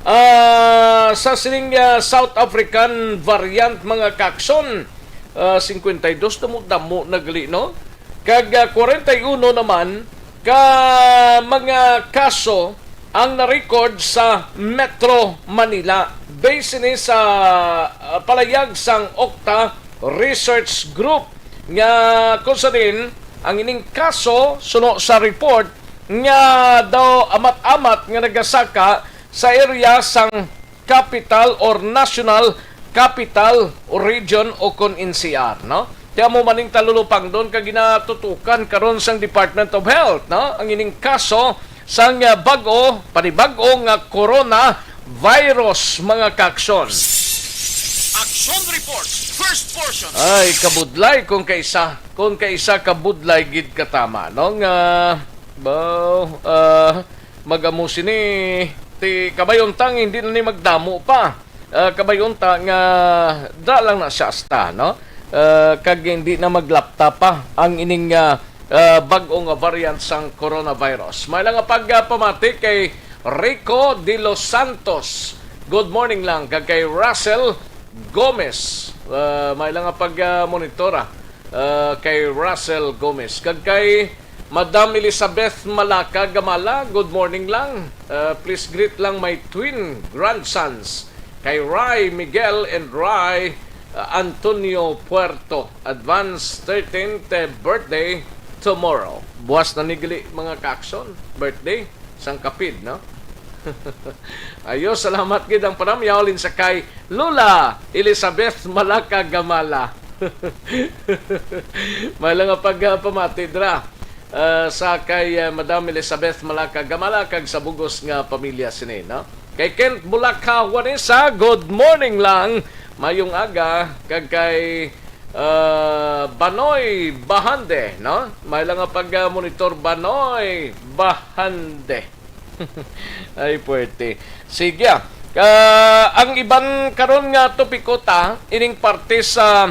ah, sa sining, ah, South African variant, mga kaakson. Ah, cincuenta y dos, damo-damo na gali, no? Kag, ah, kwarenta y uno naman ka mga kaso ang na-record sa Metro Manila. Base ini sa, ah, palayag sang Okta Research Group nga kung sa din ang ining kaso suno sa report nga daw amat-amat nga nagasaka sa area sang capital or national capital region o kon N C R, no? Ti amo maning talulupangdon kag ginatutukan karon sang Department of Health, no? Ang ining kaso sang, ah, bag-o, panibag-o nga coronavirus, mga kaakson. Action Report, first portion. Ay, kabudlay kung kaisa, kung kaisa kabudlay gid katama, no? Nga, ba, ah, mag-amo sini, ti, kabay unta nga hindi na ni magdamo pa. Ah, kabay unta nga da lang na siya asta, no? Ah, kag hindi na maglapta pa ang ining, ah, ah, bag-o nga variant sang coronavirus. May lang nga pagpamati kay Rico de los Santos. Good morning lang. Kag kay Russell Gomez. Ah, may lang nga pag, ah, monitora, ah, kay Russell Gomez. Kag kay Madam Elizabeth Malaka Gamala, good morning lang. Ah, please greet lang my twin grandsons, kay Rai Miguel and Rai, ah, Antonio Puerto. Advance thirteenth birthday tomorrow. Buwas na ni gali, mga kaakson, birthday sang kapid, no? Ayo, salamat gid ang panamyaw, halin sa kay Lola Elizabeth Malaka Gamala. May lang nga pagpamati dra, ah, sa kay, ah, Madam Elizabeth Malaka Gamala kag sa bugos nga pamilya sini, no? Kay Kent Bulaka Juanesa, good morning lang. Mayong aga. Kag kay, ah, Banoy Bahande, no? May lang nga pag, ah, monitor, Banoy Bahande. Ay, puwerte. Sige, ah. Ah, ang iban karon nga topiko ta, ining parte sa,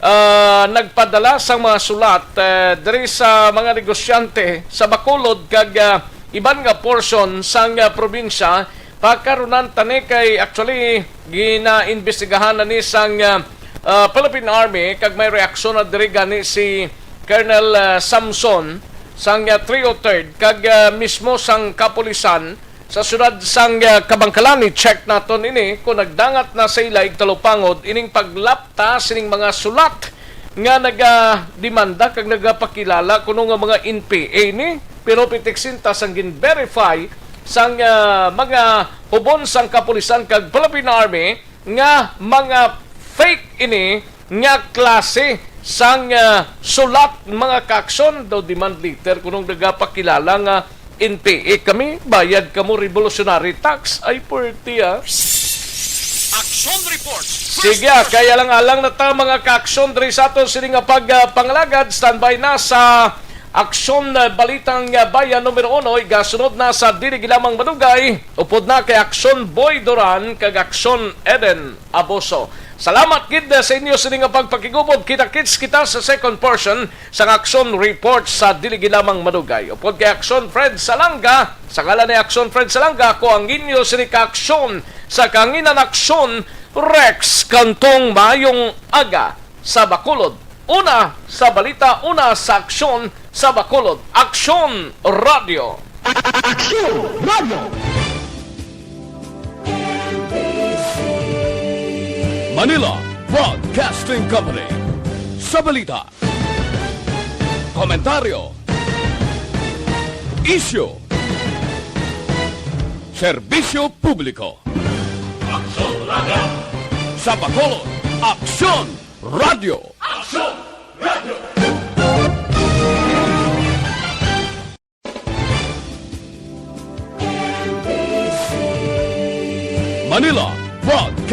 ah, nagpadala sang mga sulat, eh, diri sa mga negosyante sa Bacolod kag, ah, iban nga portion sang, ah, probinsya. Pakarunan tani kay actually ginaimbestigahan na ni sang, ah, ah, Philippine Army kag may reaksyon na diri gani si Colonel, ah, Samson sang, ah, three oh third kag, ah, mismo sang kapulisan sa siyudad sang, ah, Kabankalan. I-check naton ini kung nagdangat na sa ila igtalupangod ining paglapta sining mga sulat nga nagademanda kag nagapakilala kuno nga mga N P A ni, pero pitiksinta sang gin-verify sang, ah, mga hubon sang kapulisan kag Philippine Army nga mga fake ini nga klase sang, ah, sulat, mga kaaksyon, daw demand letter, kunong nagapakilala nga N P A kami, bayad kamo revolutionary tax. Ay, pwerte, ah. Action Report. Sige, ah, kaya lang alang na ta, mga kaaksyon, diri sa aton sini nga pag, ah, pangalagad. Standby na sa Aksyon, ah, Balitang, ah, Bayan numero uno, igasunod na sa Dili Gilamang Madugay, upod na kay Aksyon Boy Duran kag Aksyon Eden Abuso. Salamat gid, ah, sa inyo sini nga pagpakigubod. Kita-kits kita sa second portion sang Aksyon Report sa Dili Gilamang Madugay. Upod kay Aksyon Fred Salanga, sa ngalan ni Aksyon Fred Salanga, ako ang inyo sini ka Aksyon sa Kanginan Aksyon, Rex Cantong. Maayong aga sa Bacolod. Una sa balita, una sa aksyon sa Bacolod. Aksyon Radio. Aksyon Radio. Manila Broadcasting Company. Sa balita, komentaryo, isyu, serbisyo publiko. Aksyon Radio. Sa Bacolod, Aksyon Radio. Aksyon Radio. Manila Broadcasting